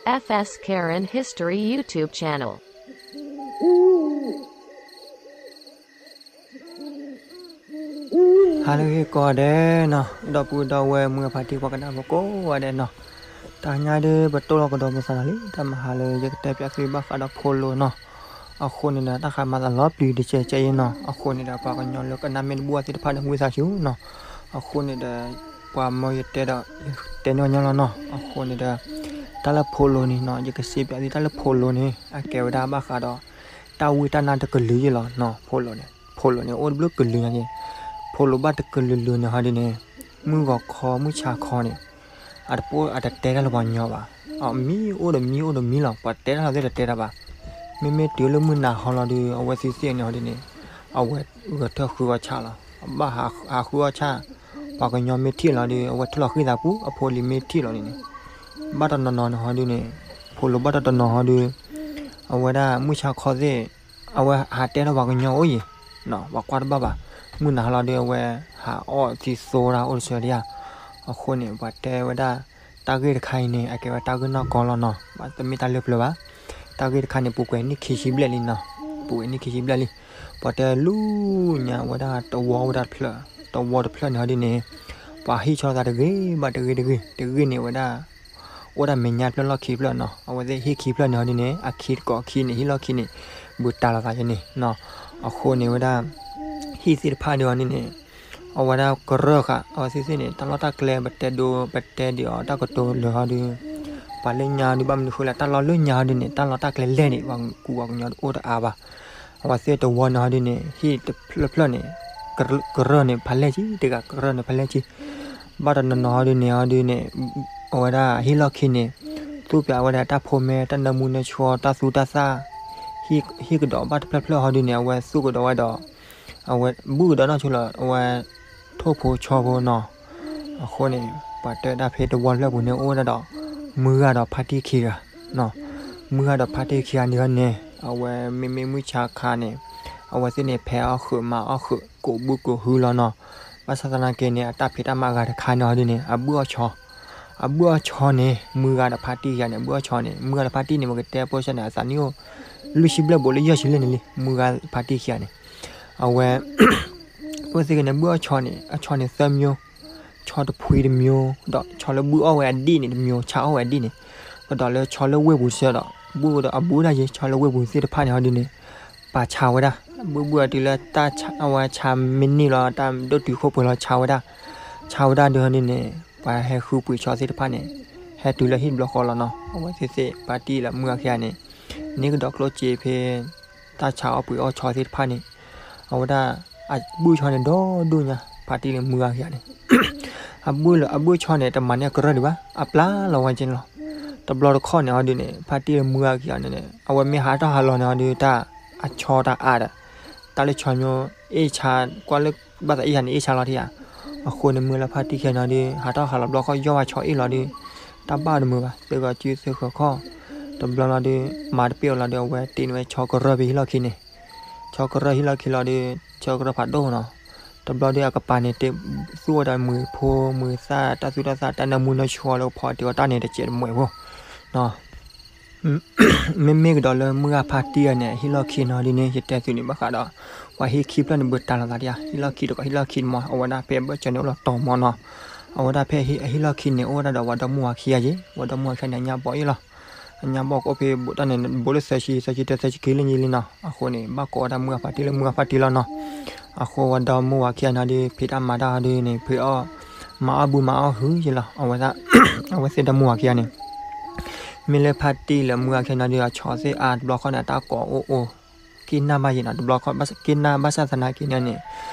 F S Karen History YouTube channel. ဟါလၢအဂ့ၤကိးဂၤဒဲးနီၤ, ဒီပုၢ်ဒီဝဲၢ်မုၢ်အဖါတံၢ်ပှၤကနၣ်ဖိကိးဂၤဒဲးနီၤ, တဟါညါဒီး ပတိၢ်လီၤကဒီးပသးလီၤလံ တၢ်မၤဟါလၢယကတဲပၠးသုဘၣ်ဃးဒီးဖိလိၤနီၤ, အဃိန့ၣ်ဒီး တၢ်ဃးမၤသးလီၤပျံၤတကဲးကဲးအံၤနီၤ, အဃိန့ၣ်ဒီး ပှၤကညီလၢကနၣ်မ့ၢ်တဘူၣ်အီၤသ့ၣ်တဖၣ်န့ၣ် ဝံသးစူၤနီၤ, အဃိန့ၣ်ဒီး ပှၤမၢယတဲဒီး ယတဲန့ၢ်ညီလီၤနီၤ, အဃိန့ၣ်ဒီး တၢ်လၢဖိလိၤန့ၣ်နီၤ, ယကစံးပၠးသုတၢ်လၢဖိလိၤန့ၣ် အကဲဝဲဒၣ်ဘၣ်ဃးဒီး တၢ်ဝံတၢ်နါတကလုာ်ယဲလီၤနီၤ, ဖိလိၤန့ၣ် ဖိလိၤန့ၣ် အိၣ်တဘျုးကလုာ်ညါက့ၤ, ဖိလိၤဘၣ်တကလုာ်လုာ်န့ၣ်ဟီဒ်န့ၣ်, မုၢ်ဂီၤခီ မုၢ်ဆါခီန့ၣ် အတပိၢ်အတတဲတၢ်လၢပှၤကညီဘၣ်, အမံၤအိၣ်ဒီးမံၤအိၣ်ဒီးမံၤလီၤ, ပှၤတဲတၢ်လီၤသ့ၣ်တတဲတၢ်ဘၣ်, မ့မ့ၢ်တုၤလၢမုၢ်နၤဟီလီၤဒီး အဝဲသ့ၣ်သ့ၣ်န့ၣ်ဟီဒ်န့ၣ်, အဝဲဂဲၤထၢၣ်ဃုအီၣ်ဆၣ်လီၤ, ဘၣ်ဟးဃုအီၣ်ဆၣ်, ပှၤကညီမ့ၢ်ထံၣ်လီၤဒီး အဝဲထုးလီၤဃံသးပူၤ အဖိလံၤမ့ၢ်ထံၣ်လီၤန့ၣ်န့ၣ်, ဘၣ်တနီၤနီၤန့ၣ်ဟီဒ်န့ၣ်, ဖိလိၤဘၣ်တနီၤနီၤဟီဒ်, အဝဲဒၣ်မုၢ်ဆါခီသ့ၣ်, အဝဲဟးတဲထီၣ်ပှၤကညီအိၣ်ယံၤ, ပှၤကွၢ်တဘၣ်ဘၣ်, မုၢ်နၤဟီလီၤဒီး အဝဲဟးအီၣ်သံသိတၢ်အိၣ်တဆၢဒံးဧါ, အဃိန့ၣ် ပှၤတဲဝဲဒၣ် တၢ်ဂ့ၢ်တခါအံၤန့ၣ် အကဲဝဲတၢ်ဂ့ၢ်နီၢ်ကီၢ်လီၤနီၤ, ဘၣ်တမ့ၢ်တၢ်လၢပျၢၤဘၣ်, တၢ်ဂ့ၢ်တခါန့ၣ် ပူၤကွံာ်နံၣ်ခံဆံဘျဲၣ်လံနီၤ, ပူၤကွံာ်နံၣ်ခံဆံဘျဲၣ်လံ, ပှၤတဲလူညါဝဲဒၣ်တဝီဝဲဒၣ်တဖျၢၣ်, တဝီတဖျၢၣ်န့ၣ်ဟီဒ်န့ၣ်, ပှၤဟံၣ်ဆီသးတဂ့ၤဘၣ်တဂ့ၤတဂ့ၤ, တဂ့ၤန့ၣ်ဝဲဒၣ် အိၣ်ဒၣ်မဲာ်ညါတဖျၢၣ်လီၢ်ခံတဖျၢၣ်နီၤ, အဝဲသ့ၣ်ဟံၣ်ခံဖျၢၣ်န့ၣ်ဟီဒ်န့ၣ် အခံတကိးခံန့ၣ် ဟံၣ်လီၢ်ခံန့ၣ် ဘူးတၢ်လီၤသးယဲန့ၣ်နီၤ, အဃိန့ၣ်ဝဲဒၣ် ဟံၣ်သ့ၣ်တဖၣ်ဒ်အီၤန့ၣ်န့ၣ်, အဝဲဒၣ်ကရၢၢ်ဃာ် အဝဲသ့ၣ်သ့ၣ်န့ၣ် တၢ်လီၢ်တၢ်ကျဲ ပတဲဒိ ပတဲဒံးအီၤတၢ်ကတိၤလၢာ်ဟီဒ်, ပှၤလၢညါဒ်ဘၣ်မနုၤဃိလဲၣ် တၢ်လီၢ်လၢညါဟီဒ်န့ၣ် တၢ်လီၢ်တၢ်ကျဲလဲၢ်န့ၣ် ပှၤကူပှၤကညီတအိၣ်တအါဘၣ်, အဝဲသ့ၣ်တဝီန့ၣ်ဟီဒ်န့ၣ် ဟံၣ်တဖျၢၣ်ဖျၢၣ်န့ၣ် ကရၢၢ်န့ၣ်ဖးလဲၢ်က့ၤ တဂၤကရၢၢ်န့ၣ်ဖးလဲၢ်က့ၤ, ဘၣ်တနီၤနီၤဟီဒ်န့ၣ်ဟီဒ်န့ၣ်, အဝဲဒၣ်ဟံၣ်လီၢ်ခံန့ၣ် သူၣ်ပၠးဝဲဒၣ်တၢ်ဖိမဲ တၢ်နၢမူနၢဆှီ တၢ်သူတၢ်သၣ်, ဟံၣ်ကဒီးဘၣ်တဖျၢၣ်ဖျၢၣ်ဟီဒ်န့ၣ် အဝဲသူၣ်ကဒီးဝဲဒီး, အဝဲဘုၣ်ကဒီးနီၢ်ဆိလီၤ အဝဲ ထိၣ်ဖိဆီဖိနီၤ, အဃိန့ၣ် ပှၤတဲဒၣ်ဖဲတဝီတဖျၢၣ်ပူၤန့ၣ် အိၣ်ဝဲဒၣ်ဒီး မုၢ်ဂၤဒီးဖါတံၢ်ခံဂၤ, မုၢ်ဂၤဒီးဖါတံၢ်ခံဂၤန့ၣ်န့ၣ် အဝဲမ့မ့ၢ်မုၢ်ဆါခါန့ၣ်, အဝဲသ့ၣ်န့ၣ် ဖဲးအီၣ်ဃုာ်မၤအီၣ်ဃုာ် ကိးဘုကိးဟုလီၤနီၤ, ဘၣ်ဆၣ်သနာ်က့န့ၣ် အတၢ်ဖံးတၢ်မၤဂၤတခါန့ၣ်ဟီဒ်န့ၣ် အဘုၣ်အီၣ်ဆီ, အဘုၣ်အီၣ်ဆီန့ၣ် မုၢ်ဂၤဒီးဖါတံၢ်ခံဂၤန့ၣ် ဘုၣ်အီၣ်ဆီန့ၣ် မုၢ်ဂၤဒီးဖါတံၢ်န့ၣ် ပကတဲပိစၢန့ၣ် အသးနံၣ်အိၣ် လွံၢ်ဆံဘျဲၣ်ဘိးလၢယဲၢ်ဆံလၢန့ၣ်လံ မုၢ်ဂၤဖါတံၢ်ခံဂၤန့ၣ်, အဝဲ အိၣ်သ့ၣ်က့ၤန့ၣ် ဘုၣ်အီၣ်ဆီန့ၣ် အဆီန့ၣ်သၢမျိုး, ဆီတဖှံတမျိုး ဒီးဆီလၢဘုၣ်အီၣ်ဝဲအဒံၣ်န့ၣ်တမျိုး ဆါအီၣ်ဝဲအဒံၣ်န့ၣ်, ကဒီးလၢဆီလၢဝ့ၢ်ပူၤတဆၢဒီး ဘုၣ်ဒီးအဘုၣ်ဒၣ်ယဲ ဆီလၢဝ့ၢ်ပူၤသ့ၣ်တဖၣ်န့ၣ်ဟီဒ်န့ၣ်, ပာ်ဆါဝဲဒၣ်, ဘုၣ်ဘုၣ်အတုၤလၢတၢ်ဆါအဝဲဆါမ့ၢ်န့ၢ်လီၤ တၢ်ဒိၣ်တုာ်ခိၣ်ပှဲၤလီၤဆါဝဲဒၣ်, ဆါဝဲဒၣ်ဒုးဟီဒ်န့ၣ်, ပှၤဟဲဃုပှ့ၤဆီသ့ၣ်တဖၣ်န့ၣ်, ဟဲတုၤလၢဟံၣ်တဘျီဃီလီၤနီၤ အဝဲသ့ၣ်သ့ၣ် ဖါတံၢ်လၢမုၢ်ဂၤခံဂၤန့ၣ်, န့ၢ်ကဒီးကျိၣ်စ့ဖဲ တၢ်ဆါအီၣ်ပှ့ၤအီၣ်ဆီသ့ၣ်တဖၣ်န့ၣ်, အဝဲဒၣ် အဘုၣ်ဆီန့ၣ်ဒီဒိၣ်ညါ ဖါတံၢ်လၢမုၢ်ဂၤခံဂၤန့ၣ်, အဘုၣ်လၢအဘုၣ်ဆီန့ၣ် တမၤန့ၢ်အကရၢၢ်ဒံးဘၣ် အပျၢ်လီၤဝဲက့ၤန့ၣ်လီၤ, တဘျီတခီၣ်န့ၣ်ဟီဒ်န့ၣ် ဖါတံၢ်လၢမုၢ်ဂၤခံဂၤန့ၣ် အဝဲမ့ၢ်ဟးထီၣ်ဟးလီၤန့ၣ်ဟီဒ်တၢ် အဆီတၢ်အါဒီး, တၢ်လၢဆီမ့ၢ် အ့ၣ်ဆါ ကွၢ်လၢဘၣ်သးအ့ၣ်ဆါန့ၣ် အ့ၣ်ဆါလီၤထံဧါ, အဃိန့ၣ်မုၢ်လၢဖါတံၢ်ခံဂၤန့ၣ်ဟီဒ် ဟးထီၣ်ဟးလီၤဘျီခီၣ်ယီၢ်ဝဲဆီအ့ၣ်လီၤဒီး, တၢ်ဘၣ်တမုာ်ဘၣ် သုဂီၤစုသုဂီၤခီၣ်, တဘျီလီၤဒီး မၤတပ့ၢ်အီၤလီၤဒီး အဝဲတ့န့ၢ်ဝဲဆီကရၢၢ်ဖဲဟံၣ်လီၢ်ခံန့ၣ်, ဆီကရၢၢ်ဟံၣ်လီၢ်ခံလီၤဒီး ဆီကရၢၢ်ဖးဒိၣ်နီၤ, တဘျီဒီးအကပၤန့ၣ် တ့သူၣ်ဝဲဒၣ်မုာ်ဖိမုာ်သၣ် တၢ်သူတၢ်သၣ် တၢ်နၢမူနၢဆှီလၢဖီတ့အီၤတၢ်န့ၣ် တစဲးတမှဲးဖိ မ့မ့ၢ်ကဒီးလၢမုၢ်ဂၤဖါတံၢ်အံၤန့ၣ် အဟံၣ်လီၢ်ခံန့ၣ်ဟီဒ်န့ၣ် ယတဲသုန့ၣ်ဘၣ်ဃးဒီး ပှၤဟံၣ်ခံဖျၢၣ်န့ၣ် ဘူးတၢ်လီၤသးဒံးဧါ, ဟံၣ်လီၢ်ခံတကိး ဟံၣ်လီၢ်ခံတမီၤ အဝဲဒၣ်ဖဲအဘၢၣ်စၢၤန့ၣ် အိၣ်လီၤတီၤမီၤနီၤ, အဝဲဒၣ်ဖဲအဟံၣ်လီၢ်ခံန့ၣ် အိၣ်ဝဲဒၣ်ဒီးပှၤဒီမါဝၤခံဂၤက့ၤ, ပှၤဒီမါဝၤခံဂၤန့ၣ် အညါဘီၣ်အံၤလီၤ, အညါဘီၣ်ကအိၣ်ဖဲဘူးတၢ်န့ၣ် ဘူးလၢသၢဆံ သၢဆံတၢ သၢဆံခံလၢညါလံနီၤ, အဃိန့ၣ် ဘၣ်ကိးဝဲဒၣ်မုၢ်ဂၤဖါတံၢ်လၢမုၢ်ဂၤဖါတံၢ်လီၤနီၤ, အဃိပှၤဒီမါဝၤခံဂၤန့ၣ်ဒီး ဖံးတၢ်မၤတၢ်ဟီဒ်န့ၣ် ဖံးအီၣ် မၤအီၣ်ဘုမၤအီၣ်ဟုက့ၤလီၤ, အဝဲသ့ၣ်ဒီမါဝၤခံဂၤန့ၣ် မ့ၢ်လၢဖါတံၢ်လၢမုၢ်ဂၤခံဂၤန့ၣ်ဒီး အဆီသ့ၣ်အါတဘျီခီန့ၣ် အတၢ်ကိးအိၣ်အိၣ် က့ၤနၢ်ဘၣ်ယဲနီၤ, တဘျီခီ က့ၤနၢ်ဘၣ်ဆၣ်သနာ်က့န့ၣ်န့ၣ်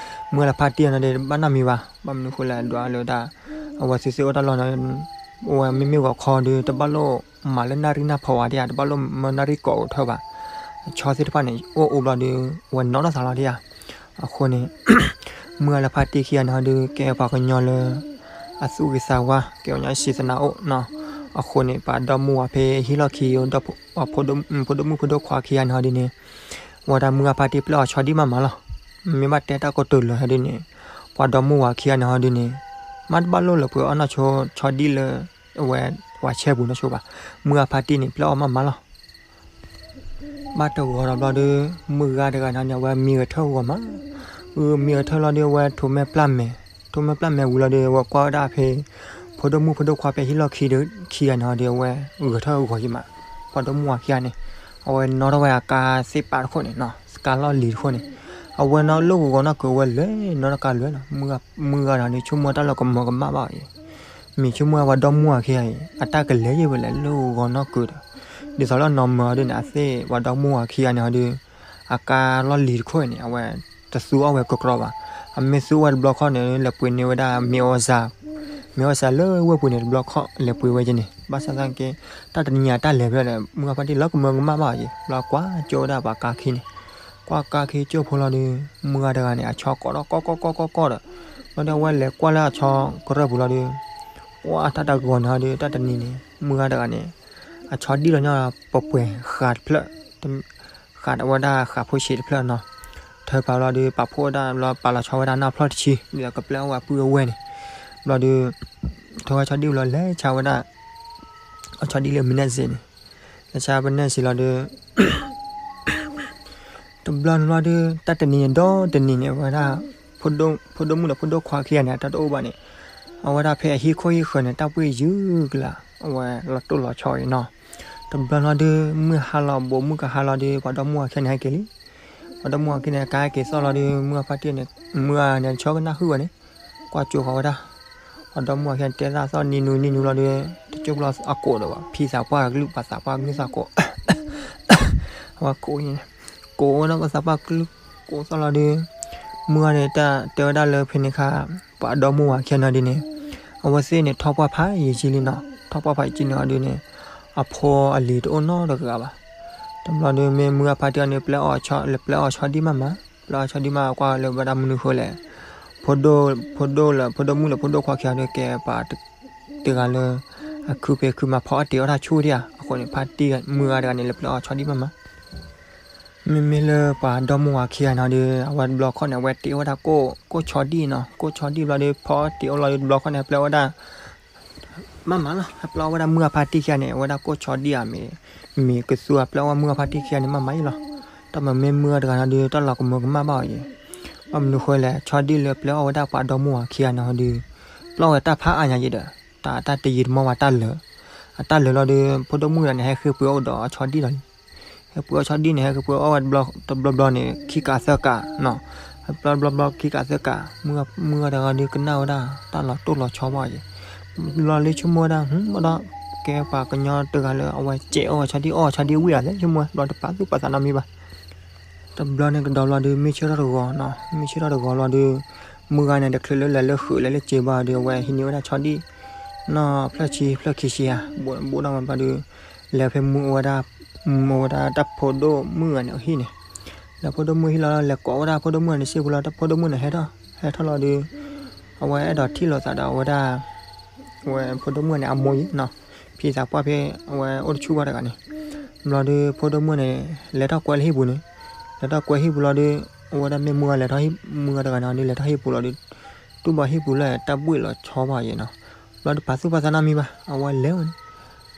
မုၢ်ဂၤဖါတံၢ်န့ၣ်ဒီး ဘၣ်နီတမံၤဘၣ်, ဘၣ်မနုၤဃိလဲၣ် ဒွးလၢဒၣ် အဝဲသ့ၣ်သ့ၣ်အိၣ်တၢ်လီၢ်န့ၣ် အဝဲမ့မ့ၢ်ဂီၤခီဒီး တဘၣ်လိၣ်မၤလၢနၣ်ရံၣ်နၢ်ဖီဝဲဒံးဧါ, တဘၣ်လိၣ်မၢနၣ်ရံၣ်ကိးအိၣ်ထၢဘၣ်, အဆီသ့ၣ်တဖၣ်န့ၣ် အိၣ်အိၣ်ဘျီဒီး အဝဲနီၣ်ထီၣ်သးလီၤဒံးဧါ, အဃိန့ၣ် မုၢ်ဂၤလၢဖါတံၢ်ခံဂၤန့ၣ်ဟီဒီး ကဲပှၤကညီလၢ အသူၣ်ဂ့ၤသးဝါ ကဲပှၤကညီစံးသနာ်အိၣ်နီၤ, အဃိန့ၣ် ပှၤဒီမါဝၤဖဲဟံၣ်လီၢ်ခံ ဒီး ဖိဒိၣ်မုၣ်ဖိဒိၣ်ခွါခံဂၤန့ၣ်ဟီဒ်န့ၣ် ဝဲဒၣ်မုၢ်ဂၤဖါတံၢ်ပျဲအီၤဆီဒံၣ်မးမးလီၤ, မ့ၢ်ဘၣ်တဲတၢ်ကတိၤလၢာ်ဟီဒ်န့ၣ် ပှၤဒီမါဝၤခံဂၤန့ၣ်ဟီဒ်န့ၣ် မ့ၢ်တဘၣ်လိၣ်လၢပှဲၤအီၣ်နီၢ်ဆိ ဆီဒံၣ်လၢ အဝဲ ပှၤဆဲပူၤနီၢ်ဆိဘၣ်, မုၢ်ဂၤဖါတံၢ်န့ၣ် ပျဲအီၣ်မးမးလီၤ. ဘၣ်တဂီၤဒီးဘျီဒီး မုၢ်ဂၤတဂၤန့ၣ် အဝဲမံဂဲၤထၢၣ်ဂီၤမး, မံဂဲၤထၢၣ်လီၤဒီး အဝဲထိးမဲာ်ပျၢ်မဲာ်, ထိးမဲာ်ပျၢ်မဲာ်ဝံၤလီၤဒီး အဝဲကွၢ်ဝဲဒၣ်ဖဲ ဖိဒိၣ်မုၣ်ဖိဒိၣ်ခွါဖဲဟံၣ်လီၢ်ခံဒီး ခံဂၤန့ၣ်ဒီး အဝဲဂဲၤထၢၣ်ဂီၤယံၤမး, ပှၤဒီမုၣ်ဝၤခံဂၤန့ၣ် အဝဲနီၣ်ထီၣ်ဝဲအကါသ့ၣ်ပာ်တခိၣ်န့ၣ်နီၤ, ကါလီၢ်လံၤတခိၣ်န့ၣ်, အဝဲနီၣ်လိၣ်ဂီၤဂီၤနီၢ်ကုၤဝဲလဲၤနီၣ်တကါလဲၤနီၤ, မုၢ်ဂၤဒီးန့ၣ် ဆိကမိၣ်တၢ်လၢကမၢကမၣ်ဘၣ်အံၤ မ့ၢ်ဆိကမိၣ်ဝဲပှၤဒီမုၣ်ဝၤခံဂၤအံၤ အတၢ်ကလဲၤယံၤဝဲလဲၤလိၣ်ဂီၤနီၢ်ကုၤဒီး, ဒ်သိးလၢနီၢ်မၢအီၤဒ်န့ၣ် အသ့ၣ်ပှၤဒီမုၣ်ဝၤခံဂၤန့ၣ်ဒီး အကါလီၢ်လံၤတခိၣ်အံၤန့ၣ် အဝဲတသူအီၣ်ဝဲကကြီဘၣ်, အမ့ၢ်သူအီၣ်ဝဲတဘျီခီၣ်န့ၣ် လဲၤပှ့ၤန့ၢ်ဝဲဒၣ်မ့ၤအီၣ်စၢ်, မ့ၤအီၣ်စၢ်လၢဝဲၢ်ပူၤန့ၣ် တဘျီခီၣ်လဲၤပှ့ၤဝဲက့န့ၣ်, ဘၣ်ဆၣ်သနာ်က့ တၢ်တနံၤညါတၢ်လဲၤဖဲလဲၣ် မုၢ်ဂၤဖါတံၢ်လၢကမၢကမၣ်ဘၣ်အံၤ ဘျီကွၢ်ကၠိဝဲဒၣ်ပှၤကါခံန့ၣ်, ကွၢ်ကါခံကၠိဖိလီၤဒီး မုၢ်ဂၤတဂၤန့ၣ် အဆီကိးထီၣ်ကိးကိးကိးကိးကိးဒီး, ဘျီဒီးအဝဲလဲၤကွၢ်လၢအဆီကရၢၢ်ပူၤလီၤဒီး ကွၢ်တၢ်တဂီၤန့ၣ်ဒီး တၢ်တနံၤန့ၣ် မုၢ်ဂၤတဂၤန့ၣ် အဆီဒံၣ်လီၤညီပှဲၤပှဲၤဃာ်တဖျၢၣ်, ဃာ်ဝဲဒၣ်ဃာ်ဖိဆံးတဖျၢၣ်နီၤ, ထၢပာ်လီၤဒီး ပာ်ဖှိၣ်ဝဲဒၣ်ဘျီ ပာ်လီၤဆီဝဲဒၣ်နီၢ်ဖျီၣ်တဆံ ဒီးကပျဲအီၣ်ဝဲပုၢ်ဝဲၢ်န့ၣ်, ဘျီဒီး ထိးဝဲဆီဒံၣ်ဘျီ လဲၤဆါဝဲဒၣ် အဆီဒံၣ်လၢမ့ၢ်နဲၣ်စ့န့ၣ်, လဲၤဆါပနဲၣ်စ့လီၤဒီး တဘျီန့ၣ်ဘျီဒီး တၢ်တနံၤဒီတနံၤန့ၣ် အဝဲဒၣ် ဖိဒိၣ်မုၣ်ဒီးဖိဒိၣ်ခွါခံဂၤန့ၣ် အတၢ်တအိၣ်ဘၣ်န့ၣ်, အဝဲဒၣ်ဖဲအဟံၣ်ခိၣ်ဟံၣ်ဃၢၤန့ၣ် တၢ်ပှ့ၢ်ယုၢ်ကလၢာ် အဝဲလီၤတိၢ်လီၤဆီအံၤနီၤ, တဘျီလီၤဒီး မုၢ်ဟါလီၤ ဘူးမုၢ်ကဟါလီၤဒီး ပှၤဒီမုၣ်ဝၤခံဂၤန့ၣ် ဟဲက့ၤလံ, ပှၤဒီမုၣ်ဝၤခံဂၤန့ၣ် ကဟဲက့ၤသီၣ်လီၤဒီး မုၢ်ဂၤဖါတံၢ်န့ၣ် မုၢ်ဂၤန့ၣ် ဆၢကနၣ်ဟုၣ်ဝဲန့ၣ် ကွၢ်ကၠိဃီၤဝဲဒၣ်, ပှၤဒီမုၣ်ဝၤခံဂၤန့ၣ် တဲသးသီၣ်နံၤနူနံၤနူလီၤဒီး တကၠိဘျီအကိးဒီးဘၣ် ဖံသးပှၢ်ကလုၢ် ပှၤသးပှၢ်ကလုၢ်သးကိး အဝဲကိး ကိးဝဲဒၣ်ပှၤသးပှၢ်ကလုၢ် ကိးသီၣ်လီၤဒီး မုၢ်ဂၤန့ၣ် တၢ်တဲဝဲဒၣ်လၢဖဲန့ၣ်ခါ ပှၤဒီမုၣ်ဝၤခံဂၤန့ၣ်ဒ်န့ၣ်, အဝဲသ့ၣ်န့ၣ် ထီၣ်ပှၢ်ဖးယံာ်ကံလံနီၤ, ထီၣ်ပှၢ်ဖးယံာ်ကံန့ၣ်ဒ်န့ၣ် အဖိအလံၤတအိၣ်နီတဂၤဘၣ်, တဘျီဒီး မ့ၢ်မုၢ်ဂၤဖါတံၢ်အီၤန့ၣ် ပျဲအီၣ်ဆီ လဲၤပျဲအီၣ်ဆီဒံၣ်မးမး, ပျဲအီၣ်ဆီဒံၣ်မး ကွၢ်လၢဝဲဒၣ်မနုၤဃိလဲၣ် ဖိဒိၣ် ဖိဒိၣ်လၢ ဖိဒိၣ်မုၣ်လၢဖိဒိၣ်ခွါခံဂၤဒီး ကဲပှၤတဂၤလၢ အခုဖဲခုမးဖီအီၣ်တ့ၤအီၣ်တၢ်ဆူၣ်ဒံးဧါ, အဃိန့ၣ် ဖါတံၢ်မုၢ်ဂၤတဂၤန့ၣ် လဲၤပျဲအီၣ်ဆီဒံၣ်မးမး, မ့မ့ၢ်လၢပှၤဒီမုၣ်ဝၤခံဂၤန့ၣ်ဒီး အဝဲတဘျီခီၣ်န့ၣ် အဝဲတ့အီၣ်ဝဲဒၣ်ကိၣ် ကိၣ်ဆီဒံၣ်နီၤ, ကိၣ်ဆီဒံၣ်ဘျီဒီး ဖီအီၣ်တ့ၤအီၣ်လီၤဒီး တဘျီခီၣ်န့ၣ် ပျဲဝဲဒၣ် မးမးလီၤ, ဟဲပျဲအီၣ်ဝဲဒၣ်မုၢ်ဂၤဖါတံၢ်ခံဂၤန့ၣ် အဝဲဒၣ်ကိၣ်ဆီဒံၣ်ဧါမ့ၢ် မ့ၢ်ကသူအပျဲအီၣ်ဝဲမုၢ်ဂၤဖါတံၢ်ခံဂၤန့ၣ် မးမးအံၤလီၤ, တၢ်မၤမ့ၢ်မုၢ်ဂၤတဂၤန့ၣ်ဒီး တၢ်လီၤကမၢကမၣ်ဘၣ်အီၤအံၤ, ဘၣ်မနုၤဃိလဲၣ် ဆီဒံၣ်လၢပျဲအီၣ်ဝဲဒၣ်ပှၤဒီမုၣ်ဝၤခံဂၤန့ၣ်ဒီး ပျဲအီၣ်ဝဲတၢ်ဖးအါညါယံၤဒီး တၢ် တၢ်တယံာ်တမီၢ်ဝဲတၢ်လၢာ်, အတၢ်လၢာ်လီၤဒီး ဖိဒိၣ်မုၣ်တဂၤန့ၣ် ဟဲဃ့ပှ့ၤအီၣ်ဒီးအဆီဒံၣ်လီၤလံ ဟဲပှ့ၤအီၣ်ဆီဒံၣ်န့ၣ် ဟဲဃ့ပှ့ၤအီၣ်ဝဲတဘျီဘျီန့ၣ် ခံကးသၢကးနီၤ, ဟဲပျဲတဘျီဘျီခံကးသၢကး, မုၢ်ဂၤတဂၤဒီးကနၣ်ဝဲဒၣ် တၢ်လီၤတိၢ်လီၤဆီဘၣ်ယံၤ, ဘျီလၢဆိကမိၣ်ဝဲဒၣ် ဘၣ်ဒီး ကဲပှၤကညီတဂၤလၢအဝဲစဲးအီၣ်ဝဲဆီဒံၣ်အီၣ်ဆီဒံၣ်ဝံၤဧါလဲၣ် ဆိကမိၣ်ဝဲ ဘျီတပာ်သူၣ်ပာ်သးနီတမံၤဘၣ် တဘျီန့ၣ်ကဒီးဘျီဒီး မုၢ်ဆ့ၣ်ထီၣ်တဂီၤနီၤ, မုၢ်ဆ့ၣ်ထီၣ်တဂီၤဘျီဒီး မုၢ်ဂၤန့ၣ် တချုးလၢလဲၤလၢဃုာ်လဲၤလၢစ့ဘၣ်ဒီး အဝဲဟံးန့ၢ်ဝဲဒၣ်ဆီဒံၣ် နီၢ်ဖျၢၣ်ဆံဖျၢၣ်ခံဆံဧါ, ဘိးဘိးဒီးမးဘျီဒီး လဲၤဖဲမုၢ်အိၣ်ဝဲဒၣ် မုၢ်အိၣ်ဝဲဒၣ်တၢ်ဖိဒိၣ်မုၣ်ဂၤန့ၣ်အဟံၣ်န့ၣ်, လဲၤဖိဒိၣ်မုၣ်ဟံၣ်လီၤ လဲၤကိးဝဲဒၣ်ဖိဒိၣ်မုၣ်ဂၤန့ၣ်စ့ပူၤလီၤ တၢ်ဖိဒိၣ်မုၣ်န့ၣ်ဟဲထီၣ် ဟဲထီၣ်လီၤဒီး အဝဲအဲၣ်ဒိးထံၣ်လိာ်သးဒီးအဝဲဒၣ် အဝဲဖိဒိၣ်မုၣ်ဂၤန့ၣ် အမိၢ်ယံၤနီၤ, ဖံသးပှၢ်ဖဲ အဝဲအိၣ်တဆူၣ်ဘၣ်တဂၤန့ၣ်, ဘျီဒီး ဖိဒိၣ်မုၣ်န့ၣ် လဲၤထီၣ်ကွဲလၢဟံၣ်ပူၤန့ၣ်, လဲၤထီၣ်ကွဲဟံၣ်ပူၤလီၤဒီး အဝဲဒၣ်မ့ၢ်မုၢ်ဂၤလဲၤထီၣ်ဟံၣ် မုၢ်ဂၤတဂၤန့ၣ်ဒီး လဲၤထီၣ်ဟံၣ်ပူၤလီၤဒီး တူၢ်ဘၣ်ဟံၣ်ပူၤလၢတၢ်ဘှ့ၣ်လီၤဆီဘၣ်ယံၤနီၤ, ဘျီတပာ်သူၣ်ပာ်သးနီတမံၤဘၣ် အဝဲလဲၤဝဲန့ၣ်,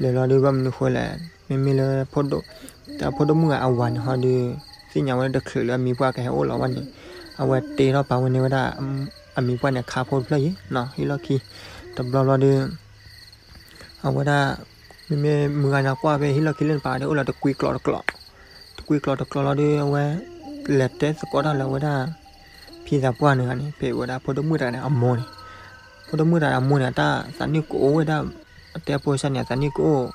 လဲၤလီၤဒီး ဘၣ်မနုၤဃိလဲၣ် မ့မ့ၢ်လၢ တၢ်ဖိဒိၣ်မုၣ်ဂၤအဝၤန့ၣ်ဟီဒီး သ့ၣ်ညါဝဲလၢတချုးလၢအမံၤပှၢ်ကဟဲအိၣ်လီၤဝဲန့ၣ်, အဝဲတ့ထီၣ်ပာ်ဝဲန့ၢ်ဝဲဒၣ် အမံၤပှၢ်န့ၣ်ခါဖိတဖျၢၣ်ယံၤနီၤ, ဟံၣ်လီၢ်ခံ တဘျီဘျီဒီး အဝဲဒၣ် မ့မ့ၢ်မုၢ်ဂၤန့ၣ်ကွၢ်ဖဲဟံၣ်လီၢ်ခံလၢနပာ်ဒီးအိၣ်လီၤတကွံကျိးတကျိး, တကွံကျိးတကျိးလီၤဒီး အဝဲ လဲၤတဲသကိးတၢ်လၢအဝဲဒၣ် ဖံသးပှၢ်န့ၣ်ဂၤန့ၣ် ဖဲဝဲဒၣ်ဖိဒိၣ်မုၣ်တဂၤန့ၣ် အမိၢ်န့ၣ်, ဖိဒိၣ်မုၣ်တဂၤန့ၣ် အမိၢ်န့ၣ် အတၢ်သးနံၣ်ကအိၣ်ဝဲဒၣ် အတဲဖိစၢ်န့ၣ် အသးနံၣ်ကအိၣ်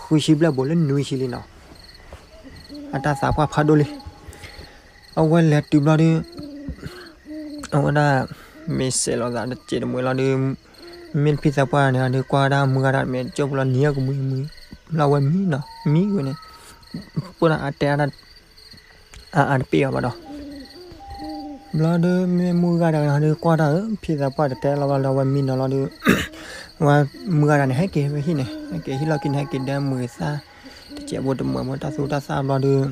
ဃုဆံဘျဲၣ်ဘိးလၢနွံဆံလံနီၤ အတၢ်သးပှၢ်ဖးဒိၣ်လံ. အဝဲလဲၤတုၤဘျီဒီး အဝဲဒၣ် မ့ၢ်စဲးလိာ်သးတစဲးတမှဲၤလီၤဒီး မ့ၢ်ဖံသးပှၢ်န့ၣ်ဒီး ကွၢ်ဝဲဒၣ်မုၢ်ဂၤတဂၤမ့ၢ်ကၠိၢ်ပူၤလီၤ နံၤအကမှံမှံ ဘျီဝဲမံနီၤ မံဝဲန့ၣ် ပှၢ်ဒၣ်အတဲအါဒၣ် အါအါတပ့ၢ်အီၤဘၣ်ဒီး ဘျီဒီး မ့ၢ်မုၢ်ဂၤတဂၤဒီး ကွၢ်တၢ်ဧၢ ဖံသးပှၢ်တတဲလီၤဘၣ်လၢအဝဲမံနီၤလီၤဒီး အဝဲမုၢ်ဂၤတဂၤန့ၣ် ဟဲက့ၤဖဲဟံၣ်န့ၣ် ဟဲက့ၤဟံၣ်လီၢ်ခံန့ၣ် ဟဲက့ၤဒဲမုာ်သၣ် တစဲးဖိတမှဲၤဖိတၢ်သူတၢ်သၣ်ဘျီဒီး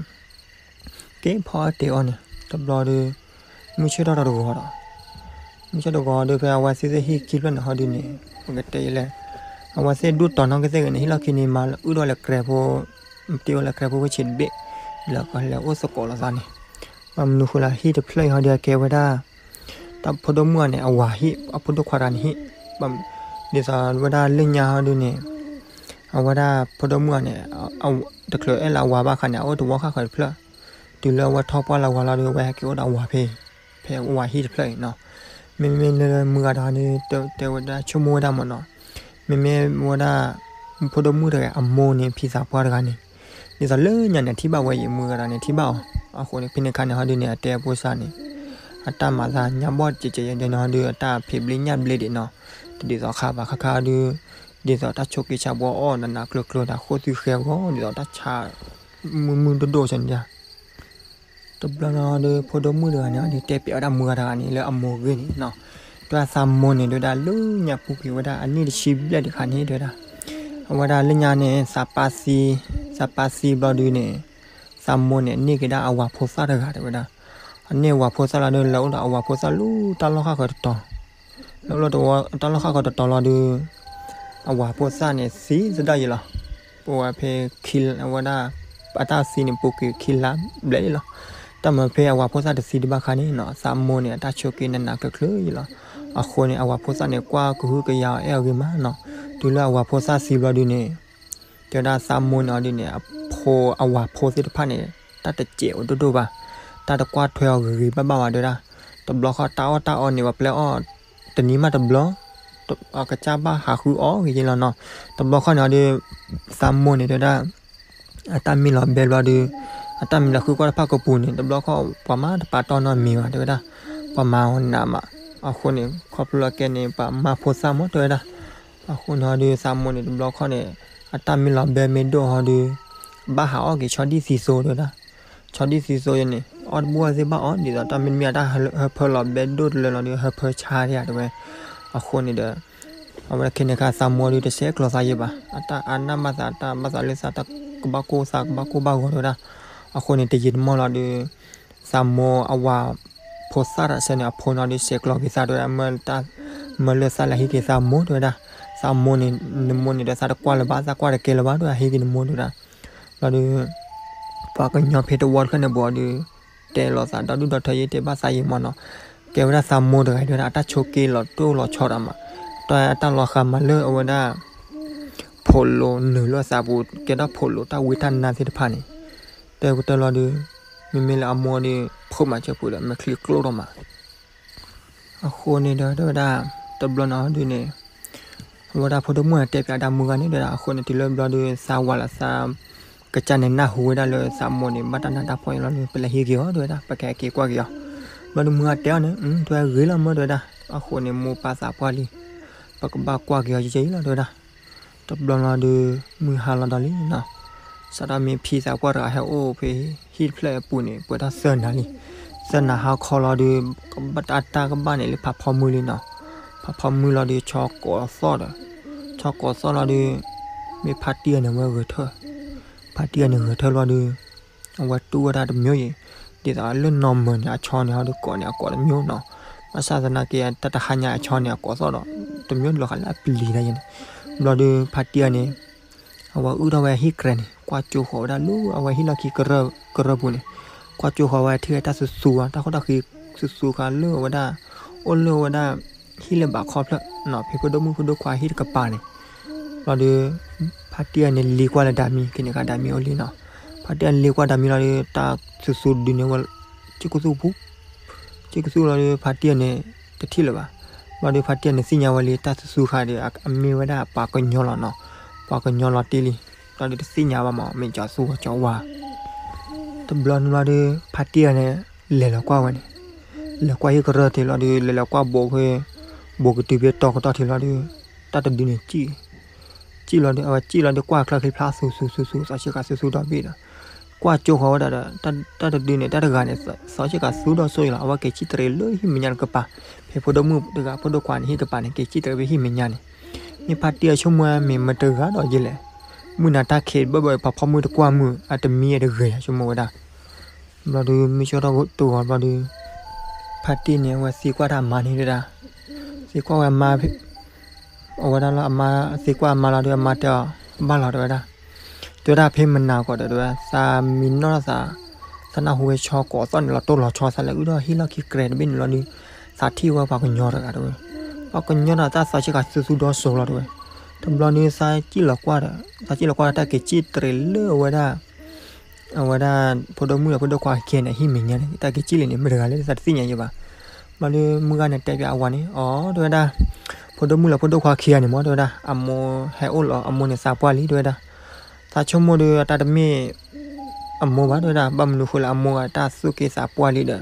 က့ၤဖီအီၣ်တ့ၤအီၣ်န့ၣ် တဘျီဒီး မုၢ်ဆ့ၣ်ထီၣ်တဂီၤဒီး မုၢ်ဆ့ၣ်ထီၣ်တဂီၤဒီး ဖဲအဝဲသ့ၣ်သ့ၣ်ဟံၣ်ခံဖျၢၣ်န့ၣ်ဟီဒုန့ၣ် ပကတဲယလဲၣ် အဝဲသ့ၣ်ဒိၣ်တီၤနီၣ်ကသ့ၣ်ဂ့ၤန့ၣ် ဟံၣ်လီၢ်ခံန့ၣ် မၤအုၣ်ဒီးလဲၤကြဲးဖိ, တ့ဝဲလဲၤကြဲးဖိဝဲဆံးတဘ့ၣ်, လၢကလဲၤအိၣ်သကိးလိာ်သးန့ၣ်, ဘၣ်မနုၤဃိလၢဟံၣ်တဖျၢၣ်အံၤဟီဒုးအကဲဝဲဒၣ် တၢ်ဖိဒိၣ်မုၣ်အီၤန့ၣ် အဝၤဟံၣ်, အဖိဒိၣ်ခွါတဂၤန့ၣ်ဟံၣ်, ဒ်သိးဝဲဒၣ်လၢညါဟီဒုးန့ၣ်, အဝဲဒၣ်ဖိဒိၣ်မုၣ်အီၤန့ၣ် တချုးအဲၣ်လၢအဝၤဘၣ်ခါန့ၣ် အအိၣ်တဝီဃၣ်ဃၢၤတဖျၢၣ်, တုၤလၢအဝဲထီၣ်ပှၢ်လၢအဝၤလီၤဒီး အဝဲဟဲက့ၤအိၣ်ဒီးအဝၤဖဲ, ဖဲအဝၤဟံၣ်တဖျၢၣ်အံၤနီၤ. မ့မ့ၢ်လၢမုၢ်ဂၤတဂၤဒီး တဲဝဲဒၣ်ဆိကမိၣ်ဝဲဒၣ်မ့ၢ်နီၤ, မ့မ့ၢ်ဝဲဒၣ် ဖိဒိၣ်မုၣ်တဂၤအမိၢ်န့ၣ် ဖံသးပှၢ်တဂၤန့ၣ်, ဒ်သိးလၢညါန့ၣ် ထံၣ်ဘၣ်ဝဲအံၤ မုၢ်ဂၤတဂၤန့ၣ် ထံၣ်ဘၣ်အီၤ, အဃိန့ၣ် ဖဲန့ၣ်အခါန့ၣ်ဟီဒုးန့ၣ် အတဲအဖိသၣ်န့ၣ်, အတၢ်မၤသးညါဘီၣ်တကဲးကဲးယဲန့ၣ်ဟီဒုး အတၢ်ဖံးဘျ့ညၣ်ဘျ့ဒံးနီၤ, တဒ်သိးခါဘၣ်ခါခါဒုး, ဒ်သိးတၢ်ဆိးက့ဆါဘှီအီၣ်နးနးကျၢၤကျၢၤ တၢ်ဃိၣ်သုဃဲဂီၤ ဒ်သိးတၢ်ဆါ မုၢ်မုၢ်ဒိၣ်ဒိၣ်ဆန့ၣ်ဒၣ် တဘျီလီၤဒီး ဖိဒိၣ်မုၣ်တဂၤန့ၣ် အီၤဒုးတဲပၠးဝဲဒၣ်မုၢ်ဂၤတဂၤန့ၣ် လၢအမိၢ်ဂ့ၢ်န့ၣ်နီၤ, တဲဝဲဒၣ်သးမိၢ်န့ၣ် တဲဝဲဒၣ်လၢညါပူၤကွံာ်ဝဲဒၣ် အနံၣ်တဆံဘျဲၣ်တခါန့ၣ် တဲဝဲဒၣ်, အဝဲဒၣ်လၢညါန့ၣ် သးပၢ်သံ, သးပၢ်သံဘျီဒုးန့ၣ်, သးမိၢ်န့ၣ် န့ၢ်က့ၤဒၣ်အဝၤဖိသၣ်တဂၤ တဲဝဲဒၣ်, အန့ၢ်အဝၤဖိသၣ်လီၤဒီး လဲၤအိၣ်ဒီးအဝၤဖိသၣ်လၢတၢ်လီၢ်ဃၣ်ဃၢၤတတီၤ, လဲၤအိၣ်လၢတၢ်လီၢ်ဃၣ်ဃၢၤတတီၤလီၤဒီး အဝၤဖိသၣ်န့ၣ် သံသဒၣ်ယံၤလီၤ. ပဝဲဖဲခံလါဝဲဒၣ် အတၢ်သံန့ၣ် ပူၤကွံာ်ခံလါဘျဲၣ်လံလီၤ. တၢ်မၤဖဲအဝၤဖိသၣ်တသံတဘၣ်ခါန့ၣ်နီၤ သးမိၢ်န့ၣ် အတၢ်ဆိးက့နးနးကျၢၤကျၢၤယံၤလီၤ. အဃိန့ၣ် အဝၤဖိသၣ်န့ၣ် ကွၢ်ကဟုကယာ်အီၤ အဲၣ်အီၤဂ့ၤမးနီၤ. တုၤလၢအဝၤဖိသၣ်သံဘျီဒုးန့ၣ် တဲဝဲဒၣ်သးမိၢ်န့ၣ်အီၤဒုးန့ၣ် အဖိ အဝၤဖိသ့ၣ်တဖၣ်န့ၣ် တၢ်တစဲးအိၣ်ဒိၣ်ဒိၣ်ဘၣ်, တၢ်တကွၢ်ထွဲအီၤဂ့ၤဂ့ၤဘၣ်ဘၣ်ဝဲတဲဝဲဒၣ်, တဘျီဃီတၢ်အီၣ်တၢ်အီန့ၣ် ပှၤပျဲအီၣ် တနံၤမးတဘျီ, အကစၢ်ဘၣ်ဟးဃုအီၣ်ဂ့ၤယဲလီၤနီၤ. တဘျီဃီန့ၣ်အီၤဒုး သးမိၢ်န့ၣ်တဲဝဲဒၣ် အတၢ်မံလီၤဘဲဘျီဒုး အတၢ်မံလီၤဃုကွၢ်တဖၣ်ကပူၤန့ၣ် တဘျီဃီ ပှၤမၤတပာ်တီနီတမံၤဘၣ်တဲဝဲဒၣ်, ပှၤမၤအီၤနးမး, အဃိန့ၣ် ခီဖျိလၢကဲန့ၣ် ပှၤမၤဖိသၣ်မးတဲဝဲဒၣ်. အဃိန့ၣ်ဟီဒုး သးမိၢ်န့ၣ် တဘျီဃီန့ၣ် အတၢ်မံလီၤဘဲမ့ၢ်ဒိၣ်ဟီဒုး ဘၣ်ဟးအီၣ်က့ၤဆီဒံၣ်သံသိတဲဝဲဒၣ်, ဆီဒံၣ်သံသိယဲန့ၣ် အီၣ်တဘူၣ်အီၣ်သ့ၣ်ဘၣ်အီၣ် ဒ်သိးတၢ်မ့တမ့ၢ်အတၢ်ဟၢဖၢလီၤဘဲဒိၣ်တလၢလီၤဒီး ဟၢဖၢဆါဒံးဧါတဲဝဲ. အဃိန့ၣ်ဒီး အဝဲခဲန့ၣ်ခါသးမိၢ်ဒုးတဆဲးကျိးသးယဲဘၣ်, အတၢ်အါနၢ်ဘၣ်သး တၢ်ဘၣ်သးလၢသး တၢ်ကဘၣ်ကိၢ်သးကဘၣ်ကိၢ်ဘၣ်ဂီၤတဲဝဲဒၣ်. အဃိန့ၣ် တယံာ်တမီၢ်လီၤဒီး သးမိၢ်အဝၤဖိသၣ်တဆၢန့ၣ် အဖိန့ၣ်ဒီးဆဲးကျိးက့ၤသးတဲဝဲဒၣ်, မၢလၢသးလၢဟံးက့ၤသးမိၢ်တဲဝဲဒၣ်. သးမိၢ်န့ၣ် နမိၢ်န့ၣ်ဒီးသးတကွၢ်လၢၤဘၣ် သးကွၢ်တကဲလၢၤဘၣ်ဒီး အဟံးက့ၤနမိၢ်တဲဝဲဒၣ်. လီၤဒီး ပှၤကညီဖဲတဝီတဖျၢၣ်န့ၣ်ဘၣ်ဒီး တဲလိာ်သးဒီဒူၣ်ဒီထၢယဲ တဲဘၣ်သးယဲမ့ၢ်နီၤ, ကဲဝဲဒၣ်သးမိၢ်တဂၤတဲဝဲဒၣ် အတၢ်ဆိးက့လီၤတိၢ်လီၤဆီတၢ်မး, တၢ်အတၢ်လီၤဃာ်မၤလၢအဝဲဒၣ် ဖိးလိာ်နုာ်လၢသးပူၤ ကဲထီၣ်ဖိးလိာ်တၢ်ဝံတၢ်နါသ့ၣ်တဖၣ်န့ၣ်, တဲကတၢၢ်လီၤဒီး မ့မ့ၢ်လၢအမိၢ်ဒီး ဖုးမၤစၢၤပူၤဒီး မဲာ်ချံကျိၣ်ထီၣ်မး. အဃိန့ၣ်ဒီးတဲဝဲဒၣ် တဘျီန့ၣ်ဒုးန့ၣ် အဝဲဒၣ်ဖိဒိၣ်မုၣ်န့ၣ်တဲပၠးဒၣ်မုၢ်ဂၤန့ၣ်တဲဝဲဒၣ်. အဃိန့ၣ်တုၤလၢဘျီဒီး သးဝၤလၢသး ကစၢ်န့ၣ်နၢ်ဟူဝဲဒၣ်လၢသးမိၢ်န့ၣ် ဘၣ်တၢ်နးတၢ်ဖှီၣ်အံၤလီၤဒီး ပလဲၤဟံးက့ၤအီၤတဲဝဲဒၣ် ပကဟဲက့ၤကွၢ်က့ၤအီၤ. ဘျီဒီးမုၢ်ဂၤတဲအီၤန့ၣ် တဲဝဲဂ့ၤလီၤမၢတဲဝဲဒၣ်. အဃိန့ၣ်မိၢ်ပၢ်သးပှၢ်လံ ပကဘၣ်ကွၢ်က့ၤအီၤယဲယဲအံၤလီၤတဲဝဲဒၣ်. တဘျီလီၤဒီး မုၢ်ဟါလီၤဒီးလံနီၤ, စးထီၣ်မ့ၢ်ဖံသးပှၢ်တဂၤဟဲအိၣ်ဖဲဟံၣ်တဖျၢၣ်အပူၤန့ၣ် ပှဲၤထီၣ်သၢနၤလံ. သၢနၤဟါခီလီၤဒီး ကဘၣ်တၢ်တၢ်ကဘၣ်န့ၣ်လၢဖးဖီမုၢ်လံနီၤ. ဖးဖီမုၢ်လီၤဒီး ဆီကိးသီၣ်ဒီး ဆီကိးသီၣ်လီၤဒီး မ့ၢ်ဖါတံၢ်အန့ၣ်ဝဲဂဲၤထၢၣ်, ဖါတံၢ်အန့ၣ်ဂဲၤထၢၣ်လီၤဒီး အဝဲတူၢ်ဝဲဒၣ်တမျိုးအံၤ, ဒ်သိးလၢနီၢ်မၢၤန့ၣ် အဆီန့ၣ်ဟီဒီးကိးန့ၣ် အကိးတမျိုးနီၤ. ဘၣ်ဆၣ်သနာ်က့ တၢ်တဟါညါအဆီန့ၣ် အကိးသီၣ်ဒီး တမျိုးလီၤဃာ်လၢအပျံၤဒၣ်ယဲန့ၣ်. ဘျီဒီး ဖါတံၢ်အန့ၣ် အဝဲအုၣ်ထီၣ်ဝဲဟံၣ်ကြဲးန့ၣ် ကွၢ်ကၠိဃီၤဝဲဒၣ်လၢအဝဲဟံၣ်လီၢ်ခံကရၢၢ်ပူၤန့ၣ်, ကွၢ်ကၠိဃီၤဝဲထံၣ်ဝဲတၢ်သူသူဧါ တၢ်ဃိၣ်တၢ်ဃံ သူသူဃာ်လၢအဝဲဒၣ် အိၣ်လၢအဝဲဒၣ် ဟံၣ်လၢဘးခီဖျၢၣ်နီၤ ဖဲဖိဒိၣ်မုၣ်ဖိဒိၣ်ခွါဟံၣ်တကပၤန့ၣ်. လီၤဒီး ဖါတံၢ်အန့ၣ်လံကွၢ်လၢဒၤမံ ကန့ၣ်ဃာ်ဒၤမံအိၣ်လံနီၤ. ဖါတံၢ်အန့ၣ်လံကွၢ်ဒၤမံလီၤဒီး တၢ်သူသူဒုးန့ၢ်ဝဲ ကၠိကသူၣ်ပူၤ, ကၠိကသူၣ်လီၤဒီး ဖါတံၢ်အန့ၣ် တထံၣ်လၢၤဘၣ်. ဘျီဒီးဖါတံၢ်အန့ၣ်သ့ၣ်ညါဝဲလံ တၢ်သူသူဃာ်ဒီး အမ့ၢ်ဝဲဒၣ်ပှၤကညီလီၤနီၤ. ပှၤကညီလီၤတံၢ်လံ. ဘျီဒီးတသ့ၣ်ညါဘၣ်မး မ့ၢ်ကၠီသူကၠီဝါ တဘျီန့ၣ်ဘျီဒီး ဖါတံၢ်အန့ၣ် လဲၤလီၤကွၢ်ဝဲန့ၣ်, လဲၤကွၢ်ဟံၣ်ကရၢၢ်တ့ၢ်လီၤဒီး လဲၤလီၤကွၢ်ဘိးဃ့, ဘိးကတုၤဖဲတီကတီၢ်ထံးလီၤဒီး တၢ်တဒုန့ၣ် စံၣ်လီၤဒီး အဝဲစံၣ်လီၤဒီး ကွၢ်ချၢၣ်ချံဖျါသူသူသူသူ သီဆ့ကၤသူသူဒီဘ့ၣ်ဒီး ကွၢ်ကၠိဃီၤဝဲဒၣ်ဒီး တၢ်တဒုန့ၣ် တၢ်တဂၤန့ၣ် သီဆ့ကၤသူဒီးဆိအံၤလီၤ. အဝဲက့ၤစံၣ်တရံးလၢဟံၣ်မဲာ်ညါတကပၤ, ဖဲဖိဒိၣ်မုၣ်တဂၤ ဖိဒိၣ်ခွါန့ၣ် ဟံၣ်ကပၤန့ၣ် က့ၤစံၣ်တရံးဖဲဟံၣ်မဲာ်ညါန့ၣ်. မ့ၢ်ဖါတံၢ်အဆိကမိၣ်မ့ၢ်မတၤတဂၤဒီးယဲလဲၣ်. မုၢ်နၤတၢ်ခံးဘၢၣ်ဘၢၣ် ပှၤဖီမုၢ်တကွၢ်မုၢ် အတမံၤအတဂ့ၤ ဆိကမိၣ်ဝဲဒၣ်. ဘျီဒီး မုၢ်ဆ့ၣ်ထီၣ်တဂီၤဘျီဒီး ဖါတံၢ်န့ၣ် အဝဲသံကွၢ်တၢ်အမါန့ၣ်ဒၣ်, သံကွၢ်ဝဲအမါဖဲ အဝဲဒၣ်လၢအမါသံကွၢ်အမါလီၤဒီး အမါတဲအီၤ, ဘၣ်လီၤ တဲဝဲဒၣ်, တဲဝဲဒၣ် ဖဲမနၤကီးဒီး တဲဝဲ သးမံနီၢ်ထီၣ်သး, သးနၢ်ဟူဝဲဆီကိးသီၣ်န့ၣ် လီၤတိၢ်လီၤဆီ သးလဲၤအုၣ်ထီၣ်ဟံၣ်လီၢ်ခံကြဲတဘ့ၣ်န့ၣ်လီၤဒီး သးထံၣ်ဝဲပှၤကညီတဂၤ တဲဝဲ, ပှၤကညီတဂၤတၢ်သီဆ့ကၤသူသူဒီစိၤလီၤ တဲဝဲ, တဘျီန့ၣ် သးစံၣ်လီၤကွၢ်ဒီး သးစံၣ်လီၤကွၢ်ဒီးတၢ်က့ၤစံၣ်တရံးလၢအဝဲဒၣ် အဝဲဒၣ် ဖိဒိၣ်မုၣ်လၢဖိဒိၣ်ခွါခံဂၤန့ၣ် အဟံၣ်မဲာ်ညါန့ၣ် တၢ်က့ၤစံၣ်လံန့ၣ် မ့ၢ်တဂၤလဲၣ် သးတသ့ၣ်ညါယဲဘၣ်. ဘျီဒီး မုၢ်ဂၤန့ၣ်တဲပၠးအဝၤန့ၣ် အိ တဲဝဲဒၣ်, ဖိဒိၣ်မုၣ်လၢဖိဒိၣ်ခွါခံဂၤန့ၣ်မ့ၢ် တဲဝဲဒၣ် အမိၢ်ဟဲအိၣ်လီၤ အမိၢ်န့ၣ်သးပှၢ်လံ တဲဝဲဒၣ်, သးဆိကမိၣ်ဒီးအတၢ်တမ့ၢ် အမိၢ်ဘၣ် တဲဝဲဒၣ်, ဘၣ်မနုၤဃိလၢအမိၢ်ဂၤတၢ်သူၣ်က့သးပှၢ်လံဒီး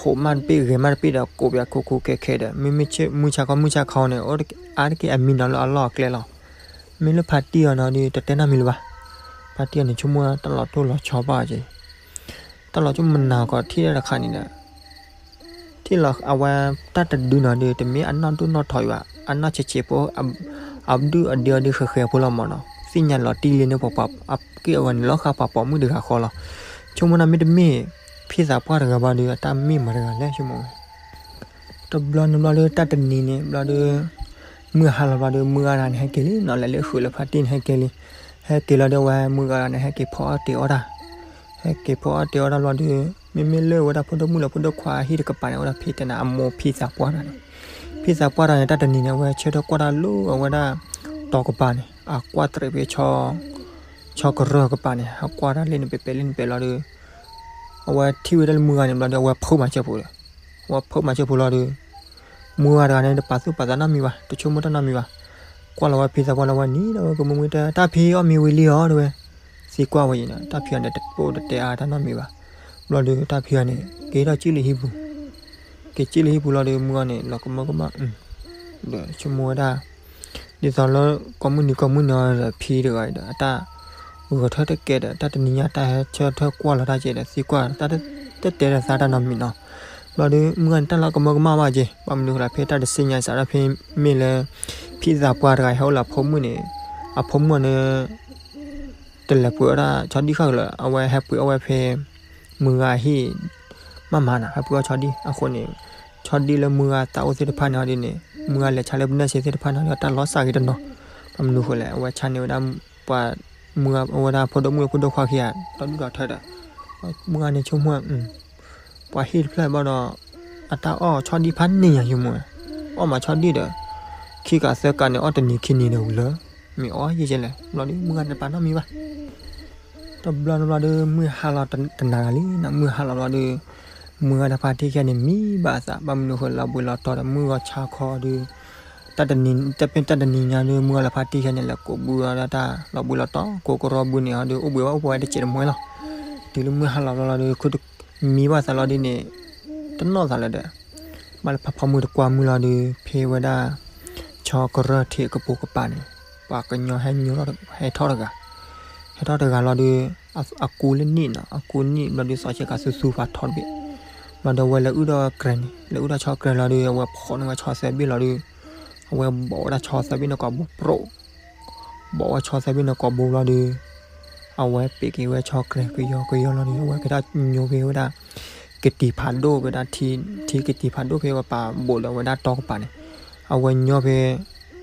ဟိးမးတပ့ၢ်ဂဲၤမးတပ့ၢ်ဒီး ကိးပၠးခိခိခဲခဲဒီး မ့မ့ၢ်မုၢ်ဆါခီမုၢ်ဆါခီန့ၣ် အါတက့ၢ်အမံနီၤလၢအလီၢ်အကျဲလီၤ. မ့ၢ်လၢဖါတံၢ်အီၤနီၤဒီး တတဲနီတမံၤလၢၤဘၣ်. ဖါတံၢ်အီၤန့ၣ် ဆိကမိၣ်တၢ်လီၤတိၢ်လီၤဆီဘၣ်က့ၤ, တၢ်လီၤဆိကမိၣ်မနၤကီးထံၣ်တၢ်တခါန့ၣ်ဒီး ထံၣ်လီၤအဝဲတၢ်တဒုနီၤဒီး တမ့ၢ်အနီၢ်ဒိၣ်နီၢ်ထီဘၣ်, အနီၢ်ဆဲးဆဲးဖိ, အဒုၣ်အဒုအဒုဃဲၤဃဲၤဖိလီၤမ့ၢ်နီၤ, သ့ၣ်ညါလီၤတံၢ်လံန့ၣ် ပှၤပှၤအက့ၢ်အဂီၤန့ၣ် လီၤဃးပှၤပိာ်မုၣ်တဂၤဃီလီၤ. ဆိကမိၣ်န့ၣ်မ့တမ့ၢ် ဖံသးပှၢ်တဂၤဘၣ်ဒီး အတၢ်မ့ၢ်မတၤတဂၤလဲၣ် ဆိကမိၣ်ဝဲ တဘျီန့ၣ်ဘျီဒီး တၢ်တနံၤန့ၣ်ဘျီဒီး မုၢ်ဟါလီၤဘျီဒီး မုၢ်ဂၤတဂၤန့ၣ် ဟဲက့ၤလံနီၤ, လဲၤလၢဃုာ်လၢဖါတံၢ်န့ၣ် ဟဲက့ၤလံ. ဟဲက့ၤလီၤဒီး အဝဲမုၢ်ဂၤတဂၤန့ၣ် ဟဲက့ၤဖီအီၣ်တ့ၤအီၣ်တၢ်, ဟဲက့ၤဖီအီၣ်တ့ၤအီၣ်တၢ်ဘျီဒီး မ့မ့ၢ်လၢဝဲဒၣ်ဖိဒိၣ်မုၣ်လၢဖိဒိၣ်ခွါဟံၣ်တကပၤန့ၣ် ဝဲဒၣ်ဖံတဲနၤ အမိၢ်ဖံသးပှၢ်တဂၤန့ၣ်, ဖံသးပှၢ်တဂၤန့ၣ် တၢ်တနံၤန့ၣ် အဝဲဆၢထၢၣ်ကွၢ်တၢ်လၢအဝဲဒၣ် တီၤကပၤန့ၣ် အကွၢ်တရံးဖဲ ဆီကရၢၢ်ကပၤန့ၣ် အကွၢ်တၢ်လၢန့ၣ် ပဲာ်ပဲာ်လၢန့ၣ်ပဲာ်လီၤဒီး အဝဲထံၣ်ဝဲဒၣ်လၢမုၢ်ဂၤန့ၣ်ဘျီဒီး အဝဲဖုးမၤစၢၤဖိဒီး, အဝဲဖုးမၤစၢၤဖိလီၤဒီး မုၢ်ဂၤတဂၤန့ၣ် တပာ်သူၣ်ပာ်သးနီတမံၤဘၣ်, တဆိကမိၣ်တၢ်နီတမံၤဘၣ်. ကွၢ်လီၤဝဲဖံသးပှၢ်လၢဝဲနံၤဒီး ဝဲကမုာ်မုာ်တဲ တၢ်ဖံအီၣ်မ့ၤဝံၤလံဧါ တဲဝဲ, သံကွၢ်ဝဲအံၤဒီး တၢ်ဖံအီၤန့ၣ် တအိၣ်တတဲအါတၢ်နီတမံၤဘၣ်. ဘျီဒီးတၢ်ဖံအီၤန့ၣ် က့ၤထီၣ်စံၣ်လၢဟံၣ်ပူၤ, က့ၤစံၣ်လၢဟံၣ်ပူၤလီၤဒီး မုၢ်ဂၤန့ၣ် လီၤကမၢကမၣ် ဒီးဆိကမိၣ်ဝဲဒၣ် ဒ်သိးလၢကိးမုၢ်နံၤကိးမုၢ်နံၤဒီး ဖံတဂၤအံၤဒီး အတၢ်ဂဲၤထၢၣ်တကဲဒီး တၢ်တနံၤညါတၢ်ဟဲဆၢထၢၣ်ကွၢ်လီၤတၢ်ကဲဒီး သံကွၢ်တၢ်တတဲဒီးသးတၢ်နီတမံၤနီၤ. ဘျီဒီး မုၢ်ဂၤန့ၣ် တၢ်လီၤကမၢကမၣ်ဘၣ်က့ၤ ဘၣ်မနုၤဃိလၢဖဲတၢ်တသ့ၣ်ညါစးထီၣ်ဖဲမ့ၢ်လၢ ဖံသးပှၢ်တဂၤဟဲအိၣ်လၢအဖိမုၣ်န့ၣ် အဖိမုၣ်န့ၣ် တလဲၤပှ့ၤအီၣ်တၢ်ဆီဒံၣ်ဃၣ်ဃၢၤလၢၤ အဝဲဟဲပှ့ၤအီၣ်ဝဲဖဲ မုၢ်ဂၤဟံၣ် မးမးနီၤ ဟဲပှ့ၤအီၣ်ဆီဒံၣ်အဃိန့ၣ် ဆီဒံၣ်လၢမုၢ်ဂၤသးအိၣ်သ့ၣ်တဖၣ်န့ၣ်ဟီဒ်န့ၣ် မုၢ်ဂၤလဲၤဆါလၢပနၢ်စ့သ့ၣ်တဖၣ်န့ၣ်ဟီဒ် တၢ်လီၤစၢ်ဂ့ၤတနီၤ. ဘၣ်မနုၤဃိလဲၣ် အဝဲဆါန့ၢ်ဝဲဒၣ် ပှၤမုၢ်ဂၤ အဝဲဒၣ်ဖိဒိၣ်မုၣ်ဖိဒိၣ်ခွါခံဂၤ ဒီဒူၣ်ဒီထၢဒီး မုၢ်ဂၤန့ၣ်ဆိကမိၣ် ပှၤဟံၣ်တဖျၢၣ်ဘၣ်ဒီး အတၢ်အီၣ်ဆီဒံၣ်ဖးန့ၢ်ညါဆိကမိၣ် အီၣ်မးဆီဒံၣ်ဒီး ခံကးသၢကးန့ၣ် အီၣ်တနံၤခံနံၤဒီးဝံၤလၢ မ့ၢ်အီၣ်ယဲၢ်ယဲၢ်လဲၣ် ဘျီဒီး မုၢ်ဂၤန့ၣ်တပာ်နီတမံၤဘၣ်. တဘျီတဘျီဒီး မုၢ်ဟါလီၤတနၤဂၤလံနီၤ မုၢ်ဟါလီၤဘျီဒီး မုၢ်ဂၤဒီးဖါတံၢ်ခံဂၤန့ၣ် မံဘၣ်အသး ဘၣ်မနုၤဃိလၢလီၤဘှံးလီၤတီၤဒီး မုၢ်ဂီၤဆါခီဒီး တၢ်တနံၤ တၢ်ဖဲတၢ်တနံၤညါဒီး မုၢ်ဂၤလၢဖါတံၢ်ခံဂၤန့ၣ် လဲၤကိးဘုအီၤဒီးတၢ်လီၤဘှံးလီၤတီၤ ကိးကရီဘုန့ၣ်ဟီဒီး အိၣ်ဘှံးဘၣ်အိၣ်ပှဲၤဝဲတစဲးတမှဲလီၤ. တုၤလၢမုၢ်ဟါလီၤဘျီလီၤဒီး မံဘၣ်သးလီၤဒ်န့ၣ် တနီၣ်သးလၢၤဒီး ဘၣ်လၢဖးဖီမုၢ်တကွၢ်မုၢ်လီၤဒီး ဖဲဝဲဒၣ် ဆီကရၢၢ်ထံးကပိာ်ကပၤန့ၣ် ပှၤကညီဟဲညိ ဟဲထီၣ်တဂၤ ဟဲထီၣ်တဂၤလီၤဒီး အကူလၢနံၣ်နီၤ အကူနံၣ်ဘျီဒီး သီဆ့ကၤသူသူဖးထီတဘ့ၣ် ဘျီဒီး အဝဲလဲၤအုၣ်ဒီးကြဲန့ၣ် လဲၤအုၣ်ဒီးဆီကြဲလီၤဒီး အဝဲဖီၣ်န့ၢ်ဝဲဆီသၢဘ့ၣ်လီၤဒီး အဝဲဘိးဝဲဒၣ်ဆီသၢဘ့ၣ်န့ၣ်ကိာ်ဘိပြိး ဘိးဝဲဆီသၢဘ့ၣ်န့ၣ်ကိာ်ဘိဘျီဒီး အဝဲပ့ၤက့ၤဝဲဆီကြဲကယီကယီလီၤဒီး အဝဲက့ၤထီၣ်ညိဖဲဝဲဒၣ် ကတံၤဖးဒိၣ်ဝဲဒၣ် ထံကတံၤဖးဒိၣ်ဖဲဝဲပာ်ဘိးဒီးဝဲဒၣ်တီကပၤန့ၣ် အဝဲညိဖဲ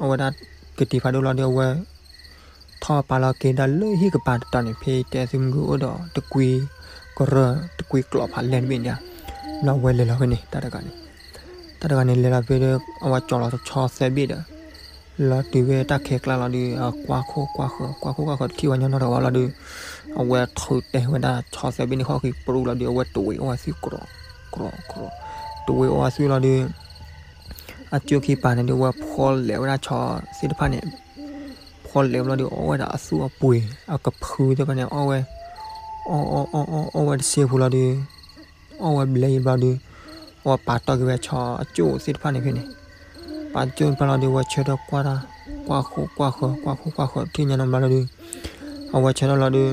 အဝဲဒၣ်ကတံၤဖးဒိၣ်လီၤဒီး အဝဲ ထီၣ်ပာ်လီၤက့ၤဒၣ်လၢဟံၣ်ကပၤတတီၤန့ၣ် ဖဲတဲသုမုၢ်ဂုၢ်အိၣ်ဒီးတကွံကရၢၢ် တကွံကျိးဖးလဲၢ်တဘ့ၣ်န့ၣ် ဘျီအဝဲလဲၤလီၤဖဲန့ၣ် တၢ်တဂၤန့ၣ် တၢ်တဂၤန့ၣ် လဲၤလီၤဖဲဒီး အဝဲကၠီလီၤဆီသၢဘ့ၣ်ဒီး လီၤတုၤဖဲတၢ်ခဲကျါလီၤဒီး အကွၢ်ခိၣ်ကွၢ်ဃၢၤ ကွၢ်ခိၣ်ကွၢ်ဃၢၤ တထံၣ်ဝဲညီနီတဂၤဘၣ်လီၤဒီး အဝဲထုးတဲဝဲဒၣ်ဆီသၢဘ့ၣ်န့ၣ် ခီၣ်ဃံပြူလီၤဒီး အဝဲတဝ့ၤအီၣ်ဝဲသွံၣ် ကြီကြီ တဝ့ၤအီၣ်ဝဲသွံၣ်လီၤဒီး အကၠိခံပၤန့ၣ်ဒီး အဝဲဖီလဲးဝဲဒၣ်ဆီသ့ၣ်တဖၣ်န့ၣ် ဖီလဲးဘျီဒီး အီၣ်ဝဲဒၣ်အသွံၣ်အပှ့ၤ အကဖုသ့ၣ်တဖၣ်န့ၣ် အီၣ်ဝဲ အီၣ်အီၣ်အီၣ်အီၣ်ဝဲတစဲးဖိလီၤဒီး အီၣ်ဝဲဘျဲယံၤဘျီဒီး အဝဲပာ်တီၢ်က့ၤဝဲဆီအကၠိသ့ၣ်တဖၣ်န့ၣ်ဖဲန့ၣ် ပာ်ကၠိဖဲလီၤဒီး အဝဲဆၢထၢၣ်ကွၢ်တၢ် ကွၢ်ခိၣ်ကွၢ်ဃၢၤ ကွၢ်ခိၣ်ကွၢ်ဃၢၤ ထံၣ်ညါနီတဘျီလီၤဒီး အဝဲဆၢထၢၣ်လီၤဒီး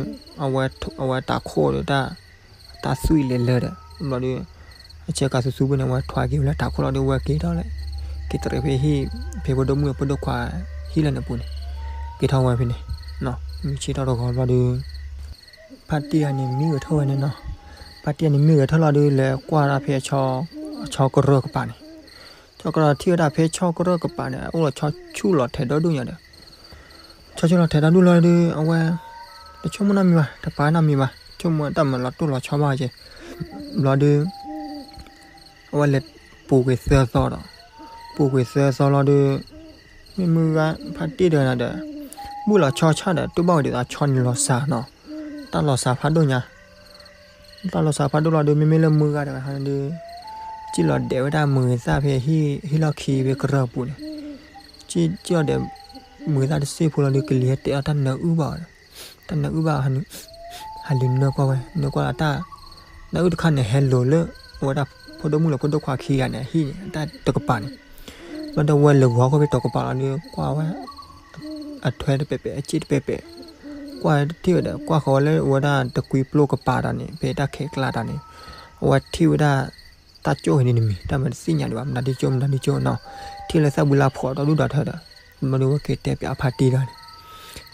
အဝဲတၢ်ခိၣ်ဒီး တၢ်သွံၣ်လဲၤလၢဒီး ဘျီဒီး အဆၢကၤသူသူဖဲန့ၣ် အဝဲထွါက့ၤဝဲလၢတၢ်ခိၣ်လီၤဒီး အဝဲက့ၤထီၣ်လၢ က့ၤတရံးဖဲဟံၣ် ဖဲဖိဒိၣ်မုၣ်ဖိဒိၣ်ခွါ ဟံၣ်လၢန့ၣ်ပူၤန့ၣ် က့ၤထီၣ်ဝဲဖဲန့ၣ် မုၢ်ဆ့ၣ်ထီၣ်တဂီၤဘျီဒီး ဖါတံၢ်ဂၤန့ၣ်မံဂဲၤထၢၣ်ဝဲန့ၣ်နီၤ ဖါတံၢ်ဂၤန့ၣ်မံဂဲၤထၢၣ်လီၤဒီး လဲၤကွၢ်ဒၣ်ဖဲအဆီကရၢၢ်ကပၤန့ၣ် ဆီကရီထံၣ်ဝဲဒၣ်ဖဲဆီကရီကပၤန့ၣ် အိၣ်ဒီးဆီဆူၣ်လီၤထဲးဒီဒူၣ်ညါဒီး ဆီဆူၣ်လီၤထဲးဒီဒူၣ်လီၤဒီး အဝဲ တဆိကမိၣ်နီတမံၤဘၣ်, တပာ်နီတမံၤဘၣ်, ဆိကမိၣ်တၢ်မၤလီၤတိၢ်လီၤဆီဘၣ်က့ၤ ဘျီဒီး အဝဲလဲၤပူၤကွံာ်သၢသီဒီး ပူၤကွံာ်သၢသီလီၤဒီး မ့ၢ်မုၢ်ဂၤဖါတံၢ်တဂၤဒီး ဘုၣ်လီၤဆီဆၣ်ဒီး တူၢ်ဘၣ်ဝဲဒ်သိးဆီန့ၣ်လီၤစှၤနီၤ, တၢ်လီၤစှၤဖးဒိၣ်ညါ တၢ်လီၤစှၤဖးဒိၣ်လီၤဒီး မ့မ့ၢ်လၢမုၢ်ဂၤတဂၤဒီး စံၣ်လီၤဒဲးဝဲဒၣ်မုၢ်ဂၤသၣ်ဖဲဟံၣ်လီၢ်ခံဖဲကရၢၢ်ပူၤန့ၣ်, စံၣ်လီၤဒဲးမုၢ်ဂၤသၣ်တစ့ဖိလီၤဒီး ကလံၤဟဲတဲအီၤတၢ်နၢအုၣ်ဘၣ်အီၤဒီး တၢ်နၢအုၣ်ဘၣ် ဟးလူၤနၢကွၢ်ဝဲနၢကွၢ်လီၤတၢ် နၢအုၣ်တခါန့ၣ် ဟဲလိၤလၢ အဝဲဒၣ်ဖိဒိၣ်မုၣ်လၢဖိဒိၣ်ခွါခံဂၤန့ၣ် အဟံၣ်န့ၣ် တၢ်တကပၤန့ၣ်, ဘျီဒီးဝဲလဲၤဂီၤခီဖဲတကပၤလီၤဒီး ကွၢ်ဝဲ အထွဲတပဲာ်ပဲာ် အစ့ၣ်တပဲာ်ပဲာ်, ကွၢ်ထံၣ်ဝဲဒီး ကွၢ်ဃီၤဝဲလၢအဝဲဒၣ်တကွံပျိကပၤတၢ်န့ၣ် ဖဲတၢ်ခဲးကျါတၢ်န့ၣ်, အဝဲထံၣ်ဝဲဒၣ် တၢ်ကၠိၣ်ဟဲန့ၣ်တမံၤ တၢ်မၤတသ့ၣ်ညါဒံးဘၣ် မတၤဒုကၠိၣ် မတၤဒုကၠိၣ်နီၤ, ထံၣ်လၢသၣ်ဘုလါဖှီၣ်ဒီဒူၣ်ဒီထၢဒီး ဘျီဒီးဝဲက့ၤတဲပၠးဖါတံၢ်ဒီးန့ၣ်,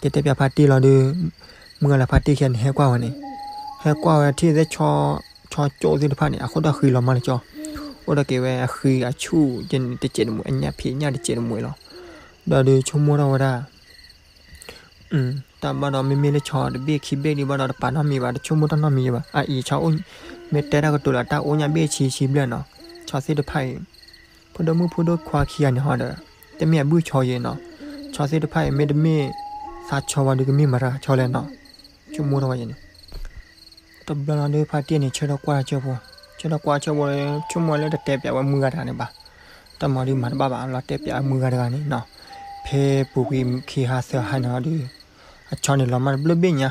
က့ၤတဲပၠးဖါတံၢ်လီၤဒီး မုၢ်ဂၤလၢဖါတံၢ်ခံဂၤန့ၣ် ဟဲကွၢ်ဝဲန့ၣ်, ဟဲကွၢ်ဝဲထံၣ်သ့ၣ် ဆီကၠိၣ်သ့ၣ်တဖၣ်န့ၣ် အဃိဒီးဃံလီၤမးလၢကၠီ, အိၣ်ဒီးက့ၤဝဲအဃံအဆူၣ်ကဲန့ၣ် တစဲးတမှဲၤ အညၣ်ဖံးညၣ်တစဲးတမှဲၤလီၤ, ဒီးဒုးဆိကမိၣ်ထီၣ်ဝဲဒၣ် တၢ်ဘၣ်ဒီးမ့မ့ၢ်လၢဆီတဘ့ၣ်ခံဘ့ၣ်ဒံးဘၣ်ဒီးတပာ်နီတမံၤဘၣ် တဆိကမိၣ်တၢ်နီတမံၤဘၣ် အအံၤဆီအိၣ် မ့ၢ်တဲတၢ်ကတိၤလၢတၢ်အိၣ်ညၣ်ဘ့ၣ်ဆံဆံဘျဲၣ်နီၤ, ဆီသ့ၣ်တဖၣ်အံၤ ဖိဒိၣ်မုၣ်ဖိဒိၣ်ခွါခံဂၤန့ၣ်ဟီဒီး တမ့ၢ်အဘုၣ်ဆီယဲနီၤ, ဆီသ့ၣ်တဖၣ်အံၤ မ့တမ့ၢ်သးဆီဝဲဒီးကမ့ၢ်မတၤတဂၤဆီလဲၣ်နီၤ, ဆိကမိၣ်ထီၣ်ဝဲယဲန့ၣ် တဘျီလီၤဒီးဖါတံၢ်န့ၣ် ဆၢထီၣ်ကွၢ်ဆၢဖိ, ဆၢထီၣ်ကွၢ်ဆၢဖိ ဆိကမိၣ်လၢတတဲပၠးဝဲမုၢ်ဂၤတဂၤန့ၣ်ဘၣ်, တၢ်မၤဒုးမၤတဘၣ်ဘၣ် လီၤတဲပၠးမုၢ်ဂၤတဂၤန့ၣ်နီၤ, ဖဲပူၤကွံာ်ခံဟါသၢဟါန့ၣ်ဟီဒီး အဆီန့ၣ်လီၤမၢ်တဘျုးဘ့ၣ်ညါ,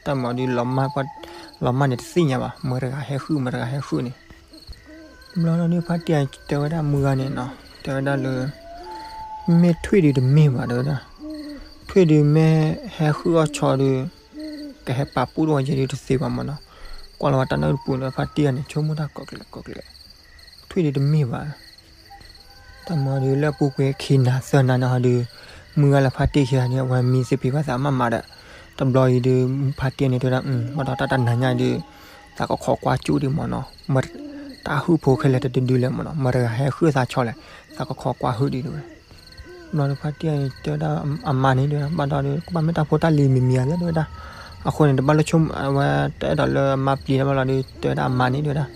တၢ်မၤဒုးလီၤမၢ် လီၤမၢ်န့ၣ်တသ့ၣ်ညါဘၣ် မတၤတဂၤဟဲဃုမတၤတဂၤဟဲဃုန့ၣ် ဘျီလီၤဒီးဖါတံၢ်တဲဝဲဒၣ်မုၢ်ဂၤန့ၣ်နီၤ, တဲဝဲဒၣ်လၢ မ့ၢ်ထွံၣ်ဒုးတမ့ၢ်ဘၣ်တဲဝဲဒၣ်, ထွံၣ်ဒုးမ့ၢ်ဟဲဃုအီၣ်ဆီဒုး ကဟဲပာ်ပူၣ်ထီၣ်ဝဲယဲဒုးတသ့ဘၣ်မၢ်နီၤ, ကွၢ်လီၤဝဲတၢ်နၢ်အုၣ်တပူၤန့ၣ် ဖါတံၢ်ဂၤန့ၣ် ဆိကမိၣ်တၢ်ကိးကျဲၤကိးကျဲၤ, ထွံၣ်ဒုးတမ့ၢ်ဘၣ် တၢ်မၤဒုးလၢပူၤကွံာ်ခံနၤသၢနၤန့ၣ်ဟီဒုး မုၢ်ဂၤလၢဖါတံၢ်ခံဂၤန့ၣ် အဝဲမံသပ့ၤဘၣ်သးမးမးဒီး တဘျီအံၤဒုး ဖါတံၢ်န့ၣ်တဲဝဲဒၣ် ဘၣ်ဒီးတၢ်တနၤညါအံၤဒုး သးကခိးကွၢ်ကၠူၣ်ဒံးမၢ်နီၤ, တၢ်ဟုၣ်ဖိခဲလၢာ်တဒုဒုလဲၣ်မၢ်နီၤ, မတၤတဂၤဟဲဃုသးဆီလဲၣ်, သးကခိးကွၢ်ဟုၣ်ဒံးတဲဝဲ ဘျီဒီးဖါတံၢ်တဲဝဲဒၣ်အမါန့ၣ်တဲဝဲဒၣ် ဘၣ်ဒီးဒုး ကဘၣ်မ့ၢ်တၢ်ဖိတၢ်လံၤမံၤမံၤဧါလၢတဲဝဲဒၣ်, အဃိန့ၣ် တဘၣ်လိၣ်ဆိကမိၣ် အဝဲတအဲၣ်ဒိးလၢအမါပျံၤတၢ်ဘၣ်လီၤဒုး တဲဝဲဒၣ်အမါန့ၣ်တဲဝဲဒၣ်,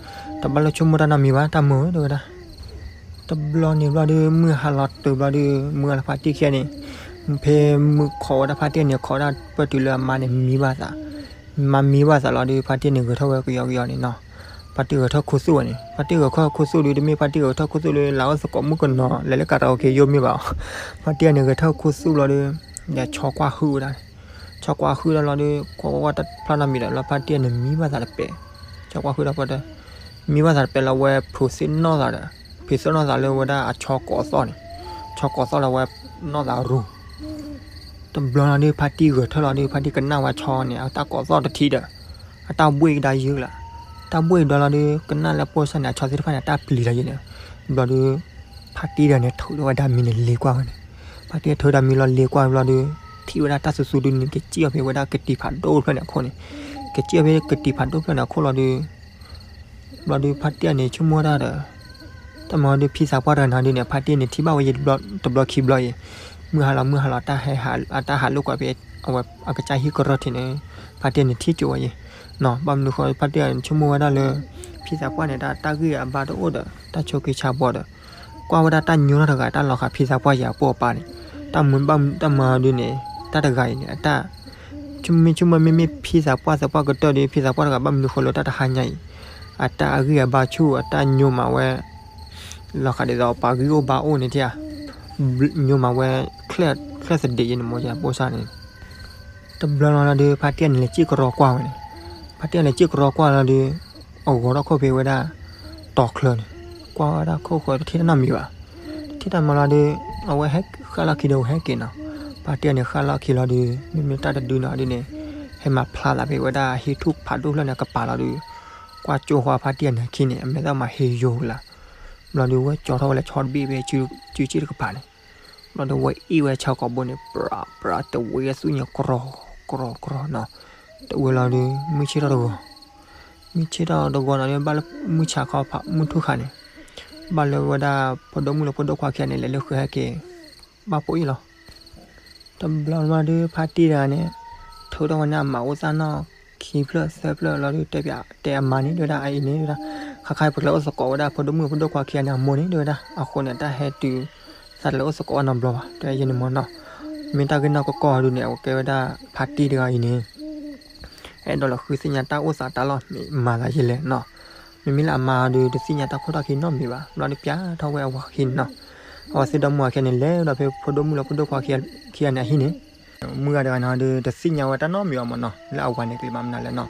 တဘၣ်လိၣ်ဆိကမိၣ်တၢ်နီတမံၤဘၣ် တၢ်မုၢ်ဧၢ တဲဝဲဒၣ်. တဘျီန့ၣ်ဘျီဒီး မုၢ်ဟါလီၤတုၤဘျီဒီး မုၢ်ဂၤလၢဖါတံၢ်ခံဂၤန့ၣ် ဖဲမုၢ်ခိးဝဲဒၣ်ဖါတံၢ်န့ၣ် ခိးဒၣ်ပၢၢ်တုၤလၢအမါန့ၣ်မံဘၣ်သး, မါမံဘၣ်သးလီၤဒီး ဖါတံၢ်န့ၣ်ဂဲၤထီၣ်ဝဲကယီကယီန့ၣ်နီၤ, ဖါတံၢ်ဂဲၤထီၣ်ခူသူၣ်ဝဲန့ၣ် ဖါတံၢ်ဂဲၤထီၣ်ခူသူၣ်ဒီး တမ့ၢ်ဖါတံၢ်ဂဲၤထီၣ်ခူသူၣ်လၢ လၢအိၣ်သကိးမုၣ်ကနီၤ လဲၤလၢကၤရၢၣ်အိၣ်က့ၤယိမ့ၢ်ဘၣ်, ဖါတံၢ်န့ၣ်ဂဲၤထီၣ်ခူသူၣ်လီၤဒီး ယဆီကွၢ်ဟုၣ်ဝဲဒၣ်န့ၣ်, ဆီကွၢ်ဟုၣ်ဒၣ်လီၤဒီး ကွၢ်ကွၢ်ကွၢ်တဖျါနီတမံၤဒီး လီၤဖါတံၢ်န့ၣ်မံဘၣ်သးတပဲာ်, ဆီကွၢ်ဟုၣ်ဒၣ်ပှၤတ မံဘၣ်သးတပဲာ်လီၤဝဲ ဖုးသ့ၣ်နီၣ်သးဒီး ဖုးသ့ၣ်နီၣ်သးလၢဝဲဒၣ်အဆီကိးသီၣ်န့ၣ်, ဆီကိးသီၣ်လီၤဝဲနီၣ်သးရူၤ တဘျီလီၤဒီး ဖါတံၢ်ဂဲၤထၢၣ်လီၤဒီး ဖါတံၢ်ကနၣ်ဝဲဆီန့ၣ် အတၢ်ကိးသီၣ်တထံၣ်ဒီး အတၢ်ဘှ့ၣ်ကဒါယုၢ်လီၤ, တၢ်ဘှ့ၣ်ကဒါလီၤဒီး ကနၣ်လၢပိၢ်စၢ်န့ၣ် အဆီသ့ၣ်တဖၣ်န့ၣ် အတၢ်ပျံၤလီၤယဲန့ၣ်, ဘျီဒီး ဖါတံၢ်ဒီးန့ၣ် ထုးထီၣ်ဝဲဒၣ်မံၤန့ၣ်လ့ကွၢ်ဝဲန့ၣ်, ဖါတံၢ်ထုးဒၣ်မံၤလီၤလ့ကွၢ်ဘျီဒီး ထံၣ်ဝဲဒၣ်တၢ်သူသူဒုန့ၣ် ကစံၣ်အီၤဖဲဝဲဒၣ်ကတံၤဖးဒိၣ်တဖျၢၣ်န့ၣ်အခိၣ်န့ၣ်, ကစံၣ်အီၤဖဲကတံၤဖးဒိၣ်တဖျၢၣ်န့ၣ်အခိၣ်လီၤဒီး ဘျီဒီး ဖါတံၢ်န့ၣ် ဆိကမိၣ်ဝဲဒၣ်ဒီး တၢ်မၤဒီးဖံသးပှၢ်တဂၤန့ၣ်ဒုန့ၣ် ဖါတံၢ်န့ၣ် ထံၣ်ဘၣ်ဝဲယဲတဘျီခံဘျီအံၤ, မုၢ်ဟါလီၤမုၢ်ဟါလီၤ တၢ်ဟဲဟးလၢကွၢ်ဖဲ အဝဲအကစၢ်ဟံၣ်ကရၢၢ်ထံးန့ၣ် ဖါတံၢ်န့ၣ်ထံၣ်ကၠိဝဲယဲ, ဘၣ်မနုၤဃိ ဖါတံၢ်န့ၣ် ဆိကမိၣ်ဝဲဒၣ်လၢ ဖံသးပှၢ်န့ၣ် တၢ်တၢ်ဂံၢ်အဘါတအိၣ်ဒီး တၢ်ဆိးက့ဆါဘီဒီး ကွၢ်ဝဲဒၣ်တၢ်ညိထီၣ်တဂၤ တၢ်လီၤဃာ်ဖံသးပှၢ်ယၤအပိၢ်အပၢ်န့ၣ်, တၢ်မုၢ်ဘၣ်တၢ်မၤဒုန့ၣ် တၢ်တဂၤအံၤန့ၣ် အတၢ် ဆိကမိၣ်မ့မ့ၢ်ဖံသးပှၢ်သးပှၢ်ကတၢၢ်ဒီး ဖံသးပှၢ်တဂၤ ဘၣ်မနုၤဃိလၢတၢ်တဟါညါအံၤ အတၢ်အဂံၢ်အဘါဆူၣ် အတၢ်ညိမးဝဲ လီၤဃာ်ဒ်သိးပှၤဂံၢ်အိၣ်ဘါအိၣ်န့ၣ်ဧါ, ညိမးဝဲ ချၢၣ်သဒံးယဲန့ၣ်မ့ၢ်ပိၢ်စၢ်န့ၣ် တဘျီလီၤဒီး ဖါတံၢ်န့ၣ်လဲၤစံၣ်ကရီကွၢ်ဝဲန့ၣ်, ဖါတံၢ်လဲၤစံၣ်ကရီကွၢ်လီၤဒီး အဂီၤထီၣ်ခိၣ်ဖဲဝဲဒၣ် တီၤချၢန့ၣ်, ကွၢ်ဝဲဒၣ်ခိၣ်ဃၢၤတထံၣ်တၢ်နီတမံၤဘၣ်, တထံၣ်တၢ်မၤလီၤဒီး အဝဲဟဲဃၣ်လီၢ်ခံဒီးဝဲဟဲက့ၤနီၤ, ဖါတံၢ်န့ၣ်ဃၣ်လီၢ်ခံလီၤဒီး မ့မ့ၢ်တၢ်တဒုနီၤဒုန့ၣ် ဟဲမၤဖျါသးဖဲဝဲဒၣ်ဟံၣ်ထူၣ်ဖးဒိၣ်ဖျၢၣ်န့ၣ် ကပၤလီၤဒီး ကွၢ်ကၠိဃီဖါတံၢ်န့ၣ်ခံန့ၣ် အမဲာ်သၣ်မၤဟ့ယိၤလၢ ဘျီဒီးဝဲကၠီထီၣ်ဝဲလၢဆီတဘ့ၣ်ဖဲစုစ့ၣ်တကပၤန့ၣ်, ဘျီဒီးဝဲအ့ၣ်ဝဲဆၢကိာ်ဘိန့ၣ် ပြးပြး တဝံၤအသူၣ်ညါ ကြီကြီကြီနီၤ, တဝံၤလီၤဒီး မုၢ်ဆ့ၣ်ထီၣ်တဂီၤ, မုၢ်ဆ့ၣ်ထီၣ်တဂီၤနီၤဒီး ဘၣ်လၢမုၢ်ဆါခီဖးမုၢ်ထူၣ်ခါန့ၣ်, ဘၣ်လၢဝဲဒၣ် ဖိဒိၣ်မုၣ်လၢဖိဒိၣ်ခွါခံဂၤန့ၣ် လဲၤလၢဃုာ်ဟဲက့ၤ ဘၣ်ဖိအံၤလီၤ. တဘျီလီၤဒုး ဖါတံၢ်တဂၤန့ၣ် ထုးထီၣ်ဝဲန့ၣ်အမၤအိၣ်သၣ်နီၣ် ခံဖျၢၣ်သၢဖျၢၣ်လီၤဒုး တဲပၠးတဲအမါန့ၣ် တဲဝဲဒၣ် အအံၤန့ၣ် တဲဝဲဒၣ် ခါခါအံၤပကလဲၤအိၣ်သကိးဝဲဒၣ် ဖိဒိၣ်မုၣ်ဖိဒိၣ်ခွါခံဂၤန့ၣ် အမိၢ်န့ၣ် တဲဝဲဒၣ် အဃိန့ၣ် တၢ်ဟဲတုၤ သးတလဲၤအိၣ်သကိးအနီတဘျီဘၣ် တဲယဲန့ၣ်မ့ၢ်နီၤ. မ့ၢ်တၢ်ဂ့ၢ်နီၢ်ကီၢ်ကီၢ်ဒုးန့ၣ် အဝဲကဲဝဲဒၣ် ဖါတံၢ်တဂၤအံၤန့ၣ် အဲၣ်ဒိးလီၤဃုသ့ၣ်ညါတၢ်အိၣ်သးတၢ်လီၢ် မ့ၢ်မၤသးယဲလဲၣ်နီၤ. မ့မ့ၢ်လၢအမါဒုး တသ့ၣ်ညါတၢ်ခိၣ်ထီၣ်ခံနီတမံၤဘၣ် ဘျီဒုးပၠးထီၣ်ဝဲအဝၤခံန့ၣ်နီၤ. အဝဲသ့ၣ်ဒီမါဝၤခံဂၤန့ၣ် လဲၤဒီးဖဲဖိဒိၣ်မုၣ်လၢဖိဒိၣ်ခွါခံဂၤန့ၣ်အဟံၣ်န့ၣ် မုၢ်ဂၤတဂၤန့ၣ်ဒုး တသ့ၣ်ညါဝဲတၢ်နီတမံၤဘၣ်မ့ၢ်နီၤ လၢအဝၤန့ၣ်က့ၤမၤမနုၤလဲၣ်နီၤ.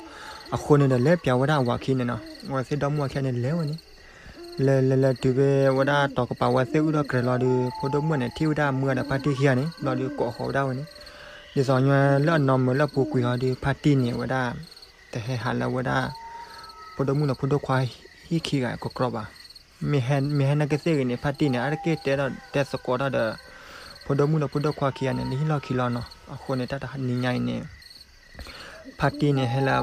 အဃိန့ၣ်ဒီး လဲၤပၠးဝဲဒၣ်အဝၤခံန့ၣ်နီၤ. အဝဲသ့ၣ်ဒီမါဝၤခံဂၤန့ၣ် လဲၤဝဲန့ၣ် လဲၤလဲၤလဲၤတုၤဖဲဝဲဒၣ်တီၤကပၤဝဲသ့ၣ်အုၣ်ထီၣ်ကြဲၤလီၤဒုး ဖိဒိၣ်မုၣ်န့ၣ် ထံၣ်ဝဲဒၣ်မုၢ်ဂၤဒီးဖါတံၢ်ခံဂၤန့ၣ် ဘျီဒုးကိးဃီၤဝဲဒၣ်ဝဲန့ၣ် ဒ်သိးညီလၢအနီၢ်မုာ်လၢအပူၤကွံာ်ဟီဒုး ဖါတံၢ်န့ၣ်ဝဲဒၣ် တဟဲဟးလၢဝဲဒၣ် ဖိဒိၣ်မုၣ်ဒီးဖိဒိၣ်ခွါဟံၣ်ခံဂၤကကြီဘၣ်. မ့ၢ်ဟဲ မ့ၢ်ဟဲနာ်က့သ့ၣ်ဂ့ၤန့ၣ် ဖါတံၢ်န့ၣ် အါတက့ၢ်တဲဒီးတဲသကိးတၢ်ဒီး ဖိဒိၣ်မုၣ်ဒီးဖိဒိၣ်ခွါခံဂၤန့ၣ် လၢဟံၣ်လီၢ်ခံလီၤနီၤ. အဃိန့ၣ် တၢ်တနံၤညါအံၤန့ၣ် ဖါတံၢ်န့ၣ် ဟဲလၢ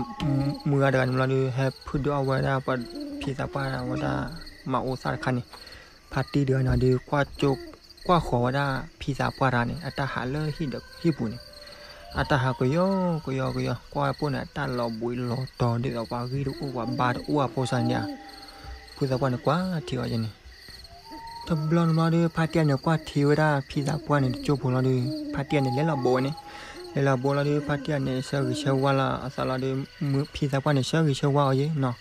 မုၢ်ဂၤတဂၤန့ၣ်ဘျီဒုး ဟဲဖုဒုးအီၣ်ဝဲဒၣ်ပှၤဖံသးပှၢ်ဝဲဒၣ် မၤအိၣ်သၣ်တခါန့ၣ် ဖါတံၢ်တဂၤန့ၣ်ဒုး ကွၢ်ဃီၤဝဲဒၣ်ဖံသးပှၢ်တဂၤန့ၣ် အတၢ်ဟးလၢဟံၣ်ဒီးဟံၣ်ပူၤန့ၣ် အတၢ်ဟးကယီကယီကယီ ကွၢ်ဝဲပိၢ်န့ၣ် အတၢ်လီၤဘှံးလီၤတီၤဒ်သိးပှၤဂံၢ်တအိၣ်ပှၤဘါတအိၣ်အဖိစၢ်န့ၣ်ဧါ. ဖုသးပှၢ်န့ၣ်ကွၢ်ထံအီၤယဲန့ၣ် တဘျီတဘျီဒီး ဖါတံၢ်န့ၣ် ကွၢ်ထံဝဲဒၣ်ဖံသးပှၢ်န့ၣ် တကၠိဖိလီၤဒုး ဖါတံၢ်န့ၣ် လဲၤလီၤဘိးဝဲန့ၣ် လဲၤလီၤဘိးလီၤဒုး ဖါတံၢ်န့ၣ် ဆၢဂ့ၤဆၢဝါလီၤအသးလီၤဒုး ဖံသးပှၢ်န့ၣ် ဆၢဂ့ၤဆၢဝါအီၤယဲနီၤ.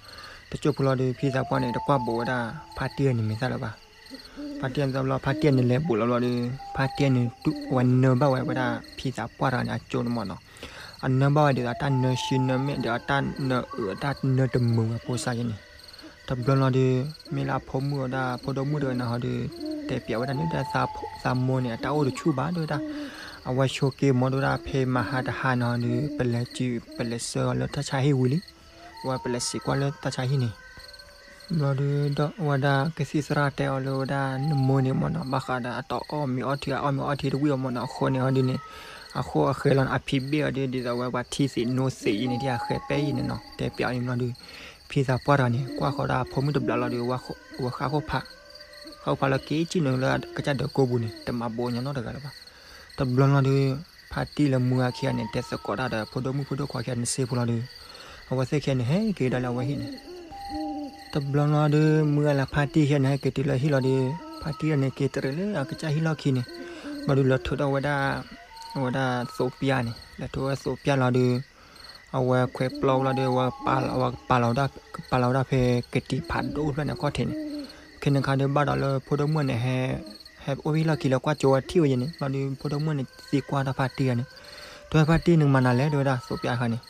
တကၠိဖိလီၤဒုး ဖံသးပှၢ်န့ၣ် တကွၢ်ဘိးဝဲဒၣ် ဖါတံၢ်န့ၣ်မ့ၢ်သၣ်လၢၤဘၣ်. ဖါတံၢ်န့ၣ်တဘျီ ဖါတံၢ်န့ၣ်လဲၤဘိးလီၤဘျီဒုး ဖါတံၢ်န့ၣ် ဝဲနၢဘၣ်ဝဲဝဲဒၣ် ဖံသးပှၢ်တဂၤန့ၣ် အကၠိန့ၣ်မ့ၢ်နီၤ. အနၢဘၣ်ဝဲဒ်သိး တၢ်နၢဆံနၢမဲာ်ဒီး အတၢ်နၢအုး အတၢ်နၢတမုာ်ဝဲဖိစၢ်ယဲန့ၣ် တဘျီလီၤဒုး မ့ၢ်လၢအဖိမုၣ်ဝဲဒၣ် ဖိဒိၣ်မုၣ်တဂၤန့ၣ်ဟီဒုး တဲပၠးဝဲဒၣ်န့ၣ် သးမိၢ်န့ၣ် အတၢ်အိၣ်တဆူၣ်ဘၣ် တဲဝဲဒၣ်. အဝဲဆိက့ၤမ့ၢ်တဲဝဲဒၣ် ဖဲမဟါတဟါန့ၣ်ဟီဒုး ပလဲၤစု ပလဲၤဆှၢအီၤလၢတၢ်ဆါဟံၣ်ဝံၤလံ. ဝဲပလဲၤစံးကွၢ်လၢတၢ်ဆါဟံၣ်န့ၣ် ဘျီဒုးဒီး အဝဲဒၣ်ကသံၣ်သရၣ်တဲအီၤလၢဝဲဒၣ် နမိၢ်န့ၣ်မ့ၢ်နီၤ ဘၣ်ဃးဒီးအတၢ်အီၣ်မ့ၤအီထံ အအီၣ်မ့ၤအီထံတဝံၣ်အီၤမ့ၢ်နီၤ အဃိန့ၣ်ဟီဒုးန့ၣ် အဃိအဃဲၤလီၤန့ၣ် အဖံးဘ့ၣ်အီၤဒုး ဒ်သိးဝဲပှၤထံသံးနိသံးအံၤန့ၣ် ဒ်အဃဲၤပဲအံၤန့ၣ်နီၤ တဲပၠးအီၤန့ၣ်ဘျီဒုး ဖံသးပှၢ်တဂၤန့ၣ် ကွၢ်ဃီၤဒၣ်အဖိမုၣ်တဘျီလီၤဒုး ဝဲဃၣ်ခိၣ်ဖး ဃၣ်ခိၣ်ဖးလၢက့ၤကံၣ်နုာ်လၢကစၢ်ဒၢးကိးပူၤန့ၣ် တမၤဘိးညါနီတဂၤလၢၤဘၣ်. တဘျီလီၤဒုး ဖါတံၢ်လၢမုၢ်ဂၤခံဂၤန့ၣ် တဲသကိးတၢ်ဒီး ဖိဒိၣ်မုၣ်ဖိဒိၣ်ခွါခံဂၤန့ၣ်စ့ဖိလီၤဒုး အဝဲသ့ၣ်ခံဂၤန့ၣ် ဟဲက့ၤဒၣ်လၢအဝဲဟံၣ်န့ၣ် တဘျီလီၤဒုး မုၢ်ဂၤလၢဖါတံၢ်ခံဂၤန့ၣ် ဟဲက့ၤတုၤလၢဟံၣ်လီၤဒုး ဖါတံၢ်န့ၣ် က့ၤတရံးလၢအကစၢ်ဟံၣ်လီၢ်ခံန့ၣ် ဘျီဒုးလီၤထုးထီၣ်ဝဲဒၣ် အဝဲဒၣ်သိးပျၢ်န့ၣ် လီၤထုးဝဲသိးပျၢ်လီၤဒုး အဝဲခွဲးပျီဝဲလီၤဒုး အဝဲပာ်လီၤဝဲဒၣ် ကပာ်လီၤဝဲဒၣ်ဖဲကတံၤဖးဒိၣ်ဖျၢၣ်န့ၣ်အခီၣ်ထံးန့ၣ် ခဲန့ၣ်ခါဒုးဘၣ်ဒီးလၢဖိဒိၣ်မုၣ်န့ၣ် ဟဲအိၣ်ဟံၣ်လီၢ်ခံလၢကွၢ်ကၠိဝဲထံၣ်ဝဲယဲန့ၣ် ဘျီဒုးဖိဒိၣ်မုၣ်န့ၣ် သံကွၢ်တၢ်ဖါတံၢ်ဂၤန့ၣ် တဲဖါတံၢ်န့ၣ်မၤနၤလဲၣ် တဲဝဲဒၣ်သိးပျၢ်တခါန့ၣ်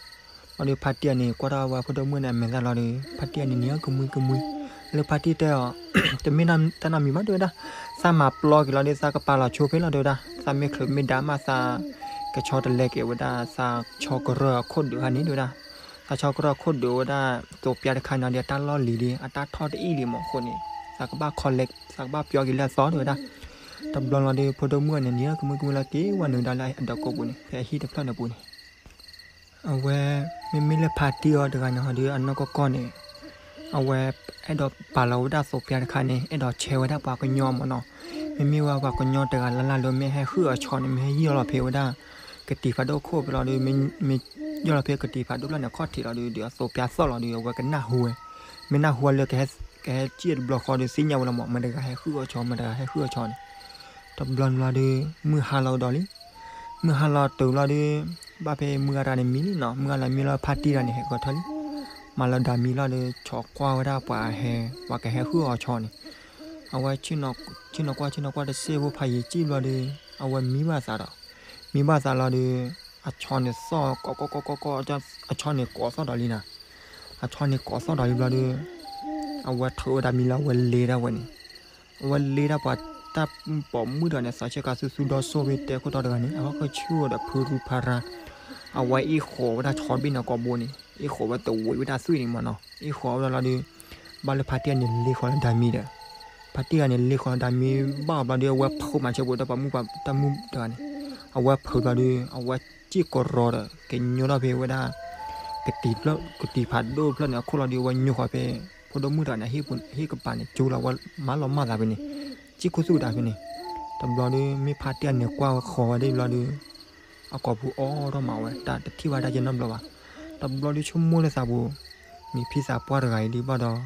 ဘျီဒုးဖါတံၢ်ဂၤန့ၣ် ကွၢ်ထီၣ်ဝဲဖိဒိၣ်မုၣ်န့ၣ်အမဲာ်သၣ်လီၤဒုး ဖါတံၢ်ဂၤန့ၣ် နံၤအီၣ်ကမှံကမှံ လၢဖါတံၢ်တဲအီၤ တမ့ၢ်တၢ်နီတမံၤဘၣ် တဲဝဲဒၣ် သးမၤပျီက့ၤလီၤဒုး သးကပာ်လီၤဆိဖဲလီၤ တဲဝဲဒၣ် သးမ့ၢ်ချုးမ့ၢ်ဒါမး သးကဆီတလဲက့ၤဝဲဒၣ် သးဆီကရၢၢ်အခိၣ်ဒုးခါန့ၣ် တဲဝဲဒၣ် သးဆီကရၢၢ်အခိၣ်ဒုးဝဲဒၣ် သိးပျၢ်တခါန့ၣ်ဒီး အတၢ်လီၢ်လံၤဒီး အတၢ်ထီၣ်တအံၣ်လံမးအဃိန့ၣ် သးကဘၣ်ခီလဲ သးကဘၣ်ပျီက့ၤလၢအသီ တဲဝဲဒၣ် တဘျီလီၤဒုး ဖိဒိၣ်မုၣ်န့ၣ် နံၤအီၣ်ကမှံကမှံလီၤ က့ၤဝဲနုာ်ဒါလၢအဒၢးကိးပူၤန့ၣ် ဖဲအဟံၣ်တဖျၢၣ်န့ၣ်ပူၤန့ၣ် အဝဲ မ့မ့ၢ်လၢဖါတံၢ်အီၤတဂၤန့ၣ်ဟီဒုး အနီၢ်ကီၢ်ကီၢ်န့ၣ် အဝဲ အဲၣ်ဒိးပာ်လီၤဝဲဒၣ်သိးပျၢ်တခါန့ၣ် အဲၣ်ဒိးဆဲးဝဲဒၣ်ပှၤကညီမးနီၤ မ့မ့ၢ်ဝဲပှၤကညီတဂၤလၢ်လၢ်လၢမ့ၢ်ဟဲဟုၣ်အီၤဆီန့ၣ် မ့ၢ်ဟဲယီၢ်လီၤဖဲဝဲဒၣ် ကတံၤဖးဒိၣ်ခိၣ်ဖဲလီၤဒုး မ့ၢ်ယီၢ်လီၤဖဲကတံၤဖးဒိၣ်ဖျၢၣ်န့ၣ် ခီၣ်ထံးလီၤဒုး ဒုးအသိးပျၢ်သီၣ်လီၤဒုး အဝဲကနၣ်ဟူဝဲ မ့ၢ်နၢ်ဟူဝဲလၢ ကဟဲစံၣ်တဘျီဃီဒုး သ့ၣ်ညါဝဲလီၤမး မတၤတဂၤဟဲဟုၣ်အီၤဆီ မတၤတဂၤဟဲဟုၣ်အီၤဆီန့ၣ် တဘျီဘျီဒုး မုၢ်ဟါလီၤကဒီးလံ မုၢ်ဟါလီၤတုၤလီၤဒုး ဘၣ်ဖဲမုၢ်ဂၤတဂၤန့ၣ်မံလံနီၤ မုၢ်ဂၤလၢမံလီၤ ဖါတံၢ်တဂၤန့ၣ် ဟဲကထီၣ်လံ မၤလီၤဒါမံလီၤဒုး ဆီးကွၢ်ဝဲဒၣ်ပှၤဟဲ ပှၤကဟဲဟုၣ်အီၤဆီန့ၣ် အဝဲ ဆ့ၣ်နီၤကွၢ် ဆ့ၣ်နီၤကွၢ်တစ့ဖိဖးယံာ်စံၣ်ဘျီဒုး အဝဲမံဘၣ်သးဒီး မံဘၣ်သးလီၤဒုး အဆီန့ၣ်သီၣ် ကီကီကီကီကီ အဆီန့ၣ်ကိးသီၣ်ဒီးလံနီၤ အဆီန့ၣ်ကိးသီၣ်ဒီးလံဘျီဒုး အဝဲထုးဝဲဒၣ်မံလီၤ အဝဲလ့ဒၣ်ဝဲန့ၣ် အဝဲလ့ဒၣ်ပှၤတၢ်ပိာ်မုၣ်တဂၤန့ၣ် သးဆ့ကၤသူသူဒီစိၣ်ဖဲတဲခိၣ်တီတဂၤန့ၣ် အဟီၣ်ခိၣ်ဆူၣ်ဒီးဖုရူဖါရါ အဝဲအ့ၣ်ဃီၤဝဲဒၣ်ဆီဘ့ၣ်နီၢ်ကိာ်ဘိန့ၣ် အ့ၣ်ဃီၤဝဲတဝံၤဝဲဒၣ်သွံၣ်န့ၣ်မးနီၤ အ့ၣ်ဃီၤဝဲဒၣ်လီၤဒုး ဘၣ်လၢဖါတံၢ်ဂၤန့ၣ် လ့ဃီၤလီၤဒါမံဒီး ဖါတံၢ်ဂၤန့ၣ် လ့ဃီၤလီၤဒါမံဘၣ်ဘျီဒုး အဝဲဖုးမၤဆၢပူၤတၢ်ပိာ်မုၣ်တၢ်မုၣ်တဂၤန့ၣ် အဝဲဖုးဘျီဒုး အဝဲစံၣ်ကရီဒီး ကညိထီၣ်ဖဲဝဲဒၣ် ကတံၤဖးဒိၣ်တဖျၢၣ်န့ၣ် အခိၣ်လီၤဒုး အဝဲညိဃီၤဖဲ ဖိဒိၣ်မုၣ်တဂၤန့ၣ် ဟံၣ်ပူၤ ဟံၣ်ကပၤန့ၣ် ကၠိလီၤဝဲမၤလီၤမၢ်သးဖဲန့ၣ်, စံၣ်ခူသူၣ်တၢ်ဖဲန့ၣ်, တဘျီဒီး မ့ၢ်ဖါတံၢ်န့ၣ် ကွၢ်ဃီၤဝဲဒ်ဘျီဒီး အကိာ်ပူၤအိၣ်ထီၣ်မးဝဲ တၢ်တထံၣ်ဘၣ်တၢ်ယဲနီတဘျီဘၣ်. တဘျီဒီးဆိကမိၣ်လၢသးပူၤ, မ့ၢ်ဖံသးပှၢ်တဂၤအံၤဒ်ဘၣ်ဒီး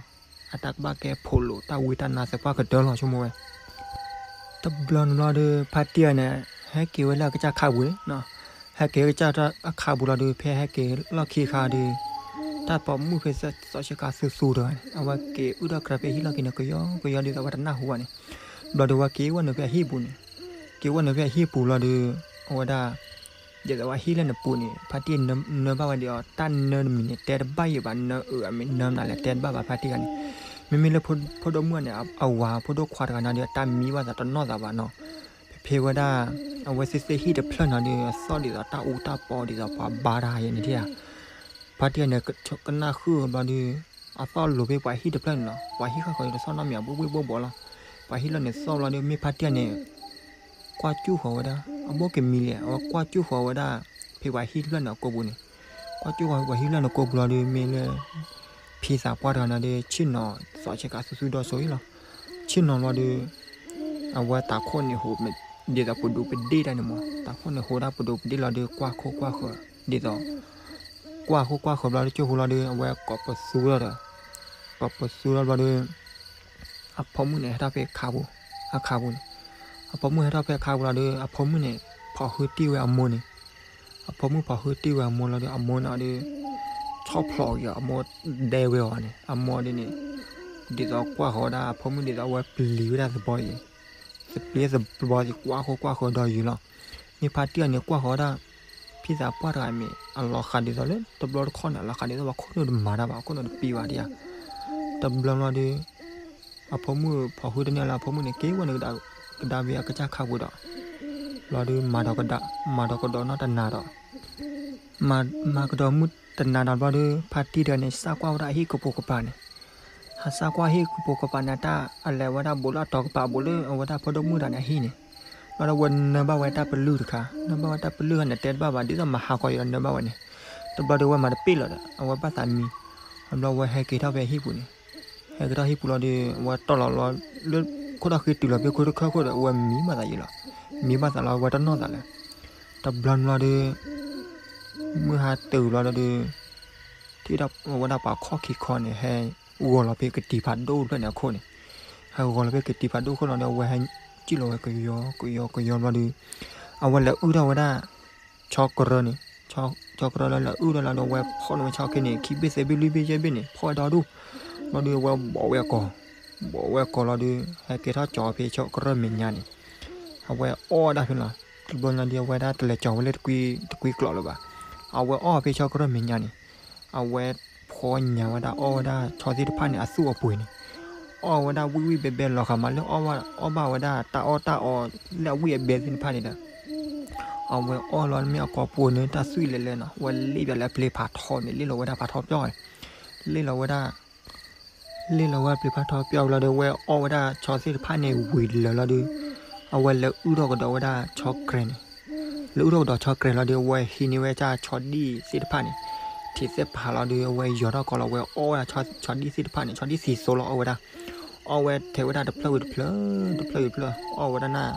အတၢ်ကဘၣ်ကဲဖိးလိာ်တၢ်ဝံတၢ်နါသပှၢ်ကတၢၢ်လီၤ ဆိကမိၣ်ဝဲ တဘျီန့ၣ်ဘျီဒီး ဖါတံၢ်န့ၣ် ဟဲက့ၤဝဲလၢအကစၢ်ခါပူၤန့ၣ်, ဟဲက့ၤကစၢ်အခါပူၤလီၤဒီး ဖဲဟဲက့ၤလီၢ်ခံခါဒီး တၢ်ပိာ်မုၣ်ဖဲစီၤဆှံခါသူသူတဂၤန့ၣ် အဝဲက့ၤအုၣ်ထီၣ်ကြၢးဖဲဟံၣ်လီၢ်ခံန့ၣ် ကယီကယီဒ်သိးဝဲတနၢ်ဟူဘၣ်န့ၣ်, ဘျီဒီးဝဲက့ၤဝဲနုာ်ဖဲအဟံၣ်ပူၤန့ၣ်, က့ၤဝဲနုာ်ဖဲအဟံၣ်ပူၤလီၤဒီး အဝဲဒၣ် ဒ်သိးဝဲဟံၣ်လၢနပူၤန့ၣ် ဖါတံၢ်နၢဘၣ်ဝဲဒ်အီၤ တၢ်နၢတမံၤန့ၣ် တဲတဘၣ်ယံာ်ဘၣ်, နၢအုးအမံၤနၢမနုၤလဲၣ် တဲတဘၣ်ဘၣ်ဖါတံၢ်ဂၤန့ၣ်, မ့မ့ၢ်လၢဖိဒိၣ်မုၣ်န့ၣ် အဝၤဖိဒိၣ်ခွါတဂၤန့ၣ်ဒီး အတၢ်မံဘၣ်သးတနီၢ်သးဘၣ်နီၤ, ဖဲဖဲဝဲဒၣ် အဝဲသ့ၣ်သ့ၣ်ဟံၣ်တဖျၢၣ်န့ၣ်ဒီး အသီၣ်ဒ်သိးတၢ်အူတၢ်ပီဒ်သိးပှၤဘါတၢ်ယဲန့ၣ်ဧါ, ဖါတံၢ်န့ၣ် ကနၣ်ဃုာ်ဘျီဒီး အသီၣ်လိၤဖဲပှၤဟံၣ်တဖျၢၣ်န့ၣ်လီၤ, ပှၤဟံၣ်ဃၣ်ဃီၤဒီးတသီၣ်နီတမံၤ အဘိဘိၣ်ဘိၣ်ဘိၣ်လီၤ, ပှၤဟံၣ်လီၢ်န့ၣ်သီၣ်ဘျီဒီး မ့ၢ်ဖါတံၢ်န့ၣ် ကွၢ်ကၠူၣ်ဃီၤဝဲဒၣ် အဘိၣ်ကမံၤလဲၣ် အဝဲကွၢ်ကၠူၣ်ဃီၤဝဲဒၣ် ဖဲပှၤဟံၣ်တဖျၢၣ်န့ၣ်အကိာ်ပူၤန့ၣ်, ကွၢ်ကၠူၣ်ဃီၤဖဲပှၤဟံၣ်တဖျၢၣ်န့ၣ်အကိာ်ပူၤလီၤဒီး မ့ၢ်လၢ ဖံသးပှၢ်တဂၤန့ၣ်ဒီး ဆ့ၣ်နီၤ စီၤဆှံခါသူသူဒီးစိၤအံၤလီၤ, ဆ့ၣ်နီၤလီၤဒီး အဝဲတးခိၣ်န့ၣ်ဟူး ဒ်သိးပဒိးပဒ့ၣ်တၢ်န့ၣ်မး, တးခိၣ်န့ၣ်ဟူးဒၣ်ပဒိးပဒ့ၣ်လီၤဒီး ကွၢ်ခိၣ်ကွၢ်ဃၢၤ ဒ်သိး ကွၢ်ခိၣ်ကွၢ်ဃၢၤဘျီဒီး ကၠိဖိလီၤဒီး အဝဲကိးပသူဒီး ကိးပသူလီၤဘျီဒီး အဖိမုၣ်န့ၣ် ဟဲထီၣ်ဖဲခါပူၤ, အခါပူၤန့ၣ်, အဖိမုၣ်ဟဲထီၣ်ဖဲခါပူၤလီၤဒီး အဖိမုၣ်န့ၣ် ဖီၣ်ဟုတံၢ်ဝဲအမိၢ်န့ၣ်, အဖိမုၣ်ဖီၣ်ဟုတံၢ်ဝဲအမိၢ်လီၤဒီး အမိၢ်န့ၣ်ဒီး ဆီၣ်ဖျိးက့ၤအမိၢ်ဒဲဝဲအီၤန့ၣ်, အမိၢ်ဒ်န့ၣ် ဒ်သိးကွၢ်ဃီၤဝဲဒၣ်အဖိမုၣ်ဒ်သိးအဝဲပျံၤဝဲဒၣ်သဘီအံၤ, သပျ့သဘီအံၤ ကွၢ်ဃိကွၢ်ဃၢၤဒီးယံၤလီၤ, မ့ၢ်ဖါတံၢ်အံၤန့ၣ် ကွၢ်ဃီၤဝဲဒၣ် ဖံသးပှၢ်တဂၤမ့ၢ် အလီၤဃးဒ်သိးလၢ တဘျီတခီၣ်န့ၣ် အလီၤဃးဒ်သိးပှၤခိၣ်နူာ်တမၤတၢ်ဘၣ် ခိၣ်နူာ်တပံၤဘၣ်ဒံးဧါ, တဘျီလီၤဒီး အဖိမုၣ်ဖီၣ်ဟုတန့ၢ်လၢအဖိမုၣ်န့ၣ် က့ၤဝဲန့ၣ် ကဒါဖဲအကစၢ်ခါပူၤဒီး လီၤဒီး မၤဒီးကဒီးနီၢ်တနၤဒီး မၤကဒီးမုၢ်တနၤဒီးဘျီဒီး ဖါတံၢ်တဂၤန့ၣ် စးကွၢ်ဝဲဒၣ်အဟံၣ်ကပိာ်ကပၤန့ၣ်, ဟးစးကွၢ်ဟံၣ်ကပိာ်ကပၤန့ၣ် အတၢ်အလဲၤဝဲဒၣ်ဘူးလၢအတီၤကပၤဘူးလၢအဝဲဒၣ်ဖိဒိၣ်မုၣ်တဂၤန့ၣ်အဟံၣ်န့ၣ်, ဘျီဒီးအဝဲနၢဘၣ်ဝဲတၢ်ပလုၢ်တခါ, နၢဘၣ်ဝဲတၢ်ပလုၢ်တခါန့ၣ် တဲတဘၣ်ဘၣ် ဒ်သိးမၤဟးဂီၤအံၤဒီးနၢဘၣ်ဝဲန့ၣ်, တဘျီဒီးအဝဲမၤတပ့ၢ်လီၤဒီး အဝဲဘၣ်သးမံ, ဘျီဝဲဟဲက့ၤထီၣ်ဟံၣ်ပူၤလီၤဒီး အဝဲတီၢ်လီၤလီၤလၢ ခိၣ်ထီၣ်ဃံတုၤလီၤဖဲခိၣ်တခၢၣ်ခိၣ်ဒီး အဝဲမံဘၣ်သးယံၤလီၤ, မံဘၣ်သးလီၤ အဝဲတနီၢ်သးလၢၤ, တဘျီန့ၣ်လီၤဒီး မုၢ်ဟါတုၤလီၤဒီး ထံၣ်ဝဲဒၣ်ပှၤခီၣ်ခံခီန့ၣ် ဟဲဂီၤလီၤဖဲကတံၤဖးဒိၣ်တဖျၢၣ်န့ၣ်အခိၣ်န့ၣ်, ဟဲဂီၤလီၤဖဲကတံၤဖးဒိၣ်ခိၣ်လီၤဒီး အဝဲဟဲစံၣ်လီၤဝဲကယီကယီကယီဘျီဒီး အဝဲလဲၤအုၣ်ထီၣ်ဝဲဒၣ် ဆီကရၢန့ၣ်, ဆီကရၢလၢလဲၤအုၣ်ထီၣ်လီၤဒီး အဝဲဖီၣ်န့ၢ်ဝဲဆီခ့န့ၣ် ခံဘ့ၣ်သၢဘ့ၣ်လွံၢ်ဘ့ၣ်ယဲၢ်ဘ့ၣ်န့ၣ် ဖီၣ်ဝဲဒီဒူၣ်, ဘျီဒီးအဝဲဘိးဝဲအကိာ်, ဘိးဝဲအကိာ်လီၤဒီး ဟဲက့ၤထီၣ်ကၠီၤဖဲဆီကရၢမဲာ်ညါန့ၣ်, အဝဲအီၣ်ဝဲဒၣ်ဖဲန့ၣ်လီၤ, တဘျီလီၤဒီး အဝဲဒၣ်တလဲၤကၠီၤဝဲလၢတကွံတကွံကျိးလၢၤဘၣ်, အဝဲအီၣ်ဖဲဆီကရၢမဲာ်ညါန့ၣ်, အဝဲဖီၣ်ညါဝဲဒၣ်အီၣ်ဝဲဒၣ်ဆီသ့ၣ်တဖၣ်န့ၣ် အသူၣ်အပှ့ၤန့ၣ်, အီၣ်ဝဲဒၣ်ဝံၣ်ဝံၣ်ဘဲဘဲလီၤဃာ်မးလၢ အီၣ်ဘၣ်ဝဲဒၣ်တၢ်အီၣ်တၢ်အီလၢအဝံၣ်အဘဲသ့ၣ်တဖၣ်န့ၣ်ဒီး အဝဲအီၣ်လီၤမ့ၢ်အကိာ်ပူၤန့ၣ် တၢ်သွံၣ်လဲၤလဲၤနီၤ, အဝဲလ့ၣ်ပၠးလၢအပျ့ၤဖးထီန့ၣ် လ့ၣ်လီၤဝဲဒၣ်ဖးထီပျီၢ်, လ့ၣ်လီၤဝဲဒၣ်, လ့ၣ်လီၤဝဲပျ့ၤဖးထီပျီၢ်လီၤဒီး အဝဲအီၣ်ဝဲဒၣ်ဆီသ့ၣ်တဖၣ်န့ၣ်ဝံၤလၢာ်လီၤဒီး အဝဲလဲၤအုၣ်ထီၣ်ကဒီးဝဲဒၣ်ဆီကရၢန့ၣ်, လဲၤအုၣ်ထီၣ်ကဒီးဆီကရၢလီၤဒီး အဝဲဟံးန့ၢ်ဝဲဒၣ်ဆီဒံၣ်သ့ၣ်တဖၣ်န့ၣ်, ထံးသ့ၣ်ဖးလီၤဒီး အဝဲယီၤထီၣ်ကီးလီၤ အဝဲအီၣ်ဝဲဒၣ်ဆီဒံၣ်သ့ၣ်တဖၣ်န့ၣ် ဆီဒံၣ်သံသိလီၤအီၣ်ဝဲဒၣ်, အီၣ်ဝဲထဲးဝဲဒၣ်တဖျၢၣ်ဝံၤတဖျၢၣ်, တဖျၢၣ်ဝံၤတဖျၢၣ် အီၣ်ဝဲဒၣ်နၢ်,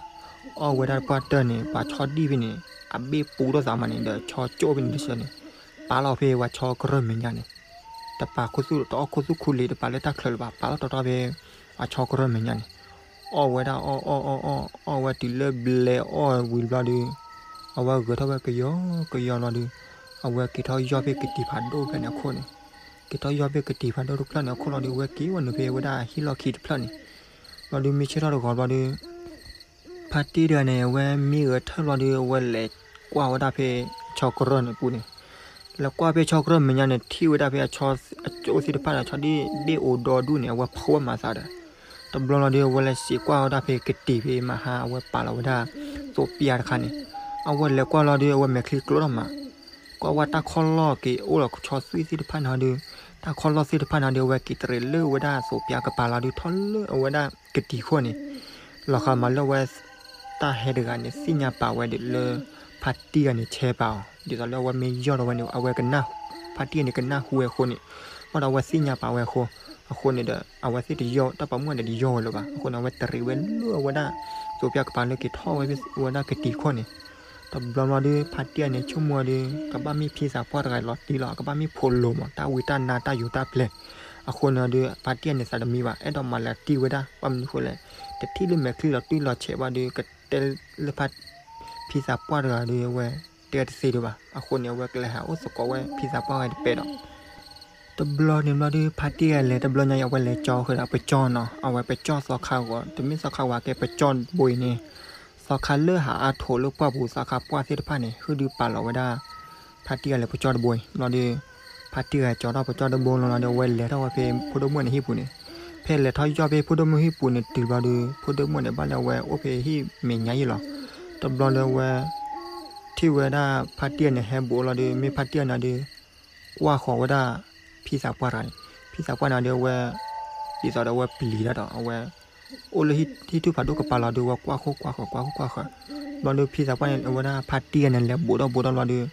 အီၣ်ဝဲဒၣ်တပှၢ်တၢၢ်န့ၣ် ပှၤဆီဒံၣ်ဖဲန့ၣ် အဘ့ၣ်ပူထီၣ်သးမးန့ၣ်ဒီး ဆီကၠိၣ်ဖဲန့ၣ်တဆၢန့ၣ်, ပာ်လီၤဖဲပှၤဆီကရၢမဲာ်ညါန့ၣ်, တပာ်ခိၣ်သူၣ် တအီၣ်ခိၣ်သူၣ်ခူလံၤ တပာ်လၢတၢ်ချၢလၢၤဘၣ် ပာ်လီၤတီတီဖဲ ပှၤဆီကရၢမဲာ်ညါန့ၣ်, အီၣ်ဝဲဒၣ်အီၣ်အီၣ်အီၣ်အီၣ် အီၣ်ဝဲတုၤလၢဘျဲးအီၣ်ဝံၤဘျီဒီး အဝဲဂဲၤထီၣ်ဝဲကယီကယီလီၤဒီး အဝဲက့ၤထီၣ်ယီၢ်ဖဲကတံၤဖးဒိၣ်တဖျၢၣ်န့ၣ်အခိၣ်န့ၣ်, က့ၤထီၣ်ယီၢ်ဖဲကတံၤဖးဒိၣ်တဖျၢၣ်န့ၣ်အခိၣ်လီၤဒီး အဝဲက့ၤဝဲနုာ်ဖဲဝဲဒၣ်ဟံၣ်လီၢ်ခံတဖျၢၣ်န့ၣ်, လီၤဒီးမ့ၢ်ဆ့ၣ်ထီၣ်တဂီၤဘျီဒီး ဖါတံၢ်တဂၤန့ၣ် အဝဲမံဂဲၤထၢၣ်ဘျီဒီး အဝဲလဲၤကွၢ်ဝဲဒၣ်ဖဲဆီကရၢၢ်န့ၣ်ပူၤန့ၣ်, လဲၤကွၢ်ဖဲဆီကရၢၢ်မဲာ်ညါန့ၣ် ထံၣ်ဝဲဒၣ်ဖဲအဆီ အကၠိသ့ၣ်တဖၣ်န့ၣ် ဆီဒံၣ်ဒ့ၣ်အိၣ်ဒီဒူၣ်န့ၣ် အဝဲဖီၣ်ဝဲမၤသးဒီး, တဘျီလီၤဒီး အဝဲလဲၤစံးကွၢ်ဝဲဒၣ်ဖဲကတံၤဖဲမဟါ အဝဲပာ်လီၤဝဲဒၣ် သိးပျၢ်တခါန့ၣ်, အဝဲလဲၤကွၢ်လီၤဒီး အဝဲမဲာ်ချံကျိထီၣ်မး ကွၢ်ဝဲတၢ်ခီၣ်လီၢ်က့ၤအိၣ်ဒီးဆီသွံၣ်သ့ၣ်တဖၣ်န့ၣ်ဒီး, တၢ်ခီၣ်လီၢ်သ့ၣ်တဖၣ်န့ၣ်ဒီး အဝဲက့ၤတရံးလၢဝဲဒၣ်သိးပျၢ်ကပၤလီၤဒီး ထီၣ်လၢအဝဲဒၣ်ကတံၤခိၣ်န့ၣ်, လီၤဃာ်မးလၢအဝဲ တၢ်ဟဲတဂၤန့ၣ် သ့ၣ်ညါပာ်ဝဲဒီးလၢ ဖါတံၢ်ဂၤန့ၣ်ဆဲပာ်အီၤ ဒ်သိးလၢအဝဲမ့ၢ်ယီၢ်ထီၣ်ဝဲန့ၣ် အဝဲကနၣ်, ဖါတံၢ်ဂၤန့ၣ်ကနၣ်ဟူဝဲအဃိန့ၣ်, ဘၣ်ဒီးအဝဲသ့ၣ်ညါပာ်ဝဲအဃိ, အဃိန့ၣ်ဒီး အဝဲသ့ၣ်တယီၢ် တၢ်ပိာ်မုၣ်ဂၤန့ၣ်တယီၢ်ဝဲလၢၤဘၣ်. အဃိန့ၣ် အဝဲတရံးဝဲလၢအဝဲဒၣ် သိးပၠၣ်ကပၤလၢက့ၤထီၣ်ဝဲဝဲဒၣ်ကတံၤခိၣ်န့ၣ်, တဘျီလီၤဒုး ဖါတံၢ်ဂၤန့ၣ် ဆိကမိၣ်ဒုး ကဘၣ်မ့ၢ်ဖံသးပှၢ်တဂၤလီၤတံၢ်လီၤ, ကဘၣ်မ့ၢ်ဖိးလိာ်မး တၢ်ဝံတၢ်နါတၢ်ယိၤတၢ်ပျဲၤ. အဃိန့ၣ်ဒုး ဖါတံၢ်ဂၤန့ၣ် သးတမံဘၣ်, အဲၣ်ဒိးမၤလၢတံၢ်ဝဲဒၣ် ဘၣ်မနုၤဃိလဲၣ်, တထံၣ်လၢမဲာ်ချံလီၤတုၤလီၤဆဲးဘၣ်ဒုး ကတဲလၢဖါ ဖံသးပှၢ်တဂၤဒုး အဝဲတဲတသ့ဒံးဘၣ်. အဃိန့ၣ် အဝဲကလဲၤဟးအိၣ်သကိးဝဲဖံသးပှၢ်ဂၤတပဲာ်ဒီး တဘျီန့ၣ်ဘျီဒုး ဖါတံၢ်ဂၤလဲၤတဘျီညါအံၤ အဝဲလဲၤကၠီဃုာ်ဒီးပကၠီနီၤ, အဝဲပကၠီသီခါဂီၤ တမ့ၢ်သီခါဝဲကဲပကၠီတဘိအံၤန့ၣ်, သီခါလၢဟးအါထိးလၢပှၢ်ပူၤ သီခါပှၢ်သ့ၣ်တဖၣ်န့ၣ် ဟုၣ်ဒုးပာ်လီၤဝဲဒၣ် ဖါတံၢ်ဂၤလဲၤပကၠီတဘိအံၤ ဘျီဒုး ဖါတံၢ်ဂၤကၠီထီၣ်ပကၠီတဘိလီၤလီၤဒီး အဝဲလဲၤထီၣ်ဝဲဖဲဖိဒိၣ်မုၣ်န့ၣ်ဟံၣ်ပူၤန့ၣ်, ဖဲလဲၤထီၣ်ယီၢ်ဖဲဖိဒိၣ်မုၣ်ဟံၣ်ပူၤန့ၣ်တုၤဘျီဒုး ဖိဒိၣ်မုၣ်န့ၣ် ဘၣ်လၢအဝဲအိၣ်ဖဲဟံၣ်မဲာ်ညါအံၤလီၤ. တဘျီလၢအဝဲ ထံၣ်ဝဲဒၣ်ဖါတံၢ်ဂၤန့ၣ် ဟဲဘူးလီၤဒုး မ့ၢ်ဖါတံၢ်ဂၤန့ၣ်ဒုး ကွၢ်ဃီၤဝဲဒၣ် ဖံသးပှၢ်တဂၤန့ၣ်, ဖံသးပှၢ်န့ၣ်ဒုး အဝဲ ဒ်သိးဒီးအဝဲပျံၤတၢ်ဒီး အဝဲ အိၣ်လၢဟံၣ်ထူၣ်ဖးဒိၣ်ကပၤလီၤဒုး အဝဲကွၢ်ဃီကွၢ်ဃီၤ ကွၢ်ဃီကွၢ်ဃီၤ, ဘျီဒုး ဖံသးပှၢ်န့ၣ် အဝဲဒၣ်ဖါတံၢ်ဂၤန့ၣ် လဲၤဘူးထီၣ်ဘူးထီၣ်လီၤဒုး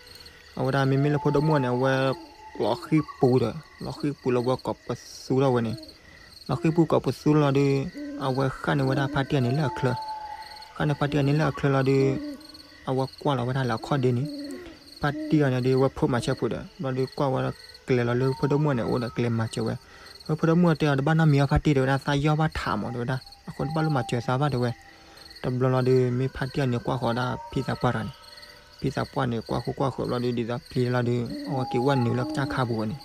အဝဲဒၣ်မ့မ့ၢ်လၢဖိဒိၣ်မုၣ်န့ၣ် အဝဲ လီၤဃံၢ်ပူၤဒီး လီၤဃံၢ်ပူၤလၢအဝဲကိးပသူထီၣ်ဝဲန့ၣ်, လီၤဃံၢ်ပူၤကိးပသူလီၤဒုး အဝဲဃၣ်န့ၢ်ဝဲဒၣ်ဖါတံၢ်ဂၤန့ၣ်လၢအချၢ, ဃၣ်န့ၢ်ဖါတံၢ်ဂၤန့ၣ်လၢအချၢလီၤဒုး အဝဲကွၢ်လီၤဝဲဒၣ်လၢအခီၣ်ဒ့န့ၣ်, ဖါတံၢ်ဂၤန့ၣ်ဒုး အဝဲဖိးမၤဆၢဖုးဒီး ဘျီဒုးကွၢ်ဝဲဒၣ်ကျဲလီၤလၢဖိဒိၣ်မုၣ်န့ၣ် အိၣ်ဒီးကျဲမၤစၢၤဝဲ, အဖိဒိၣ်မုၣ်တဲအီၤ တဘၣ်နီတမံၤအီၤဖါတံၢ် တဲဝဲဒၣ် သးယီၢ်ဘၣ်ထးမး တဲဝဲဒၣ် အဃိတဘၣ်လိၣ်မၤစၢၤသးဘၣ် တဲဝဲ. တဘျီလီၤဒုး မ့ၢ်ဖါတံၢ်ဂၤန့ၣ် ကွၢ်ဃီၤဒၣ်ဖံသးပှၢ်တဂၤန့ၣ်, ဖံသးပှၢ်န့ၣ် ကွၢ်ဃီကွၢ်ဃီၤဘျီဒုး ဒ်သိးပျံၤလီၤဒုး အဝဲက့ၤဝဲနုာ်လၢကစၢ်ခါပူၤဝဲန့ၣ်,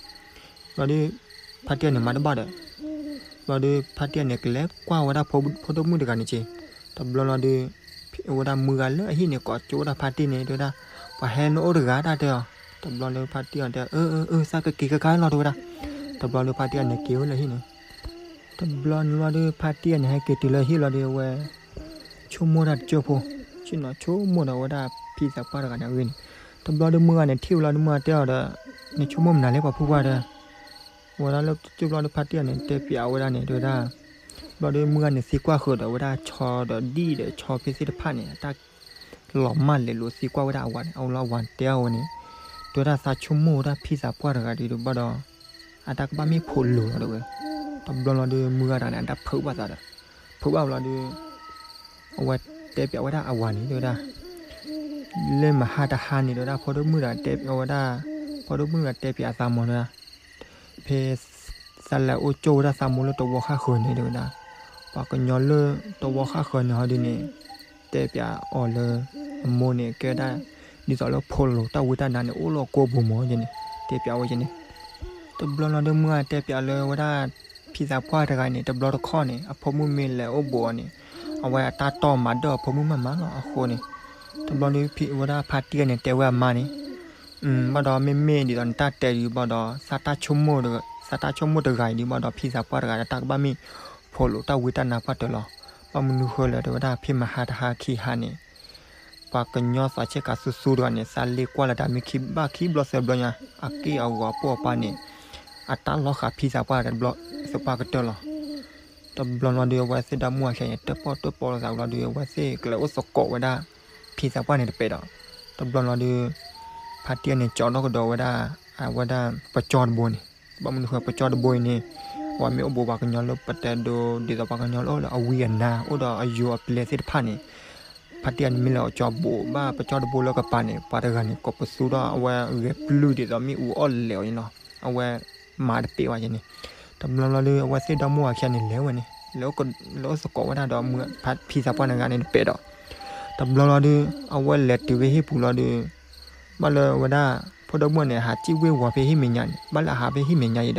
ဘျီဒုး ဖါတံၢ်ဂၤန့ၣ်မၤတဘၣ်ဒီး ဘျီဒုး ဖါတံၢ်ဂၤန့ၣ် ကလဲၤကွၢ်ဝဲဒၣ်ဖိဒိၣ်မုၣ်တဂၤန့ၣ်က့ၤ, တဘျီလီၤဒုး ဝဲဒၣ်မုၢ်ဂၤလၢအဟံၣ်န့ၣ် ကိးကၠိဝဲဒၣ်ဖါတံၢ်န့ၣ် တဲဝဲဒၣ် ပှၤဟဲနအိၣ်တဂၤတၢ်တဲအီၤ, တဘျီလၢဖါတံၢ်ဂၤတဲ အၢ အၢ အၢ သးကက့ၤကခါလီၤ တဲဝဲဒၣ်, တဘျီဒုးဖါတံၢ်ဂၤန့ၣ်က့ၤဝဲလၢဟံၣ်န့ၣ်, တဘျီန့ၣ်လီၤဒုး ဖါတံၢ်ဂၤန့ၣ် ဟဲက့ၤတုၤလၢဟံၣ်လီၤဒုး အဝဲ ဆိကမိၣ်တၢ်တကၠိၢ်ဖိ, ဆ့ၣ်နီၤဆိကမိၣ်ဒီးဝဲဒၣ်ဖံသးပှၢ်တဂၤန့ၣ်အဂ့ၢ်န့ၣ်, တဘျီဒုးမုၢ်ဂၤန့ၣ်ထံၣ်ဝဲလီၤဒုး မုၢ်ဂၤတဲအီၤဒီး နဆိကမိၣ်မနုၤလဲၣ်ပှၤဖုပှၢ်ဒီး ဝဲဒၣ်လၢကၠိၢ်ဘျီဒုးဖါတံၢ်ဂၤန့ၣ် တဲပၠးဝဲဒၣ်န့ၣ် တဲဝဲဒၣ်, ဘျီဒုးမုၢ်ဂၤန့ၣ်သံကွၢ်ဃုာ်ဒီးဝဲဒၣ် ဆီဒီးဒံၣ်ဒီးဆီဖဲသ့ၣ်တဖၣ်န့ၣ် အတၢ်လီၤမၢ်လဲၤလိာ်သံကွၢ်ဝဲဒၣ်အဝၤန့ၣ် အဝဲလၢအဝၤတဲအီၤဝဲန့ၣ်, တဲဝဲဒၣ်သးဆိကမိၣ်ဝဲဒၣ်ဖံသးပှၢ်တဂၤဒုးဘၣ်ဒီး အတၢ်ကဘၣ်မ့ၢ်ဖိးလိာ်လီၤ တဲဝဲ. တဘျီလီၤဒုး မုၢ်ဂၤတဂၤန့ၣ် အတၢ်ဖုးဘၣ်သးဒီး ဖုးဘၣ်လီၤဒုး အဝဲတဲပၠးဝဲဒၣ်အဝၤန့ၣ် တဲဝဲဒၣ် လၢမဟါတဟါန့ၣ် တဲဝဲဒၣ် ဖိဒိၣ်မုၣ်တဂၤတဲပၠးဝဲဒၣ် ဖိဒိၣ်မုၣ်တဂၤတဲပၠးအသးမီၤ တဲဝဲဒၣ် ဖဲ သးလဲၤအိၣ်ကၠိဝဲဒၣ်သးမိၢ်လၢတဝီဃၣ်ဃၢၤန့ၣ် တဲဝဲဒၣ် ပှၤကညီလၢတဝီဃၣ်ဃၢၤန့ၣ်ဟီဒုးန့ၣ် တဲပၠးအီၤလၢ အမိၢ်န့ၣ် ကဲဒၣ် ဒ်သိးလၢဖိးလိာ်တၢ်ဝံတၢ်နါန့ၣ် အိၣ်လၢအကိာ်ပူၤမီၤန့ၣ် တဲပၠးဝဲန့ၣ် တဘျီလီၤဒုး မုၢ်ဂၤတဲပၠးလၢဝဲဒၣ် ဖံသးပှၢ်တဂၤန့ၣ် တဘျီတခီၣ်န့ၣ် အဖိမုၣ်မ့ၢ်လဲၤအိၣ်ဘူးအီၤန့ၣ် အဝဲအတၢ်တီၢ်မၤဒၢၣ်အဖိမုၣ်မးမးလီၤ. အဃိန့ၣ် တဘျီဒုး ဖံ ဝဲဒၣ်ဖါတံၢ်ဂၤန့ၣ် တဲဝဲအမါန့ၣ် ဘၣ်ဒီးမ့မ့ၢ်ဒ်သိးနတၢ်တဲဒုးဘၣ်ဒီး သးတၢ်ဆိကမိၣ်တဂၤအံၤဒုးဘၣ်ဒီး ဖံသးပှၢ်တဂၤဒီး တၢ်ကဘၣ်မ့ၢ်ဖိးလိာ်တၢ်ဝံတၢ်နါပှၢ်တၢၢ်လီၤ. ဘၣ်မနုၤဃိလဲၣ် တဲဝဲဒၣ် ဖဲမဟါတဟါခံဟါန့ၣ် ပှၤကညီသးဆ့ကၤသူသူတဂၤန့ၣ် သးလ့ကွၢ်လၢတၢ်မ့ၢ်ခံဘၣ်ခံဘျီသၢဘျီညါ အက့ၢ်အဂီၤအပိၢ်အပၢ်န့ၣ် အတၢ်လီၤဃာ်ဖံသးပှၢ်တဘျီသပှၢ်ကတၢၢ်လီၤ. တဘျီလီၤဒုး အဝဲသ့ၣ်ဒီမါဝၤခံဂၤန့ၣ် တၢၣ်ပီၣ်တၢၣ်ပီလိာ်သးဘျီဒုး အဝဲသ့ၣ်ကလဲၤအိၣ်သကိးဝဲဒၣ် ဖံသးပှၢ်န့ၣ်တပဲာ်ဒီး တဘျီလီၤဒုး ဖါတံၢ်ဂၤန့ၣ် ကၠီထီၣ်ကဒီးဝဲဒၣ် အဝဲဒၣ်ပကၠီတဘိန့ၣ် ဘၣ်မနုၤဃိပကၠီတဘိအံၤန့ၣ် အဝဲမ့ၢ်အိၣ်ဘူးပှၤကညီလၢပတဲဒိ ဒ်သိးပှၤကညီလၢအိၣ်လၢအဝံအနါ အိၣ်ဒီးအယိၤအပျဲၢ်သ့ၣ်တဖၣ်န့ၣ် ဖါတံၢ်ဂၤန့ၣ်မ့ၢ်လဲၤအိၣ်ကၠီဘူးဘၣ်ပကၠီတဘိလၢကပၤန့ၣ် ပှၤတဂၤန့ၣ် ကိးပသူထီၣ်အဝဲဂဲၤပျုၢ်ဒ်သိးမ့ၣ်အူအီၣ်လဲၤအီၤန့ၣ်လီၤ. အဝဲမၤတပ့ၢ်ဝဲန့ၣ် တဘျီလီၤဒုး အဝဲသ့ၣ်ဒီမါဝၤခံဂၤန့ၣ်လဲၤဝဲန့ၣ် လဲၤအိၣ်သကိးဝဲဒၣ်ဒီး ဖံသးပှၢ်န့ၣ်တဂၤန့ၣ်တပဲာ်ဒီး တဘျီလီၤဒုး အဝဲလဲၤတုၤဝဲဟံၣ်ပူၤလီၤဒုး ဘၣ်လၢဝဲဒၣ် ဖိဒိၣ်မုၣ်န့ၣ် ဟးစံၣ်ဝ့ၢ်ဝီၤဖဲဟံၣ်မဲာ်ညါန့ၣ် ဘၣ်လၢအဟးဖဲဟံၣ်မဲာ်ညါအံၤဒီး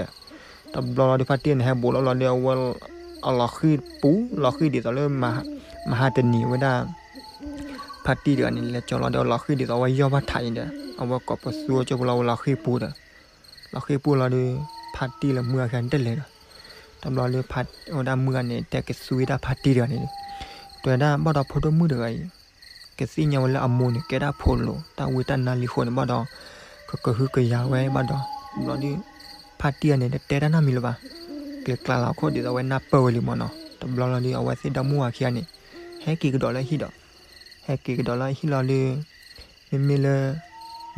တဘျီလီၤဒုး ဖါတံၢ်န့ၣ် ဟဲဘူးလီၤလီၤဒုး အဝဲ အလီၤဃံၢ်ပူၤ လီၤဃံၢ်ဒ်သိးလၢ မဟါတနံၤဝဲဒၣ် ဖါတံၢ်တဂၤန့ၣ် လဲၤကၠီလီၤဒီး လီၤဃံၢ်ဒ်သိးအဝဲယီၢ်ဘၣ်ထးအံၤဒီး အဝဲကိးပသူအီၤကၠိဖိလီၤ အဝဲလီၤဃံၢ်ပူၤဒီး လီၤဃံၢ်ပူၤလီၤဒုး ဖါတံၢ်လၢမုၢ်ဂၤခံဂၤန့ၣ်တလဲၤဒီး တဘျီလၢ ဝဲဒၣ်မုၢ်ဂၤန့ၣ် တဲကသူဝဲဒၣ်ဖါတံၢ်တဂၤန့ၣ် တဲဝဲဒၣ်ဘၣ်ဒီးဖိဒိၣ်မုၣ်တဂၤအံၤ ကသ့ၣ်ညါဝဲလၢအမိၢ်န့ၣ် ကဲဒၣ်ဖိးလိာ်တၢ်ဝံတၢ်နါလံအဃိန့ၣ်ဘၣ်ဒီး ကကဟုကယာ်ဝဲဘၣ်ဒီး တဘျီဒုး ဖါတံၢ်ဂၤန့ၣ် တတဲတၢ်နီတမံၤလၢၤဘၣ်. ကျဲၤကျါလီၤခိၣ်ဒ်သိးအဝဲနၢ်ပၢၢ်ဝဲလံမၢ်နီၤ. တဘျီလီၤဒုး အဝဲသ့ၣ်ဒီမါဝၤခံဂၤန့ၣ် ဟဲက့ၤကဒီးလၢဟံၣ်ဒီး ဟဲက့ၤကဒီးလၢဟံၣ်လီၤဒုး မ့မ့ၢ်လၢ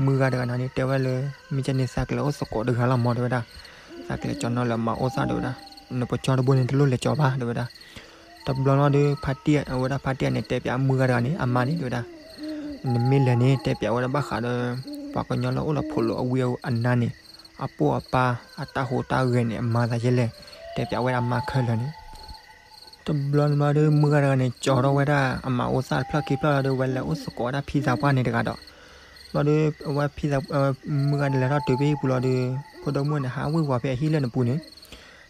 မုၢ်ဂၤတဂၤန့ၣ် တဲဝဲလၢ မ့ၢ်ကဲန့ၣ် သးကလဲၤအိၣ်သကိးတဂၤလီၤမၢ် တဲဝဲဒၣ်. သးကလဲၤကၠီနီၤလၢမၤအိၣ်သး တဲဝဲဒၣ်. နပကၠီတဘိန့ၣ် တလိၣ်လဲၤကၠီဘၣ် တဲဝဲဒၣ်. တဘျီလီၤဒီး ဖါတံၢ် အဝဲဒၣ်ဖါတံၢ်န့ၣ် တဲပၠးမုၢ်ဂၤတဂၤန့ၣ် အမါန့ၣ် တဲဝဲဒၣ်, နမ့ၢ်လဲၤန့ၣ် တဲပၠးဝဲဒၣ်ဘၣ်ဃးဒီး ပှၤကညီလၢအိၣ်လၢဖိးလိာ်အဝံအနါန့ၣ် အပိၢ်အပၢ် အတၢ်ဟူးတၢ်ဂဲၤန့ၣ် အမၤသးယဲလဲၣ်, တဲပၠးဝဲဒၣ်အမါခဲလၢာ်န့ၣ်. တဘျီန့ၣ်ဘျီဒီး မုၢ်ဂၤတဂၤန့ၣ် ကၠီထီၣ်ဝဲဒၣ်အမၤအိၣ်သၣ်တဖျၢၣ်ခံဖျၢၣ်လီၤဒီး ဝဲလဲၤအိၣ်သကိးဝဲဒၣ်ဖံသးပှၢ်န့ၣ်တဂၤဒီး, ဘျီဒီး အဝဲဖံသး မုၢ်ဂၤန့ၣ် လဲၤထီၣ်တုၤဖဲဟံၣ်ပူၤလီၤဒီး ဖိဒိၣ်မုၣ်န့ၣ် ဟးဝ့ၤဝီၤဖဲအဟံၣ်လၢနပူၤန့ၣ်.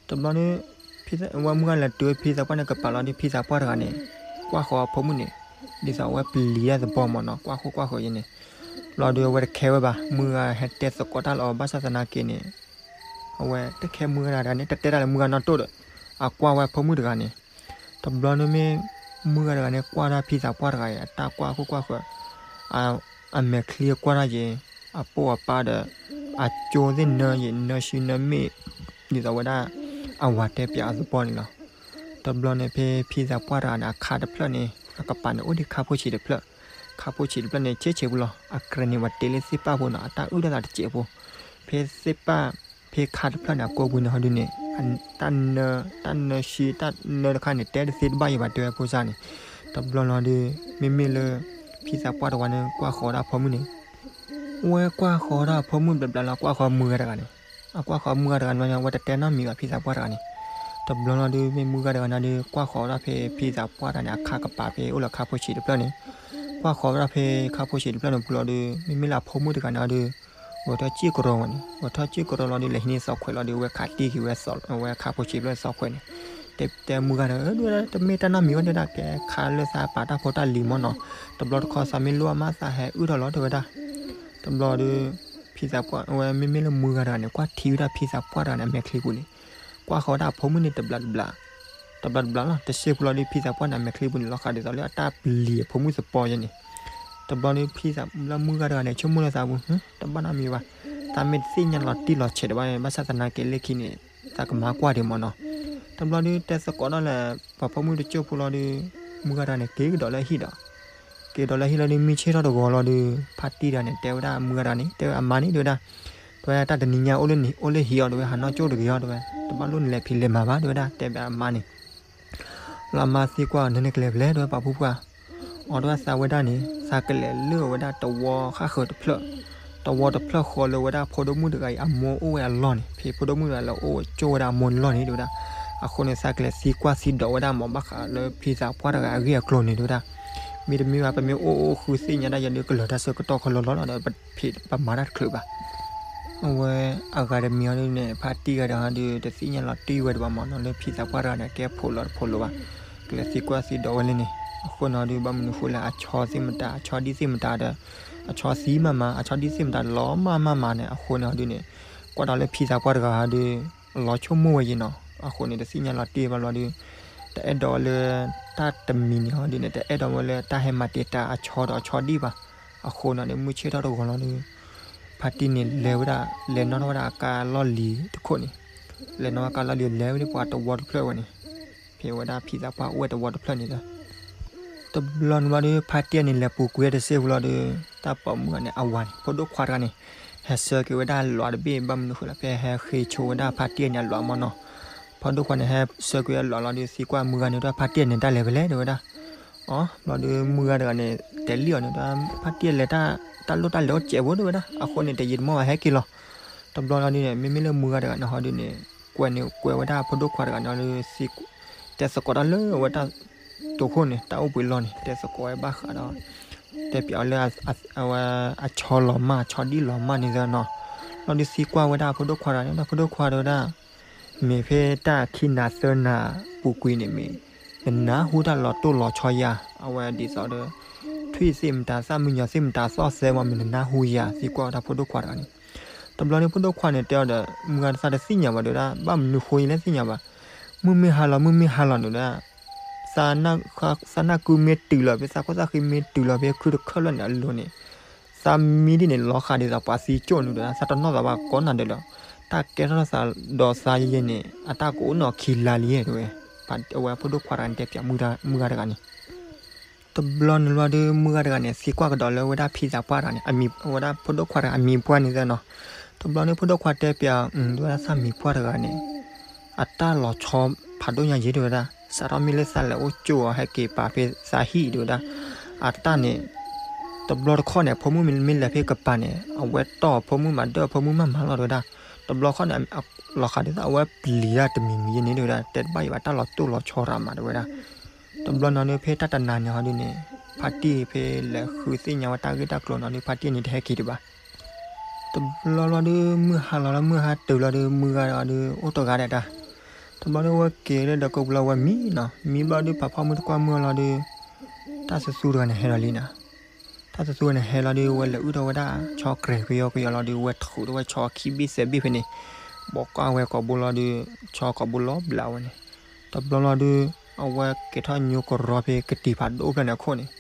တဘျီဒီး ဖံသး ဝဲမုၢ်ဂၤလဲၤတုၤဖံသးပှၢ်န့ၣ်ကပၤလီၤဒီး ဖံသးပှၢ်တဂၤန့ၣ် ကွၢ်ဃီၤအဖိမုၣ်န့ၣ် ဒ်သိးအဝဲပျံၤတၢ်သပှၢ်မၢ်နီၤ, ကွၢ်ဃီကွၢ်ဃီၤယဲန့ၣ်. ဘျီဒီး အဝဲတခဲဝဲဘၣ်, မုၢ်ဂၤဟဲတဲသကိးတၢ်လၢအီၤ ဘၣ်ဆၣ်သနာ်က့န့ၣ် အဝဲတခဲမုၢ်ဂၤတဂၤန့ၣ် တတဲတၢ်လၢမုၢ်ဂၤနီၢ်တိၢ်ဒီး အကွၢ်ဝဲအဖိမုၣ်တဂၤန့ၣ်. တဘျီန့ၣ်မ့ၢ် မုၢ်ဂၤတဂၤန့ၣ် ကွၢ်တၢ်ဖံသးပှၢ်တဂၤအံၤ အတၢ်ကွၢ်ဃီကွၢ်ဃီၤ အမဲာ်ချံကွၢ်တၢ်ယဲ အပိၢ်အပၢ်ဒီး အကၠိသ့ၣ်နၢယဲ နၢဆံနၢမ့ၣ် ဒ်သိးဝဲဒၣ် အဝၤတဲပၠးအသပှၢ်န့ၣ်လီၤ. တဘျီန့ၣ် ဖဲဖံသးပှၢ်တဂၤန့ၣ် အခါတဖျၢၣ်န့ၣ် အကပၤန့ၣ်အိၣ်ဒံးခါဖိဆံးတဖျၢၣ်, ခါဖိဆံးတဖျၢၣ်န့ၣ် ဆဲးဆဲးပူၤလီၤ. အကြဲးန့ၣ် ပှၤတ့လၢသ့ၣ်ပၢ်ဖိနီၤ, အတၢ်အုၣ်တၢ်သးတစဲးဖိ, ဖဲသ့ၣ်ပၢ် ဖဲခါတဖျၢၣ်န့ၣ် အကိာ်ပူၤန့ၣ်ဟီဒုန့ၣ် တၢ်နၢ တၢ်နၢဆံ တၢ်နၢတခါန့ၣ် တဲတသ့တဘၣ်ယံၤဘၣ် တဲဝဲဖိစၢ်န့ၣ်. တဘျီလီၤဒီး မ့မ့ၢ်လၢ ဖံသးပှၢ်တဝၤန့ၣ် ကွၢ်ဃီၤဒၣ်အဖိမုၣ်န့ၣ် ဝဲကွၢ်ဃီၤဒၣ်အဖိမုၣ်ဘျီဘျီလီၤ ကွၢ်ဃီၤမုၢ်ဂၤတဂၤန့ၣ်, အကွၢ်ဃီၤမုၢ်ဂၤတဂၤန့ၣ် ဝဲတတဲနီတမံၤဘၣ်ဖံသးပှၢ်တဂၤန့ၣ်. တဘျီလီၤဒီး မ့ၢ်မုၢ်ဂၤတဂၤန့ၣ်ဒီး ကွၢ်ဃီၤဝဲဒၣ်ဖဲဖံသးပှၢ်တဂၤန့ၣ် အခါကပၤဖဲအိၣ်လၢခါဖိဆံးတဖျၢၣ်န့ၣ်, ကွၢ်ဃီၤဝဲဒၣ်ဖဲခါဖိဆံးတဖျၢၣ်န့ၣ်ပူၤလီၤဒီး မ့မ့ၢ်လၢအဖိမုၣ်တဂၤန့ၣ်ဒီး ဂဲၤထီၣ်စ့ၢ်ကရီဝဲန့ၣ်, ဂဲၤထီၣ်စ့ၢ်ကရီလီၤဒီး လဲၤဟံးန့ၢ်သီခွဲးလီၤဒီး ဝဲခးတံၢ်က့ၤဝဲ ဝဲခါဖိဆံးတဖျၢၣ်သီခွဲးန့ၣ်. တဲ တဲမုၢ်ဂၤဒီး တမ့ၢ်တၢ်နီတမံၤဘၣ်တဲဒၣ် ကဲခါလၢသးပာ်တၢ်ဖိတၢ်လံၤမၢ်နီၤ, တဘျီတခီသးမ့ၢ်လိၣ်အမါသးဟဲအုၣ်ထီၣ်လီၤတဲဝဲဒၣ်. တဘျီဒီး ဖံသးပှၢ်ဝဲ မ့မ့ၢ်လၢမုၢ်ဂၤတဂၤန့ၣ် ကွၢ်ထံဝဲဒၣ်ဖံသးပှၢ်တဂၤန့ၣ် အမဲာ်ချံပူၤန့ၣ်, ကွၢ်ဃီၤဝဲဒၣ်အဖိမုၣ်န့ၣ်တဘျီတဘျီ တဘျီတဘျီလီၤ. တစဲးဖိလီၤဒီး ဖံသးပှၢ်န့ၣ် အမဲာ်ချံပူၤန့ၣ် လီၤဃးဒ်သိးလၢအတၢ်ပျံၤအဖိမုၣ်သပှၢ်ယဲန့ၣ်. တဘျီဒီး ဖံသးလၢမုၢ်ဂၤတဂၤန့ၣ် ဆိကမိၣ်လၢသးပူၤ တဘၣ်နီတမံၤဘၣ်, သးမ့ၢ်တသ့ၣ်ညါလီၤတံၢ်လီၤဆဲးတဘၣ်န့ၣ် ဘၣ်ဆၣ်သနာ်က့လၢခံန့ၣ် သးကမၤကွၢ်ဒံးမၢ်နီၤ. တဘျီဒီး တဲသကိးဒၣ်လၢ ပှၤဖိမုၣ်တစိၢ်ဖိလီၤဒီး မုၢ်ဂၤတဂၤန့ၣ် က့ၤကဒီးလၢဟံၣ်ဒီး က့ၤဒီးလၢဟံၣ်လီၤဒီး မုၢ်ဆ့ၣ်ထီၣ်တဂီၤလီၤဒီး ဖါတံၢ်တဂၤန့ၣ် တဲဝဲဒၣ်မုၢ်ဂၤတဂၤန့ၣ် တဲဝဲအမါန့ၣ် တဲဝဲဒၣ်, တဲဝဲတၢ်တနံၤညါအိၣ်လၢဟံၣ်အီၤတဲဝဲ ဟးနီၢ်ကၠိၣ်တဂ့ၤအီၤတဲဝဲ တဘၣ်လိၣ်နလဲၤဖံးလဲၤမၤဘၣ်တဲဝဲဒၣ် တဲဘၣ်အမါန့ၣ်. လၢအမါသံကွၢ်အီၤ နန့ၣ်ကလဲၤဖဲလဲၣ်တဲဝဲပာ်ဖှိၣ်ပှၢ်, အီၤတဲဝဲသးဝဲဒၣ်န့ၣ် သးကလဲၤလၢဝဲဒၣ်တဝီဃၣ်ဃၢၤတဖျၢၣ်, တဝီတဖျၢၣ်ဃီလၢဝဲဒၣ်ဖိဒိၣ်မုၣ်တဂၤအံၤအမိၢ်အိၣ်ဝဲအလီၢ်န့ၣ် ဖဲဖိဒိၣ်မုၣ်တဂၤလၢအိၣ်ကၠိၣ်ဝဲဒၣ်အမိၢ်န့ၣ်လီၢ်န့ၣ်တဲဝဲဒၣ်. အဃိန့ၣ် သးကလဲၤသံကွၢ်သံဒိးဝဲဒၣ်မၢ်ဘၣ်ဃးလၢဖံသးပှၢ်တဂၤအဂ့ၢ်အကျိၤန့ၣ်တဲဝဲဒၣ်. မ့တမ့ၢ်ဘၣ် ပမ့ၢ်အိၣ်အိၣ်ဃုသ့ၣ်ညါဒၣ်ယၤဒီး ကလၢၤတၢ်ဆၢကတီၢ်ခီလီၤလီၤဒီး ပမၤတၢ်တချုးဘၣ်. အဝဲအဂၤတမံၤအီၤဒ်န့ၣ် ဖါတံၢ်ဂၤဒီးဟီဒုး တသ့ၣ်ညါလီၤတံၢ်ဝဲဒံးဘၣ်မၢ်နီၤ လၢဖံသးပှၢ်တဂၤန့ၣ် ကဲဖိးလီၤတဖိးလီၤဘၣ်. ကလဲၤသံကွၢ်သံဒိးဝဲလၢန့ၣ် အဃိန့ၣ်ဒုး ဘၣ်မနုၤဃိလဲၣ် အဆီသ့ၣ်မတၤ အဆီဒံၣ်သ့ၣ်မတၤဒီး အဆီသံမးမး အဆီဒံၣ်သ့ၣ်မတၤလီၤမးမးမးန့ၣ် အဃိန့ၣ်ဟီဒုးန့ၣ် ကွၢ်ဒီးလၢဖံသးပှၢ်တဂၤဟီဒုး လီၤဆိကမိၣ်ဝဲယံၤနီၤ အဃိန့ၣ် တသ့ၣ်ညါလီၤတံၢ်ဘၣ်လီၤဒုး တအဲၣ်ဒိးလၢ တၢ်တမံၤန့ၣ်ဟီဒုးန့ၣ် တအဲၣ်ဒိးဝဲလၢတၢ်ဟဲမၤတံာ်တာ်အဆီဒီးအဆီဒံၣ်ဘၣ်. အဃိန့ၣ်ဒီး မုၢ်ဆ့ၣ်ထီၣ်တဂီၤလီၤဒုး ဖါတံၢ်န့ၣ်လဲၤဝဲဒၣ် လဲၤနီၣ်ထီၣ်ဝဲဒၣ်အကါလီၢ်လံၤတခိၣ်န့ၣ် လဲၤနီၣ်ဝဲကါလီၢ်လံၤ လဲၤဝဲဒၣ်ပှၤတဝီတဖျၢၣ်ဝဲန့ၣ် ဖဲဝဲဒၣ်ဖံသးပှၢ်အိၣ်ဝဲတဝီတဖျၢၣ်န့ၣ်ဒီး တဘျီန့ၣ်ဘျီဒီး ဖါတံၢ်န့ၣ်လဲၤပူၤကွံာ်တစဲးဖိလီၤဒီး တၢ်ပိာ်မုၣ်ဂၤန့ၣ် အဝၤန့ၣ် ဖိဒိၣ်ခွါတဂၤန့ၣ် ဟဲဆှၢက့ၤဝဲဒၣ်အလွးတဘ့ၣ် ဘၣ်မနုၤဃိလဲၣ် ဖဲဟဲဃ့ဆိဝဲဒၣ်ဖါတံၢ်န့ၣ်အလွးမၢ်နီၤ. ဖိဒိၣ်ခွါန့ၣ် ဟဲဆှၢက့ၤအလွးလီၤဒီး သံကွၢ်မုၢ်ဂၤန့ၣ် တၢ်ဖါတံၢ်န့ၣ် တၢ်လဲၤဖဲလဲၣ်တဲဝဲဒၣ်. အီ ဘျီဒီးမုၢ်ဂၤတဂၤန့ၣ် တဲလံအီၤန့ၣ် တၢ်ဖါတံၢ်လဲၤတၢ် တၢ်လိၣ်တၢ်လဲၤအိၣ်စဲးဖိတဲဝဲဒၣ်. အဃိန့ၣ် တယံာ်တမီၢ်ဘၣ်ဟဲက့ၤလီၤ. တဘျီလီၤဒုးန့ၣ် မ့မ့ၢ်လၢမုၢ်ဂၤတဂၤန့ၣ်ဟီဒုးန့ၣ် ကွဲးန့ၣ် ကွဲးဝဲဒၣ်ဖိဒိၣ်ခွါတဂၤန့ၣ်ဒီး တဲသကိးတၢ်လၢအဝဲတၢ်တိာ်ခိၣ်န့ၣ် တၢ်အိၣ်ဘှံးလီၢ်န့ၣ် တဲသကိးဝဲဘၣ်ဃးဒီး တဲပၠးအီၤလၢ အဝဲ အဆီလီၤမၢ် အဆီဒံၣ်လီၤမၢ်န့ၣ်သၢနီၤ. ဘျီဒီးသံကွၢ်ဝဲဒၣ်ဖိဒိၣ်ခွါတဂၤန့ၣ် ဖိဒိၣ်ခွါတဲဝဲဒၣ် မ့ၢ်ဖဲတၢ်ခံနၤသၢနၤပူၤကွံာ်န့ၣ်မ့ၢ် နနၢ်ဟူတၢ်လီၤတိၢ်လီၤဆီယၤ အဝဲဒ်သိးဒီး ထွံၣ်သ့ၣ်မတၤ သၣ်မံညီၤသ့ၣ်မတၤ သီၣ်သဲမး မ့ၢ်နနၢ်ဟူယၤ သံကွၢ်ဝဲဒၣ်ဖိဒိၣ်ခွါတဂၤန့ၣ်. တဘျီန့ၣ်ဖိဒိၣ်ခွါန့ၣ် တဲအီၤဒီး မုၢ်ဂၤသးတသ့ၣ်ညါဘၣ်တဲဝဲဒၣ် ဘၣ်မနုၤဃိလဲၣ်သ့ၣ်ညါဘၣ်. မုၢ်မ့ၢ်ဟါလီၤ မုၢ်မ့ၢ်ဟါလီၤန့ၣ်ဒၣ် သးနၢ်ကုမ့ၢ်တုၤလီၤဖဲ သးခိၣ်သးဃံမ့ၢ်တုၤလီၤဖဲခုတခၢၣ်လီၤန့ၣ်အလိၤန့ၣ် သးမံဒ်န့ၣ် လီၤဃာ်ဒ်သိးပှၤသံကၠိၣ်န့ၣ်တဲဝဲဒၣ် သးတနီၣ်သးဘၣ်ကိးနၤဒဲးလီၤ. တၢ်ကဲထီၣ်သးဒီးသးယဲၢ်န့ၣ် အတၢ်ကအိၣ်နီၢ်ခံလါလံတဲဝဲ. အဝဲဖိဒိၣ်ခွါတဂၤန့ၣ် တဲပၠးမုၢ်ဂၤတဂၤန့ၣ် တဘျီန့ၣ်လီၤဒီး မုၢ်ဂၤတဂၤန့ၣ် သံကွၢ်ကဒီးလၢဝဲဒၣ်ဖံသးပှၢ်တဂၤန့ၣ် အမံၤ ဝဲဒၣ်ဖိဒိၣ်ခွါတဂၤအမံၤပှၢ်န့ၣ်သၢနီၤ. တဘျီန့ၣ်ဖိဒိၣ်ခွါတဲပၠး တဲဝဲဒၣ်သးမံၤပှၢ်တဂၤန့ၣ် အတၢ်လီၤဆီဖးဒိၣ်ညါယဲၢ် တဲဝဲဒၣ်, စးထီၣ်မ့ၢ်လၢသးလဲၤအိၣ်ကၠိအီၤ ဟဲက့ၤပာ်ဖဲသးဟံၣ် တဲဝဲဒၣ်, အတၢ်န့ၣ် တဘျီတခီၣ်န့ၣ် အဖိမုၣ်မ့မ့ၢ်လဲၤဖဲကပၤန့ၣ် အဝဲတီၢ်အဖိမုၣ်မး ဒၢၣ်အဖိမုၣ်မးမးလီၤ တဲဝဲဒၣ်. တဘျီခီၣ်န့ၣ် လီၤဃးဒ်သိးအဝဲပျံၤတၢ်တမံၤမံၤယဲၢ်န့ၣ် တဲဝဲဒၣ်, တဲတဘၣ်ယံၤဘၣ် တၢ်လီၤတိၢ်လီၤဆီရၤမး တဲဝဲဒၣ်. တဘျီနီၤဒုး ဖဲတၢ်တနၤန့ၣ်ဟီဒုးန့ၣ် ဖါတံၢ်ဖဲလဲၤဃုသ့ၣ်ညါဝဲတၢ်ဂ့ၢ်တၢ်ကျိၤနီၤဒုး ဖါတံၢ်န့ၣ်တဟဲက့ၤဒံးဘၣ်. တဘျီလီၤဒုး မုၢ်ဟါလီၤလီၤ မုၢ်ဟါတုၤလီၤဒုး မုၢ်ဂၤဒီးဒုးအိၣ်တဂၤဒီးတၢ်. တဘျီဒုး ဝဲက့ၤလၢဒီးကိးပူၤလီၤ ဝဲမံနီၤ, မံဘျီဒုး ဖးဖီမုၢ်တကွၢ်မုၢ်လီၤဒုး တၢ်သူသူတဂၤန့ၣ်ဟဲလီၤလံနီၤ. တၢ်သူသူန့ၣ်ဟဲလီၤဒုး ဝဲလဲၤအုၣ်ထီၣ်ဝဲဒၣ် ဆီကြဲးကယီကယီလီၤဒုး ဝဲထုးထီၣ်ဝဲဆီခံဘ့ၣ်သၢဘ့ၣ်ဖဲန့ၣ်, ဘီကီၢ်ဝဲကိာ်ဘိလီၤဒုး ဆီကိာ်ဘိလီၤဘျးဝဲန့ၣ်. တဘျီလီၤဒုး အဝဲကဲထီၣ်ညိကရီဖဲကတံၤဖးဒိၣ်တဖျၢၣ်န့ၣ်အခိၣ်န့ၣ်,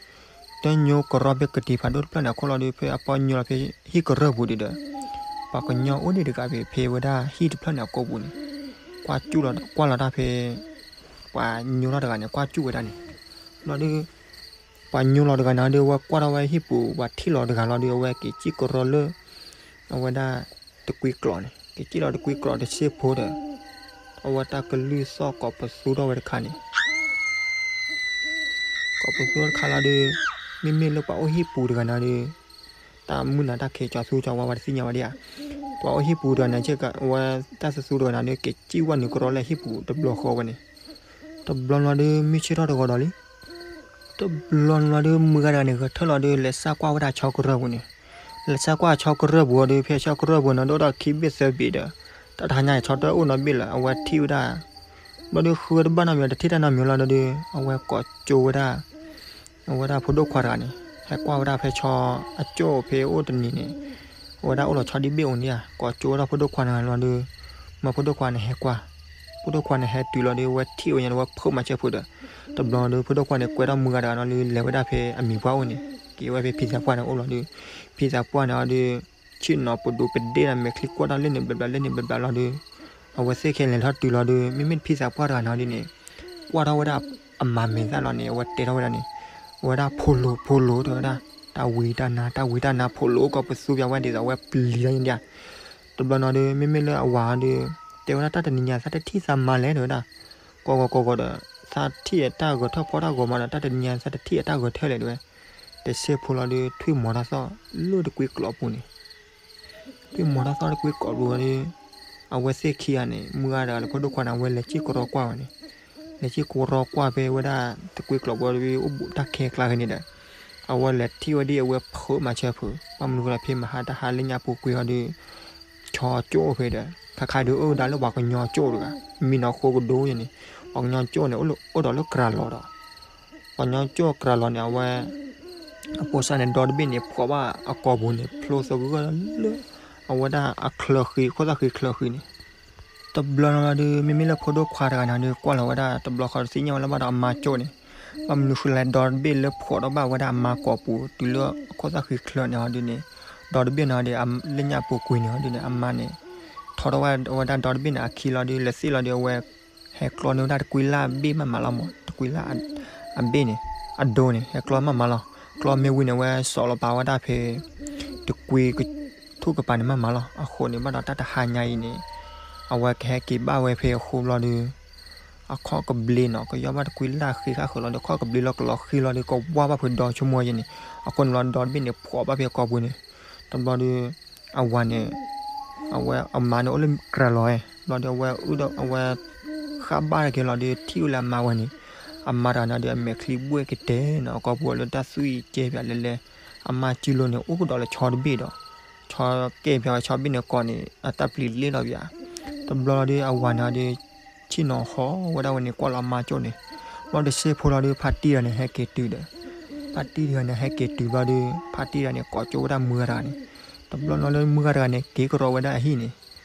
တညိကရီဖဲကတံၤဖးဒိၣ်တဖျၢၣ်န့ၣ်အခိၣ်လီၤဒုး ဖဲအပီညိလီၤဖဲဟံၣ်ကရၢၢ်ပူၤဒုးဒီး ပှၤကညီအိၣ်ဒံးတဂၤဖဲ ဖဲဝဲဒၣ်ဟံၣ်တဖျၢၣ်န့ၣ်အကိာ်ပူၤန့ၣ် ကွၢ်ကၠူၣ်လီၤ ကွၢ်လီၤတၢ်ဖဲ ပှၤညိထီၣ်တဂၤန့ၣ် ကွၢ်ကၠူၣ်ဝဲဒၣ်န့ၣ်. လီၤဒုး ပှၤညိလီၤတဂၤန့ၣ်ဒုး အဝဲကွၢ်ထီၣ်ဝဲဟံၣ်ပူၤ ပှၤထံၣ်လီၤတဂၤလီၤဒုး အဝဲက့ၤစံၣ်ကရီလၢ အဝဲဒၣ်တကွံကျိးန့ၣ် က့ၤစံၣ်လီၤတကွံကျိးတဆ့ဖိဒီး အဝဲတၢ်ကလုၢ်သီၣ်ကိးပသူထီၣ်ဝဲတခါန့ၣ် ကိးပသူထီၣ်တခါလီၤဒုး မ့မ့ၢ်လၢပှၤအိၣ်ဟံၣ်ပူၤတဂၤန့ၣ်ဒုး တၢ်မုၢ်နၤတၢ်ခံး ကၠီသူကၠီဝါ ပှၤတသ့ၣ်ညါဝဲဒၣ်ဧါ. ပှၤအိၣ်ဟံၣ်ပူၤတဂၤန့ၣ် အဝဲတၢ်သူသူတဂၤန့ၣ်ဒုး က့ၤစံၣ်ဝဲနုာ်ကရီလၢဟံၣ်ပူၤတဘျီဃီဝဲန့ၣ်. တဘျီလီၤဒုး မုၢ်ဆ့ၣ်ထီၣ်တဂီၤဒီးလံ တဘျီလီၤဒုး မုၢ်ဂၤတဂၤန့ၣ် ဂဲၤထၢၣ်လီၤဒုး လဲၤစၢ်ကွၢ်ဝဲဒၣ်ဆီကရၢၢ်ပူၤန့ၣ်. လဲၤစၢ်ကွၢ်ဆီကရၢၢ်ပူၤအီၤဒုး ဖဲဆီကရၢၢ်ပူၤန့ၣ် ဒိၣ်ဒီးခံဘ့ၣ်သၢဘ့ၣ်ဒီး တၢ်တဟါညါအံၤ ဆီတအိၣ်နီတဘ့ၣ်လၢၤ အဝဲထံၣ်ဝဲဒၣ် ဘျီဒုး ဃုဝဲတဘၣ်နီတမံၤ တထံၣ်တၢ်နီတမံၤလီၤဒုး အဝဲကိးကၠိဝဲဒၣ် အဝဲဒၣ်ဖိဒိၣ်ခွါတဂၤန့ၣ် ဟဲကွၢ်ဝဲဒၣ်ဖဲဆီအကၠိၣ်ဖဲအိၣ်တနံၤန့ၣ် အဝဲဒၣ်အိၣ်လီၤဆီဒံးဘ့ၣ်အိၣ်န့ၣ်ဧါ. ကိးကၠိဝဲဒၣ်ဖိဒိၣ်ခွါန့ၣ်လီၤဒုး မၢဖိဒိၣ်ခွါန့ၣ်ဟဲကွၢ် ဖိဒိၣ်ခွါန့ၣ်ဟဲတုၤလီၤဒုး အဝဲထံၣ်ဝဲညါန့ၣ် အဝဲဖုးမၤစၢၤဖုးဒီး တဘျီဒုး ဖိဒိၣ်ခွါန့ၣ် ကွဲထီၣ်မုၢ်ဂၤတဂၤနီၤဒုး လဲၤဝဲဒၣ်ဖဲအမံၤပှၢ်အိၣ်န့ၣ် က့ၤဝဲဖဲဖံသးပှၢ်န့ၣ်အိၣ်လီၤဒုး ဖံသးပှၢ်န့ၣ်အီၤဒုး ဆ့ၣ်နီၤပဒိးပဒ့ၣ်ဒီး မဲာ်ချံကွၢ်တၢ်လၢန့ၣ်ဘျီဘျီ လၢန့ၣ်ဘျီဘျီလီၤဒုး အဝဲသ့ၣ်ခဲလဲၤထီၣ်တုၤလီၤဒုး မ့မ့ၢ်ဖံသးပှၢ်တဂၤန့ၣ်ဒုးန့ၣ် ကွၢ်ထီၣ်ဝဲဒၣ်အမါမဲာ်သၣ်လီၤန့ၣ် အဝဲတဲထီၣ်ဝဲဒၣ်န့ၣ် အဝဲဒၣ်ဖိလိၤ ဖိလိၤ တဲဝဲဒၣ် တၢ်ဝံတၢ်နါ တၢ်ဝံတၢ်နါ ဖိလိၤ ကိးပသူပျီဝဲဒ်သိး အဝဲပျံၤထီၣ်ယဲၢ်ဒံးဧါ. တဘျီနီၤဒုး မ့မ့ၢ်လၢအဝၤအီၤဒုး တဲဝဲဒၣ် တၢ်တနံၤညါ သးတထံၣ်သးမါလဲၣ် တဲဝဲဒၣ် ကိးဂီၤကိးဂီၤဒီး သးထံၣ်အတၢ်ဂဲၤထၢၣ်ဖီၣ်တၢ်ဂီၤမးဒီး တၢ်တနံၤညါ သးတထံၣ်အတၢ်ဂဲၤထၢၣ်လဲၣ် တဲဝဲ. တဆ့ဖိလီၤဒုး ထွံၣ်မီၤတၢ်သီၣ် လၢတကွံကျိးပူၤန့ၣ် ထွံၣ်မီၤတၢ်သီၣ်တကွံကျိးပူၤဝဲဒုး အဝဲသ့ၣ်ခံဂၤန့ၣ် မုၢ်ဂၤတဂၤလၢဖိဒိၣ်ခွါန့ၣ် အဝဲလဲၤစံၣ်ကရီကွၢ်ဝဲန့ၣ် လဲၤစံၣ်ကရီကွၢ်ဖဲဝဲဒၣ်တကွံကျိးပူၤဒီး အိၣ်ဘူးတၢ်ခဲကျါဖဲန့ၣ်ဒီး အဝဲလဲၤထံၣ်ဝဲဒ်အဝဲဖုးမၤစၢၤဖုး ဘၣ်မနုၤဃိလၢဖဲမဟါတဟါလၢညါပူၤကွံာ်အီၤဒုး ဆီကၠိၣ်ဖဲဒီး ခါခါဒုးအိၣ်ဝဲဒၣ်လၢပှၤကညီကၠိၣ်တဂၤ မံနီၤဃိကဒိယဲၢ်န့ၣ် ပှၤကညီကၠိၣ်န့ၣ် အိၣ်ဒီးလၢကြၤလီၤဒီး ပှၤကညီကၠိၣ်ကြၤလီၤန့ၣ် အဝဲ အဖိစၢ်န့ၣ် ဒီတဘ့ၣ်န့ၣ် ဖှီးဘၣ်အကိာ်ပူၤန့ၣ် ဖျိသဂၢၢ်လၢ အဝဲဒၣ်အချၢဃံ ခိၣ်သၣ်ဃံချၢဃံန့ၣ် တဘျီလီၤဒုး မ့မ့ၢ်လၢဖိဒိၣ်ခွါတဂၤန့ၣ်ဒုး ကွၢ်လီၤဝဲဒၣ် တဘျီဃီတသ့ၣ်ညါဝဲလၢဘၣ်ဒီးအမါကၠိၣ်န့ၣ် ဘၣ်မနုၤဃိလဲၣ် ဒီတဘ့ၣ်လၢဖှီးထီၣ်ဘၣ်ဝဲဒၣ်အမါကိာ်ပူၤ တုၤလၢအခိၣ်သၣ်ဃံချၢန့ၣ်ဟီဒုးန့ၣ် ဒီတဘ့ၣ်န့ၣ်ဒီး လၢညါပူၤကွံာ်န့ၣ်ဟီဒုးန့ၣ် အမါန့ၣ် ထီထီၣ်ဝဲဒၣ်ဒီတဘ့ၣ်န့ၣ်အခံလီၤဒုး လဲၤသ့ၣ်လီၤဒုး အဝဲ ဟဲကျီန့ၢ်ဝဲဒၣ်တကွံလၢ်အဘ့ၣ်မးမးလီၤမး တကွံလၢ်အဘ့ၣ်န့ၣ် အဒိန့ၣ် ဟဲကျီမးမးလီၤ. ကျီမ့ၢ်ဝံၤန့ၣ် အဝဲစိာ်လီၤပာ်ဝဲဒၣ်ဖဲ တကွံ ထူၣ်ကပၤန့ၣ်မးမးလီၤ. အဃိန့ၣ် ဘၣ်ဒီးတၢ်တဟါညါအံၤန့ၣ် အဝဲကဟဲက့ၤဘၣ်ဝဲဖဲအဃိဘျီဒုး အခီၣ်ကဘျ့နီၤ ကယီဘၣ်တကွံလၢ်ဃံဃၣ်ဃုာ်လီၤဒီး ခီၣ်ကဘျ့လီၤကလီၤဃံလီၤဒီး ကဝါဘၣ်ဖဲဒီဆိကမိၣ်ယဲၢ်န့ၣ် အဃိန့ၣ်လီၤ ဒီတဘ့ၣ်န့ၣ် ဖှီးဘၣ်ဖဲအကိာ်ပူၤန့ၣ် တဘျီဒုး အဝၤန့ၣ် အဝဲအမါန့ၣ်အိၣ်လၢကြၤလီၤ ဘျီဒုး အဝဲအုၣ်ဒီး အဝဲ ဃၣ်ဘၣ်တက့ၢ်လီၤဒုး ထံၣ်ဝဲလၢအမါဝဲန့ၣ် အမါတဂၤန့ၣ်ဒီး အမဲာ်ချံဘှဲၣ်ကတဲာ်နီၤ အကိာ်ပူၤလၢတၢ်သွံၣ်ကဲပၠးလဲၤလဲၤ အမါစုလိၤန့ၣ် အိၣ်ကဒီးလၢဆီတဘ့ၣ်ဒီး ဆီကဲပၠးဝဲဆီတဘ့ၣ်န့ၣ် ကိးန့ၣ် အတၢ်ပျံၤလ့လီၤပၠး တဘျီလီၤဒုး အဝၤန့ၣ်ဒီး ဆ့ၣ်နီၤဟီဝဲဒၣ်ဝဲန့ၣ် ကွၢ်လီၤအမါကၠိၣ်န့ၣ် ဘျီတဆ့ဖိလီၤဒုး ဖါတံၢ်တဂၤန့ၣ် ဟဲက့ၤတုၤဒီး ဖါတံၢ်တဂၤန့ၣ် ဟဲက့ၤတုၤဘျီဒုး ဖါတံၢ်တဂၤန့ၣ် ကိးကၠိဝဲဒၣ်မုၢ်ဂၤတဂၤန့ၣ် တဘျီလီၤလၢမုၢ်ဂၤတဂၤန့ၣ် က့ၤကရီဝဲဒၣ်အဟံၣ်န့ၣ်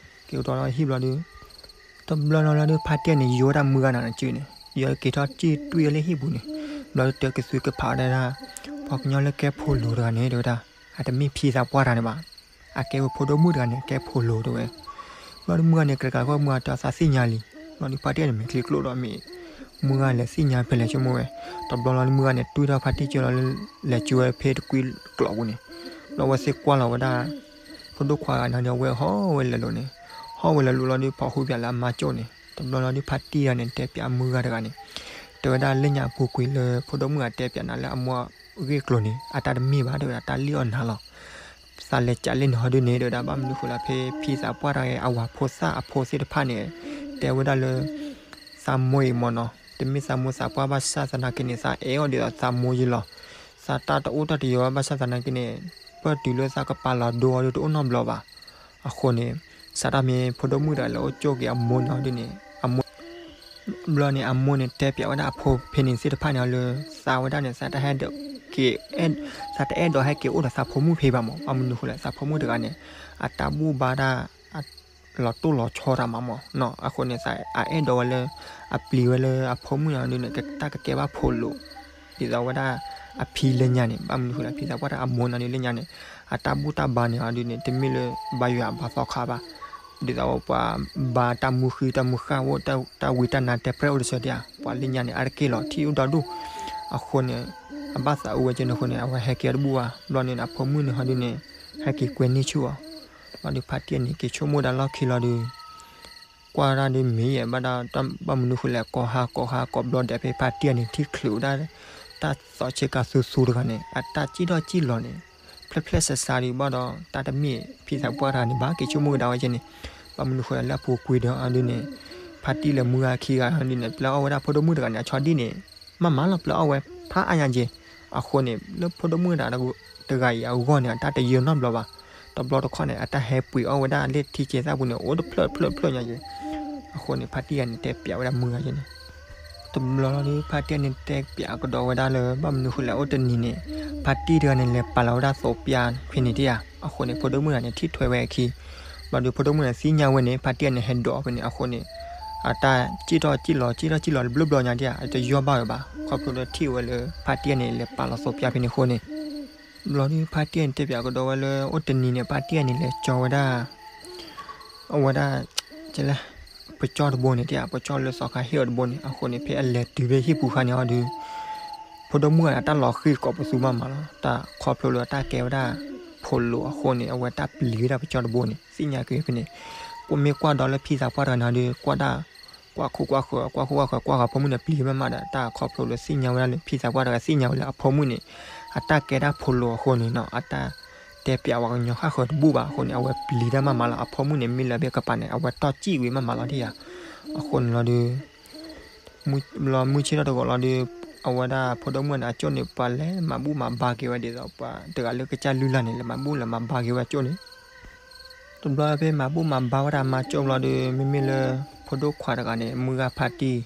က့ၤကရီဝဲဒၣ်အဟံၣ်ဘျီဒုး တဘျီလီၤလီၤဒုး ဖါတံၢ်န့ၣ် ယိဝဲဒၣ်မုၢ်ဂၤန့ၣ်စုန့ၣ် ယိက့ၤထီၣ်စံၣ်တွံၢ်လၢဟံၣ်ပူၤန့ၣ် ဘျီဒုး တၢကသူၣ်ကဖးဒၣ်ဒၣ် ပှၤကညီလၢကဲဖိလိၤတဂၤန့ၣ် တဲဝဲဒၣ် အတမ့ၢ်ဖံသးပှၢ်တဂၤန့ၣ်ဘၣ် အကဲဝဲဖိဒိၣ်မုၣ်တဂၤန့ၣ် ကဲဖိလိၤတဲဝဲ ဘျီဒုးမုၢ်ဂၤန့ၣ် ကြၢးကြၢးဃီမုၢ်ဂၤတၢ်သးသ့ၣ်ညါလံ ဘျီဒုးဖါတံၢ်န့ၣ် မဲာ်ချံကျိၣ်ဒီးမ့ၢ် မုၢ်ဂၤလဲၤသ့ၣ်ညါဖဲလဲၣ်ဆိကမိၣ်ဝဲ တဘျီလီၤဒုးမုၢ်ဂၤန့ၣ် တွံၢ်ထီၣ်ဖါတံၢ်ကၠိလီၤလၢ လဲၤကၠိဝဲဖဲတကွံကျိးပူၤန့ၣ် ဘျီဝဲသ့ၣ်ကွၢ်လီၤဝဲဒၣ် ဖိဒိၣ်ခွါဂၤန့ၣ်ဒီး အဝဲဟီၣ်ဝဲလဲၤလိာ်န့ၣ် ဟီၣ်ဝဲလဲၤလိာ်လီၤဒုး ဖီၣ်ဟူပၠးလၢအမါကၠိၣ်န့ၣ် ဘျီလီၤဒုး ဖါတံၢ်တဂၤန့ၣ် တဲပၠးအမုၢ်ဂၤတဂၤန့ၣ်, တဲဝဲဒၣ်လၢညါအပူၤကွံာ်လၢဖိဒိၣ်မုၣ်ဂၤတဲပၠးနၤလၢအမိၢ်အဂ့ၢ်အကျိၤန့ၣ် အတၢ်တမ့ၢ်ဘၣ် တဲဝဲဒၣ်တၢ်လံၣ်အီၣ်နၤလီၤ. သးလဲၤကးလံၣ်နၤဟီဒုန့ၣ် တဲဝဲဒၣ် ဘၣ်မနုၤဃိလၢဖဲဖံသးပှၢ်တဂၤအဝၤဖိသၣ်အဖိသ့ၣ်တဖၣ်န့ၣ် တဲဝဲဒၣ်လၢ သးမိၢ်အံၤမ့ၢ်နီၤ တမ့ၢ်သးမိၢ်သးပှၢ်ဘၣ်ဆၣ်သနာ်က့န့ၣ် သးအဲၣ်အီၤဒ်သိးသးမိၢ်ယံၤလီၤ. သးတၢ်တအိၣ်တၢ်တယိာ်ဘၣ်ဆၣ်သနာ်က့န့ၣ် ပၢၢ်တုၤလၢသးကပာ်လီၤဒိအီၤဒုတအိၣ်နီတဘျီဘၣ်. အဃိန့ၣ် စးထီၣ်မ့ၢ်ဖိဒိၣ်မုၣ်တဂၤလၢအိၣ်ကၠိက့ၤအမိၢ်န့ၣ်ဟီဒုန့ၣ် အမိၢ် ဘျီန့ၣ် အမိၢ်န့ၣ် တဲပၠးဝဲဒၣ်အဖိဖဲန့ၣ်သ့ၣ်တဖၣ်န့ၣ်လၢ သးဝဲဒၣ်န့ၣ် သးတဟဲဒိးက့ၤ သးတအဲၣ်ဒိးဟဲက့ၤအိၣ်ဒီးသးဖိမုၣ်ဖဲဘၣ်မး. ဘၣ်မနုၤဃိလဲၣ် သးဖိမုၣ်တဂၤန့ၣ် အတၢ်ဘူၣ်ဘါတၢ် လီၤတိၢ်လီၤဆီတၢ်မးမးနီၤ. အဃိန့ၣ် သးအအဲၣ်ဒိးဝဲလၢ အပျံၤဝဲလၢအဖိမုၣ်န့ၣ်ဒုန့ၣ် တၢ်ကကဲဘၣ်ဖိလိာ် ဒ်သိးဝဲဒၣ်အဖံလၢညါန့ၣ် ဘၣ်မနုၤဃိလဲၣ် ဖံသးပှၢ်တဂၤအမိၢ်န့ၣ်ဒုလၢညါန့ၣ် အတၢ်ဘူၣ်တၢ်ဘါန့ၣ်ဒုန့ၣ် တမ့ၢ်လၢဘါယွၤအဘါသီခါဘၣ်. ဒ်သိးပှၤဘါတၢ်မူဃံတၢ်မူဃၣ်အိၣ် တၢ်ဝံတၢ်နါတဲပြဲၢ်အိၣ်တစၢၤဒံးဧါ ပှၤလၢညါန့ၣ် အါတက့ၢ်လီၤထံၣ်အိၣ်ဒီဒူၣ်. အဃိန့ၣ် အဘၣ်သးအုးဝဲကဲန့ၣ်အဃိန့ၣ် အဝဲဟဲက့ၤအီၤတဘူၣ်ဘၣ်. ဘျီန့ၣ် အဖိမုၣ်န့ၣ်ဟီဒုန့ၣ် ဟဲက့ၤကွဲန့ၢ်ဆူၣ်အီၤ. ဘျီဒုးဖါတံၢ်န့ၣ် က့ၤဆိကမိၣ်ဒၣ်လီၢ်ခံလီၤဒုး ကွၢ်ဒၣ်ဒုးမ့ၢ်ယဲၢ်ဘၣ်ဒၣ် ဘၣ်မနုၤဃိလဲၣ် ကိးဟါကိးဟါကိးဘျီဒဲးဖဲဖါတံၢ်န့ၣ် ထံၣ်ချုးဝဲဒၣ် တၢ်သီဆ့ကၤသူသူတဂၤန့ၣ် အတၢ်စံၣ်ထီၣ်စံၣ်လီၤန့ၣ် ဖျဲၣ်ဖျဲၣ်စးစးဒုးဘၣ်ဒီး တၢ်တမ့ၢ်ဖံသးပှၢ်တဂၤန့ၣ်ဘၣ် က့ၤဆိကမိၣ်ကဒါဝဲကဲန့ၣ်. ဘၣ်မနုၤဃိလဲၣ် လၢအပူၤကွံာ်ဒီးအီၤဒုန့ၣ် ဖါတံၢ်လၢမုၢ်ဂၤခံဂၤဒုန့ၣ် ပျဲအီၣ်ဝဲဒၣ်ဖိဒိၣ်မုၣ်တဂၤန့ၣ် အဆီဒံၣ်န့ၣ် မးမးလီၤ ပျဲအီၣ်ဝဲဖးအါညါက့ၤ. အဃိန့ၣ် လၢဖိဒိၣ်မုၣ်တဂၤအံၤအဂီၢ်န့ၣ် အတၢ်တယၢၤနီတဘျီဘၣ်. တဘျီတခီၣ်န့ၣ် အတၢ်ဟဲပှ့ၤအီၣ်ဝဲဒၣ်လၢထံကဲသၣ်ပူၤန့ၣ် အိၣ်တဖျၢၣ်တဖျၢၣ်တဖျၢၣ်ညါက့ၤ. အဃိန့ၣ် ဖါတံၢ်ဂၤန့ၣ် တဲပၠးဝဲဒၣ်မုၢ်ဂၤကဲန့ၣ် တဘျီလီၤဒုး ဖါတံၢ်ဂၤန့ၣ်တဲပၠးကဒီးဝဲဒၣ်လၢ ဘၣ်မနုၤဃိလဲၣ် အိၣ်တနံၤန့ၣ် ဖါတံၢ်တဂၤန့ၣ် လဲၤပာ်လီၤဝဲဒၣ်သိးပၠါဖဲန့ၣ်တယၤ. အဃိန့ၣ် ဖိဒိၣ်မုၣ်တဂၤန့ၣ် ထံၣ်ထွဲဝဲအခံ ဘျီဒုးဖိဒိၣ်မုၣ်န့ၣ် သ့ၣ်ညါဝဲန့ၣ် ဖါတံၢ်ဂၤန့ၣ် ဟဲဒိးဖဲန့ၣ် အဃိန့ၣ် အတၢ်စံၣ်ထီၣ်စံၣ်လီၤ စံၣ်ထီၣ်စံၣ်လီၤတဘျီဘျီညါဒံးဧါ အတယီၢ်ဘၣ်ဝဲဘၣ် ခီဖျိလၢထံၣ်ဝဲလၢ ဖါတံၢ်ဂၤန့ၣ် လဲၤပာ်လီၤသိးပၠါဖဲန့ၣ်အဃိန့ၣ်. ဘျီဒုး ဖါတံၢ်ဂၤန့ၣ် တဲပၠးကဒီးဝဲလၢ အိၣ်တနံၤန့ၣ် ဖါတံၢ်ဂၤန့ၣ် လဲၤကၠီဝဲဒၣ် အဝဲဒၣ် ကဲလဲၣ် ပကၠီတဘိန့ၣ်တယၤ ပကၠီလၢသီခါဟ့ၣ်အီၤတဘိန့ၣ် အဃိန့ၣ် ဖဲအလဲၤတုၤဖဲဟံၣ်ပူၤခါန့ၣ်အီၤဒုး ဖိဒိၣ်မုၣ်ဂၤန့ၣ် တၢ်လီၤဃံၤကိးပသူမးမးလီၤ တၢ်ခီဖျိလၢတၢ်ကဲဝဲဒၣ် ဖိလိာ်အဃိန့ၣ် အဝဲတၢ်ပျံၤဝဲဒၣ်ပကၠီတဘိန့ၣ် သ့ၣ်ညါက့ၤဖဲန့ၣ် မ့ၢ်ကွၢ်ဒီးလၢဖံသးပှၢ်တဂၤန့ၣ်အီၤဒုး ကွၢ်ဒၣ် ကွၢ်ခိၣ်ကွၢ်ဃၢၤ ကွၢ်ခိၣ်ကွၢ်ဃၢၤ ကွၢ်ဃီဖိမုၣ်န့ၣ် ပျံၤမးမးဒီး တၢ်ခီဖျိလၢသ့ၣ်ညါဝဲဒၣ်လၢ ဖံသးပှၢ်တဂၤသ့ၣ်ညါဝဲလၢအဖိမုၣ်န့ၣ် အတၢ်ကဲဒၣ်ဖိလိာ်အဃိန့ၣ်နီၤ အတၢ်တဲပၠးပှၤကညီဃၣ်ဃၢၤတဘူၣ်ဘၣ်အဃိန့ၣ် အဝဲပျံၤတၢ်မးမးလီၤ အဖိမုၣ်န့ၣ် မ့ၢ်လၢဖဲကပၤန့ၣ် အဝဲတီၢ်စံၣ်ဝံၤမးမးလီၤဒံးဧါ. အဃိန့ၣ်လီၤဒုး လီၤမုၢ်ဆ့ၣ်ထီၣ်တဂီၤလီၤဒုး အဝဲဒၣ်ဖိဒိၣ်မုၣ်န့ၣ် အကၠိၣ်န့ၣ် ပှၤလဲၤမၤဘူၣ်မၤဘါက့ၤဝဲဒ်သိး ပှၤတဂၤလၢကစၢ်လုၢ်လၢ်န့ၣ် လဲၤမၤဘူၣ်လဲၤမၤဘါက့ၤဝဲကၠိၣ်န့ၣ် တဘျီဖဲမၤဘူၣ်မၤဘါဝဲဒၣ်မၤကၠိၣ်ဘျီဒုး မ့မ့ၢ်လၢ ဖိဒိၣ်ခွါတဂၤန့ၣ် မုၢ်ဂၤဖါတံၢ်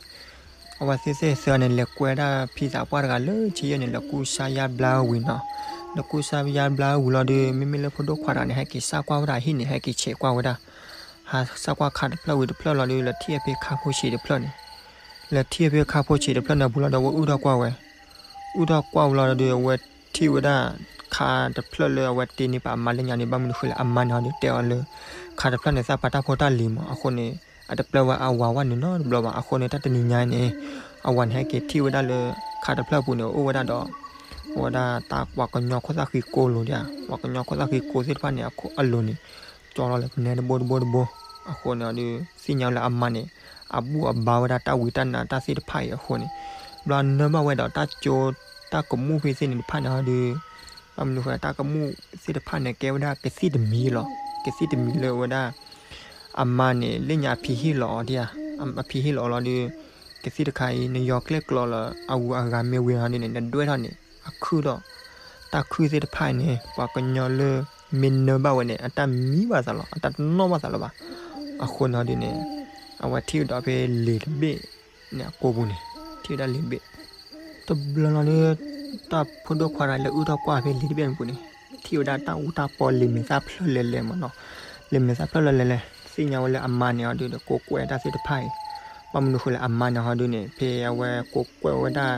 အဝဲသ့ၣ်သ့ၣ်သၢန့ၣ် လဲၤကွဲဒၣ်ဖံသးပှၢ်တဂၤလၢဆံယဲၢ်န့ၣ် လဲၤကူစါယါဘျါဝံၤနီၤ လဲၤကူစါယါဘျါဝံၤလီၤဒုး မ့မ့ၢ်လၢဖိဒိၣ်ခွါတဂၤန့ၣ် ဟဲက့ၤစါကွၢ်ဝဲဒၣ်ဟံၣ်န့ၣ် ဟဲက့ၤဆဲးကွၢ်ဝဲဒၣ် ဟးစါကွၢ်ခါတဖျၢၣ်ဝံၤတဖျၢၣ်လီၤဒုး လဲၤထံၣ်ဖဲခါဖိဆံးတဖျၢၣ်န့ၣ် လဲၤထံၣ်ဖဲခါဖိဆံးတဖျၢၣ်န့ၣ် ပူၤလီၤဒီးဝဲအုၣ်ထီၣ်ကွၢ်ဝဲ အုၣ်ထီၣ်ကွၢ်ဝံၤလီၤဒီး အဝဲထံၣ်ဝဲဒၣ် ခါတဖျၢၣ်လၢအဝဲတ့န့ၢ်ပာ်အမါလၢညါန့ၣ် ဘၣ်မနုၤဃိလဲၣ် အမါန့ၣ်ဟီဒုးတဲအီၤလၢ ခါတဖျၢၣ်န့ၣ် သးပှၢ်တၢ်ဖိတၢ်လံၤမး အဃိန့ၣ် အတပျဲဝဲအဝၤဝဲန့ၣ်နီတဘျီဘၣ် အဃိန့ၣ် တၢ်တနံၤညါအံၤန့ၣ် အဝၤန့ၣ်ဟဲက့ၤထံၣ်ဝဲဒၣ်လၢ ခါတဖျၢၣ်ပူၤန့ၣ် အိၣ်ဝဲဒၣ်ဒီး အဝဲဒၣ်တၢ်ပှၤကညီခိၣ်သၣ်ဃံကိလိၤဒံးဧါ ပှၤကညီခိၣ်သၣ်ဃံကိသ့ၣ်တဖၣ်န့ၣ် အလိၤန့ၣ် ကၠီလီၤလၢပနဲတဘိတဘိတဘိ အဃိန့ၣ်ဒီး သ့ၣ်ညါဝဲလၢအမါန့ၣ် အဘူၣ်အဘါဝဲဒၣ်တၢ်ဝံတၢ်နါတၢ်သ့ၣ်တဖၣ်အံၤအဃိန့ၣ် ဘျီနၢဘၣ်ဝဲဒီးတၢ်ကၠိ တၢ်ကမူၣ်ဖဲသ့ၣ်န့ၣ်တဖၣ်န့ၣ်ဟီဒုး ဘၣ်မနုၤဃိ တၢ်ကမူၣ်သ့ၣ်တဖၣ်န့ၣ် ကဲဝဲဒၣ်ကသံၣ်တမံၤလီၤ ကသံၣ်တမံၤလၢဝဲဒၣ် အမါန့ၣ် လၢညါအဖံးဟ့ၣ်လီၤအီၤဒံးဧါ အဖံးဟ့ၣ်လီၤအီၤလီၤဒုး ကသံၣ်တခါအံၤ နယီၤကျဲၣ်ကျီလၢအဂုၤအဂၤမ့ၢ်ဝံၤဟီဒုးန့ၣ် နဒွဲၣ်ထီၣ်န့ၣ် အခုၣ်ဒီး တၢ်ခုၣ်သ့ၣ်တဖၣ်အံၤန့ၣ် ပှၤကညီလၢ မ့ၢ်နၢဘၣ်ဝဲန့ၣ် အတၢ်မံဘၣ်သးလီၤ အတၢ်တနီၣ်ဘၣ်သးလၢၤဘၣ် အဃိန့ၣ်ဟီဒုးန့ၣ် အဝဲထံၣ်ကဒီးဖဲလံာ်တဘ့ၣ်န့ၣ်အကိာ်ပူၤန့ၣ် ထံၣ်ဝဲဒၣ်လံာ်တဘ့ၣ် တဘျီလီၤဒုး တၢ်ဖိဒိၣ်ခွါတဂၤလၢအုၣ်ထီၣ်ကွၢ်ဖဲလံာ်တဘ့ၣ်န့ၣ်ပူၤန့ၣ် ထံၣ်ဝဲဒၣ်တၢ်အူတၢ်ပီလံာ်မဲာ်သၣ်ဖျၢၣ်လဲၤလဲၤမးနီၤ လံာ်မဲာ်သၣ်ဖျၢၣ်လဲၤလဲၤလဲၤ သ့ၣ်ညါဝဲလၢအမါန့ၣ်အီၤဒုးဒီး ကိးကွဲးတၢ်သ့ၣ်တဖၣ်အံၤ ဘၣ်မနုၤဃိလဲၣ် အမါန့ၣ်ဟီဒုးန့ၣ် ဖဲအဝဲကိးကွဲးဝဲဒၣ်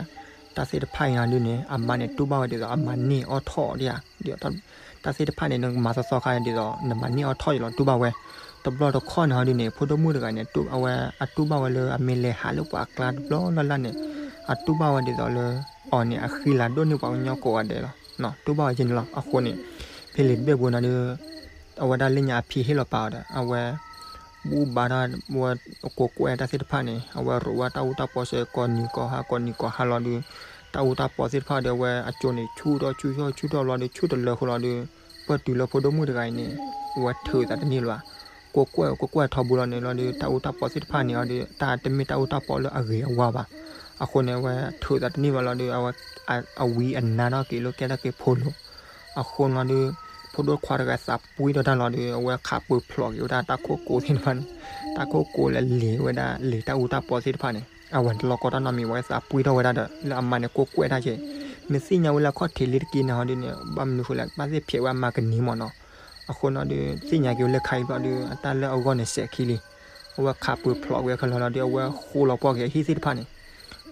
တၢ်သ့ၣ်တဖၣ်အံၤဟီဒုးန့ၣ် အမါန့ၣ်တူၢ်ဘၣ်ဝဲဒ်သိးအမၤန့ၢ်အီၣ်ထီၣ်ဒံးဧါ ဒ်သိး တၢ်သ့ၣ်တဖၣ်န့ၣ် နကမၤသီသီခါဒ်သိး နမၤန့ၢ်အီၣ်ထီၣ်ယလီၤ တူၢ်ဘၣ်ဝဲ တဘျီတခီၣ်န့ၣ်ဟီဒုးန့ၣ် ဖိဒိၣ်မုၣ်တဂၤန့ၣ် အဝဲအတူၢ်ဘၣ်ဝဲလၢအမ့ၢ်လဲၤဟးလၢပှၤအကျါတဘျီလၢ်လၢ်န့ၣ် အတူၢ်ဘၣ်ဝဲဒ်သိးလၢ အီၤန့ၣ် အဃံလၤဒိၣ်န့ၢ်ပှၤကညီကိးဂၤဒဲးလီၤ တူၢ်ဘၣ်ဝဲက့န့ၣ်လီၤ အဃိန့ၣ် ဖဲလံာ်တဘ့ၣ်ပူၤန့ၣ်ဒီး အဝဲဒၣ်လၢညါအဖံးဟ့ၣ်လီၤပာ်အီၤဒီး အဝဲ ဘူၣ်ဘါထီၣ်ဝဲ ကိးကွဲၢ်တၢ်သ့ၣ်တဖၣ်န့ၣ် အဝဲရိးဝဲတၢ်အူတၢ်ပီစဲး ကိးနံၤကိးဟါ ကိးနံၤကိးဟါလီၤဒီး တၢ်အူတၢ်ပီသ့ၣ်တဖၣ်ဒီး အဝဲအကၠိန့ၣ် ဆူၣ်ထီၣ်ဆူၣ်ထီၣ်ဆူၣ်ထီၣ်လီၤဒီး ဆူၣ်တလၢဃီလီၤဒီး ပၢၢ်တုၤလၢဖိဒိၣ်မုၣ်တဂၤအံၤန့ၣ် အဝဲထုးသးတန့ၢ်လၢၤဘၣ်. ကိးကွဲၢ်ကိးကွဲၢ်ထီဘိလီၤန့ၣ်လီၤဒီး တၢ်အူတၢ်ပီသ့ၣ်တဖၣ်န့ၣ်အီၤဒီး တၢ်တမ့ၢ်တၢ်အူတၢ်ပီလၢအဂ့ၤအဝါဘၣ်. အဃိန့ၣ် အဝဲထုးသးတန့ၢ်ဘၣ်လီၤဒီး အဝဲ အဝံအနါထီၣ်က့ၤလၢကဲထီၣ်က့ၤဖိလိၤ. အဃိန့ၣ်လီၤဒီး ဖိဒိၣ်ခွါတဂၤသးပှံၢ်ထီၣ်တၢ်လီၤဒီး အဝဲခးပၢၤဖျိးက့ၤဝဲဒၣ်တၢ်ခိၣ်ကိးသ့ၣ်တဖၣ်န့ၣ် တၢ်ခိၣ်ကိးလၢလံၤဝဲဒၣ် လံၤတၢ်အူတၢ်ပီသ့ၣ်တဖၣ်န့ၣ် အဝဲတလီၢ်ကီတၢ်နီတမံၤ အဝဲသးပှံၢ်ထီၣ်ဝဲဒၣ်ဒီး လၢအမါန့ၣ်ကိးကွဲၢ်တၢ်က့ၤ မ့ၢ်သ့ၣ်ညါဝဲလၢအခီၣ်ထံးလံတက့ၢ်န့ၣ်ဟီဒ်န့ၣ် ဘၣ်မနုၤဃိလဲၣ် ဘၣ်သ့ၣ်ဖျဲးဝဲအမါကနံၤမ့ၢ်နီၤ. အဃိန့ၣ်ဒီး သ့ၣ်ညါက့ၤဝဲလၢခါအံၤဘျီဒီး အတၢ်လၢအဂီၢ်န့ၣ်စဲးခံလံ. အဝဲခးပၢၤဖျိးက့ၤခဲလၢာ်လီၤဒီး အဝဲဃိလီၤပှီၢ်က့ၤအဟံၣ်သ့ၣ်တဖၣ်န့ၣ်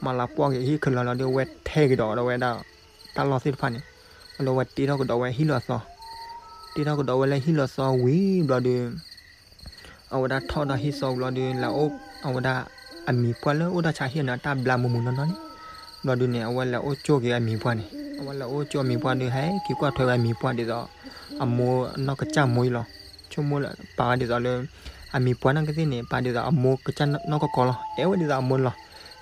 မၤလၤပှီၢ်က့ၤအဟံၣ်ခဲလၢာ်လီၤဒီး အဝဲထဲကဒီးဒီးဝဲဒၣ် တၢ်လီၢ်သ့ၣ်တဖၣ်န့ၣ် ဒီးအဝဲတ့ထီၣ်ကဒီးဝဲဟံၣ်လီၤသီ တ့ထီၣ်ကဒီးဝဲလၢဟံၣ်လီၤသီဝံၤဘျီဒီး အဝဲဒၣ်ထီၣ်ဒီးဟံၣ်သီဘျီဒီး လဲၤအိၣ် အဝဲဒၣ် အမံၤပှၢ်လၢအိၣ်တၢ်ဆါဟံၣ်န့ၣ် တၢ်ဘျါမုာ်မုာ်နီၢ်နီၢ်န့ၣ် ဘျီဒုးန့ၣ် အဝဲလဲၤအိၣ်ကၠိက့ၤအမံၤပှၢ်န့ၣ် အဝဲလဲၤအိၣ်ကၠိအမံၤပှၢ်ဒီး ဟဲက့ၤကွၢ်ထွဲဝဲအမံၤပှၢ်ဒ်သိး အမိၢ်နီၢ်ကစၢ်မိၢ်အံၤလီၤ. ဆိကမိၣ်လၢပာ်ဝဲဒ်သိးလၢ အမံၤပှၢ်နာ်က့သ့ၣ်န့ၣ် ပာ်ဒ်သိးအမိၢ်ကစၢ်နီၢ်ကီၢ်ကီၢ်လီၤ. အဲၣ်ဝဲဒ်သိးအမိၢ်န့ၣ်လီၤ.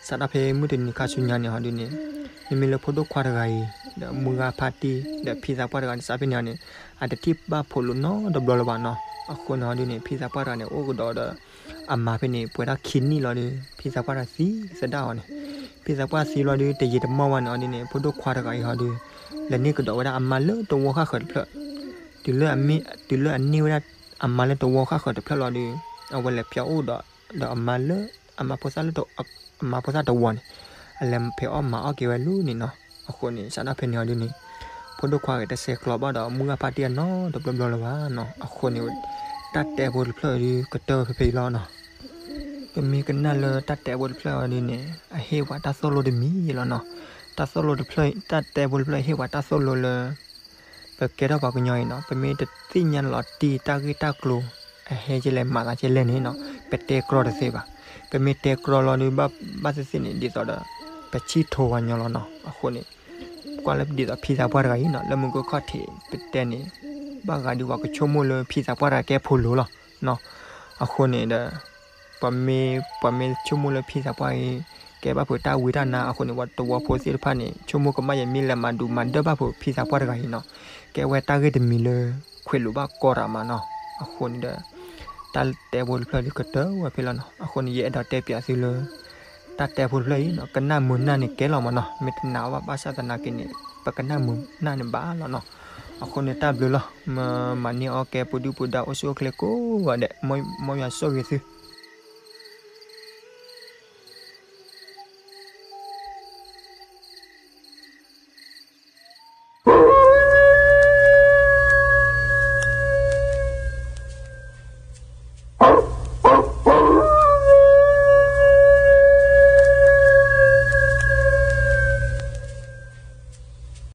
စးထီၣ်ဖဲမုၢ်တနံၤခါဆူညါန့ၣ်ဟီဒုးန့ၣ် မ့မ့ၢ်လၢဖိဒိၣ်ခွါတဂၤအံၤ ဒီးမုၢ်ဂၤဖါတံၢ် ဒီးဖံသးပှၢ်တဂၤန့ၣ် စးဖဲန့ၣ်န့ၣ် အတထံၣ်ဘၣ်ဖိးလိာ်နီတဘျီလၢၤဘၣ်နီၤ. အဃိန့ၣ်ဟီဒုးန့ၣ် ဖံသးပှၢ်တဂၤန့ၣ် အိၣ်ကဒီးဒီး အမါဖဲန့ၣ် ပှဲၤထီၣ်ခံနံၣ်လီၤဒီး ဖံသးပှၢ်တဂၤသံသဒၣ်အီၤန့ၣ် ဖံသးပှၢ်သံလီၤဒီး တယံာ်တမီၢ်ဝဲန့ၣ်အီၤဒ်န့ၣ် ဖိဒိၣ်ခွါတဂၤအံၤဟီဒုး လဲၤန့ၢ်ကဒီးဝဲဒၣ်အမါလၢတဝီဃၣ်ဃၢၤတဖျၢၣ် တုၤလၢအမ့ၢ် တုၤလၢအန့ၢ်ဝဲဒၣ်အမါလၢတဝီဃၣ်ဃၢၤတဖျၢၣ်လီၤဒီး အဝဲလဲၤဖျီအိၣ်ဒီး ဒီးအမါလၢ အမါဖိသၣ်လၢ အမါဖိသၣ်တဝီန့ၣ် အလဲၤဖဲးအီၣ်မၤအီၣ်က့ၤဝဲလၢန့ၣ်နီၤ. အဃိန့ၣ် စးထီၣ်ဖဲန့ၣ်အီၤဒ်န့ၣ် ဖိဒိၣ်ခွါဂ့ၤတဆဲးကျိးဘၣ်ဒီး မုၢ်ဂၤဖါတံၢ်အနီတဘျီဘျီလၢၤဘၣ်နီၤ. အဃိန့ၣ် တၢ်တဲဖိတဖျၢၣ်အံၤဒုး ကတၢၢ်ဝဲဖဲဖဲအံၤလီၤနီၤ. ပမ့ၢ်ကနၣ်လၢတၢ်တဲဖိတဖျၢၣ်အံၤဒ်န့ၣ် အဟ့ၣ်ပှၤတၢ်သိၣ်လိတမံၤလီၤနီၤ. တၢ်သိၣ်လိတဖျၢၣ် တၢ်တဲဖိတဖျၢၣ်အံၤဟ့ၣ်ပှၤတၢ်သိၣ်လိလၢ ပကဲထီၣ်ပှၤကညီအံၤနီၤ ပမ့ၢ်တသ့ၣ်ညါလီၤတံၢ်တၢ်ဂ့ၢ်တၢ်ကျိၤ အဟဲကဲလဲၣ်မၤသးကဲလဲၣ်န့ၣ်နီၤ ပတဲကြီတသ့ဘၣ်. ပမ့ၢ်တဲကြီလီၤဒုး ဘၣ်သ့ၣ်သ့ၣ်န့ၣ် ဒ်သိးဒီး ပဆံၣ်ထိပှၤကညီလီၤနီၤ. အဃိန့ၣ် ကွၢ်လၢဒ်သိးဖံသးပှၢ်တဂၤအံၤနီၤ လၢမူခိၣ်ခီၣ်ထံးပတဲန့ၣ် ဘၣ်ဂၤဒုးပှၤကဆိကမိၣ်လၢဖံသးပှၢ်တဂၤကဲဖိလိၤလီၤနီၤ. အဃိန့ၣ်ဒီး ပှၤမ့ၢ် ပှၤမ့ၢ်ဆိကမိၣ်လၢဖံသးပှၢ်အံၤ ကဲဘၣ်ဖုးတၢ်ဝံတၢ်နါအဃိန့ၣ် ပှၤတဝီဖိသ့ၣ်တဖၣ်န့ၣ် ဆိကမိၣ်ကမၣ်ယဲမ့ၢ်လဲၤမၤဒုးမၤဒၢၣ်ဘၣ်ဖုးဖံသးပှၢ်တဂၤအံၤနီၤ ကဲဝဲတၢ်ဂ့ၢ်တမံၤလၢ ခွဲးလိာ်ဘၣ်ကီတၢ်မးနီၤ. အဃိန့ၣ်ဒီး တၢ်တဲဖိတဖျၢၣ်ဒုးကတၢၢ်ဝဲဖဲလီၤနီၤ. အဃိန့ၣ် ယအဲၣ်ဒိးတဲပၠးသုလၢ တၢ်တဲဖိတဖျၢၣ်အံၤနီၤ ကနၣ်မုာ်နၢ်န့ၣ်ကဲလီၤမးနီၤ မ့ၢ်တနာ်အီၤဘၣ်ဘၣ်ဆၣ်သနာ်က့န့ၣ် ပကနၣ်မုာ်နၢ်န့ၣ်ဘၣ်လီၤနီၤ. အဃိန့ၣ်တၢ်ဘျုးလီၤ မ့ၢ်မၤန့ၢ်အီၣ်ကဲပဒုၣ်ပဒါအိၣ်ဆူၣ်အိၣ်ချ့ကိးဂၤဒဲး မ်ယွၤဆိၣ်ဂ့ၤသု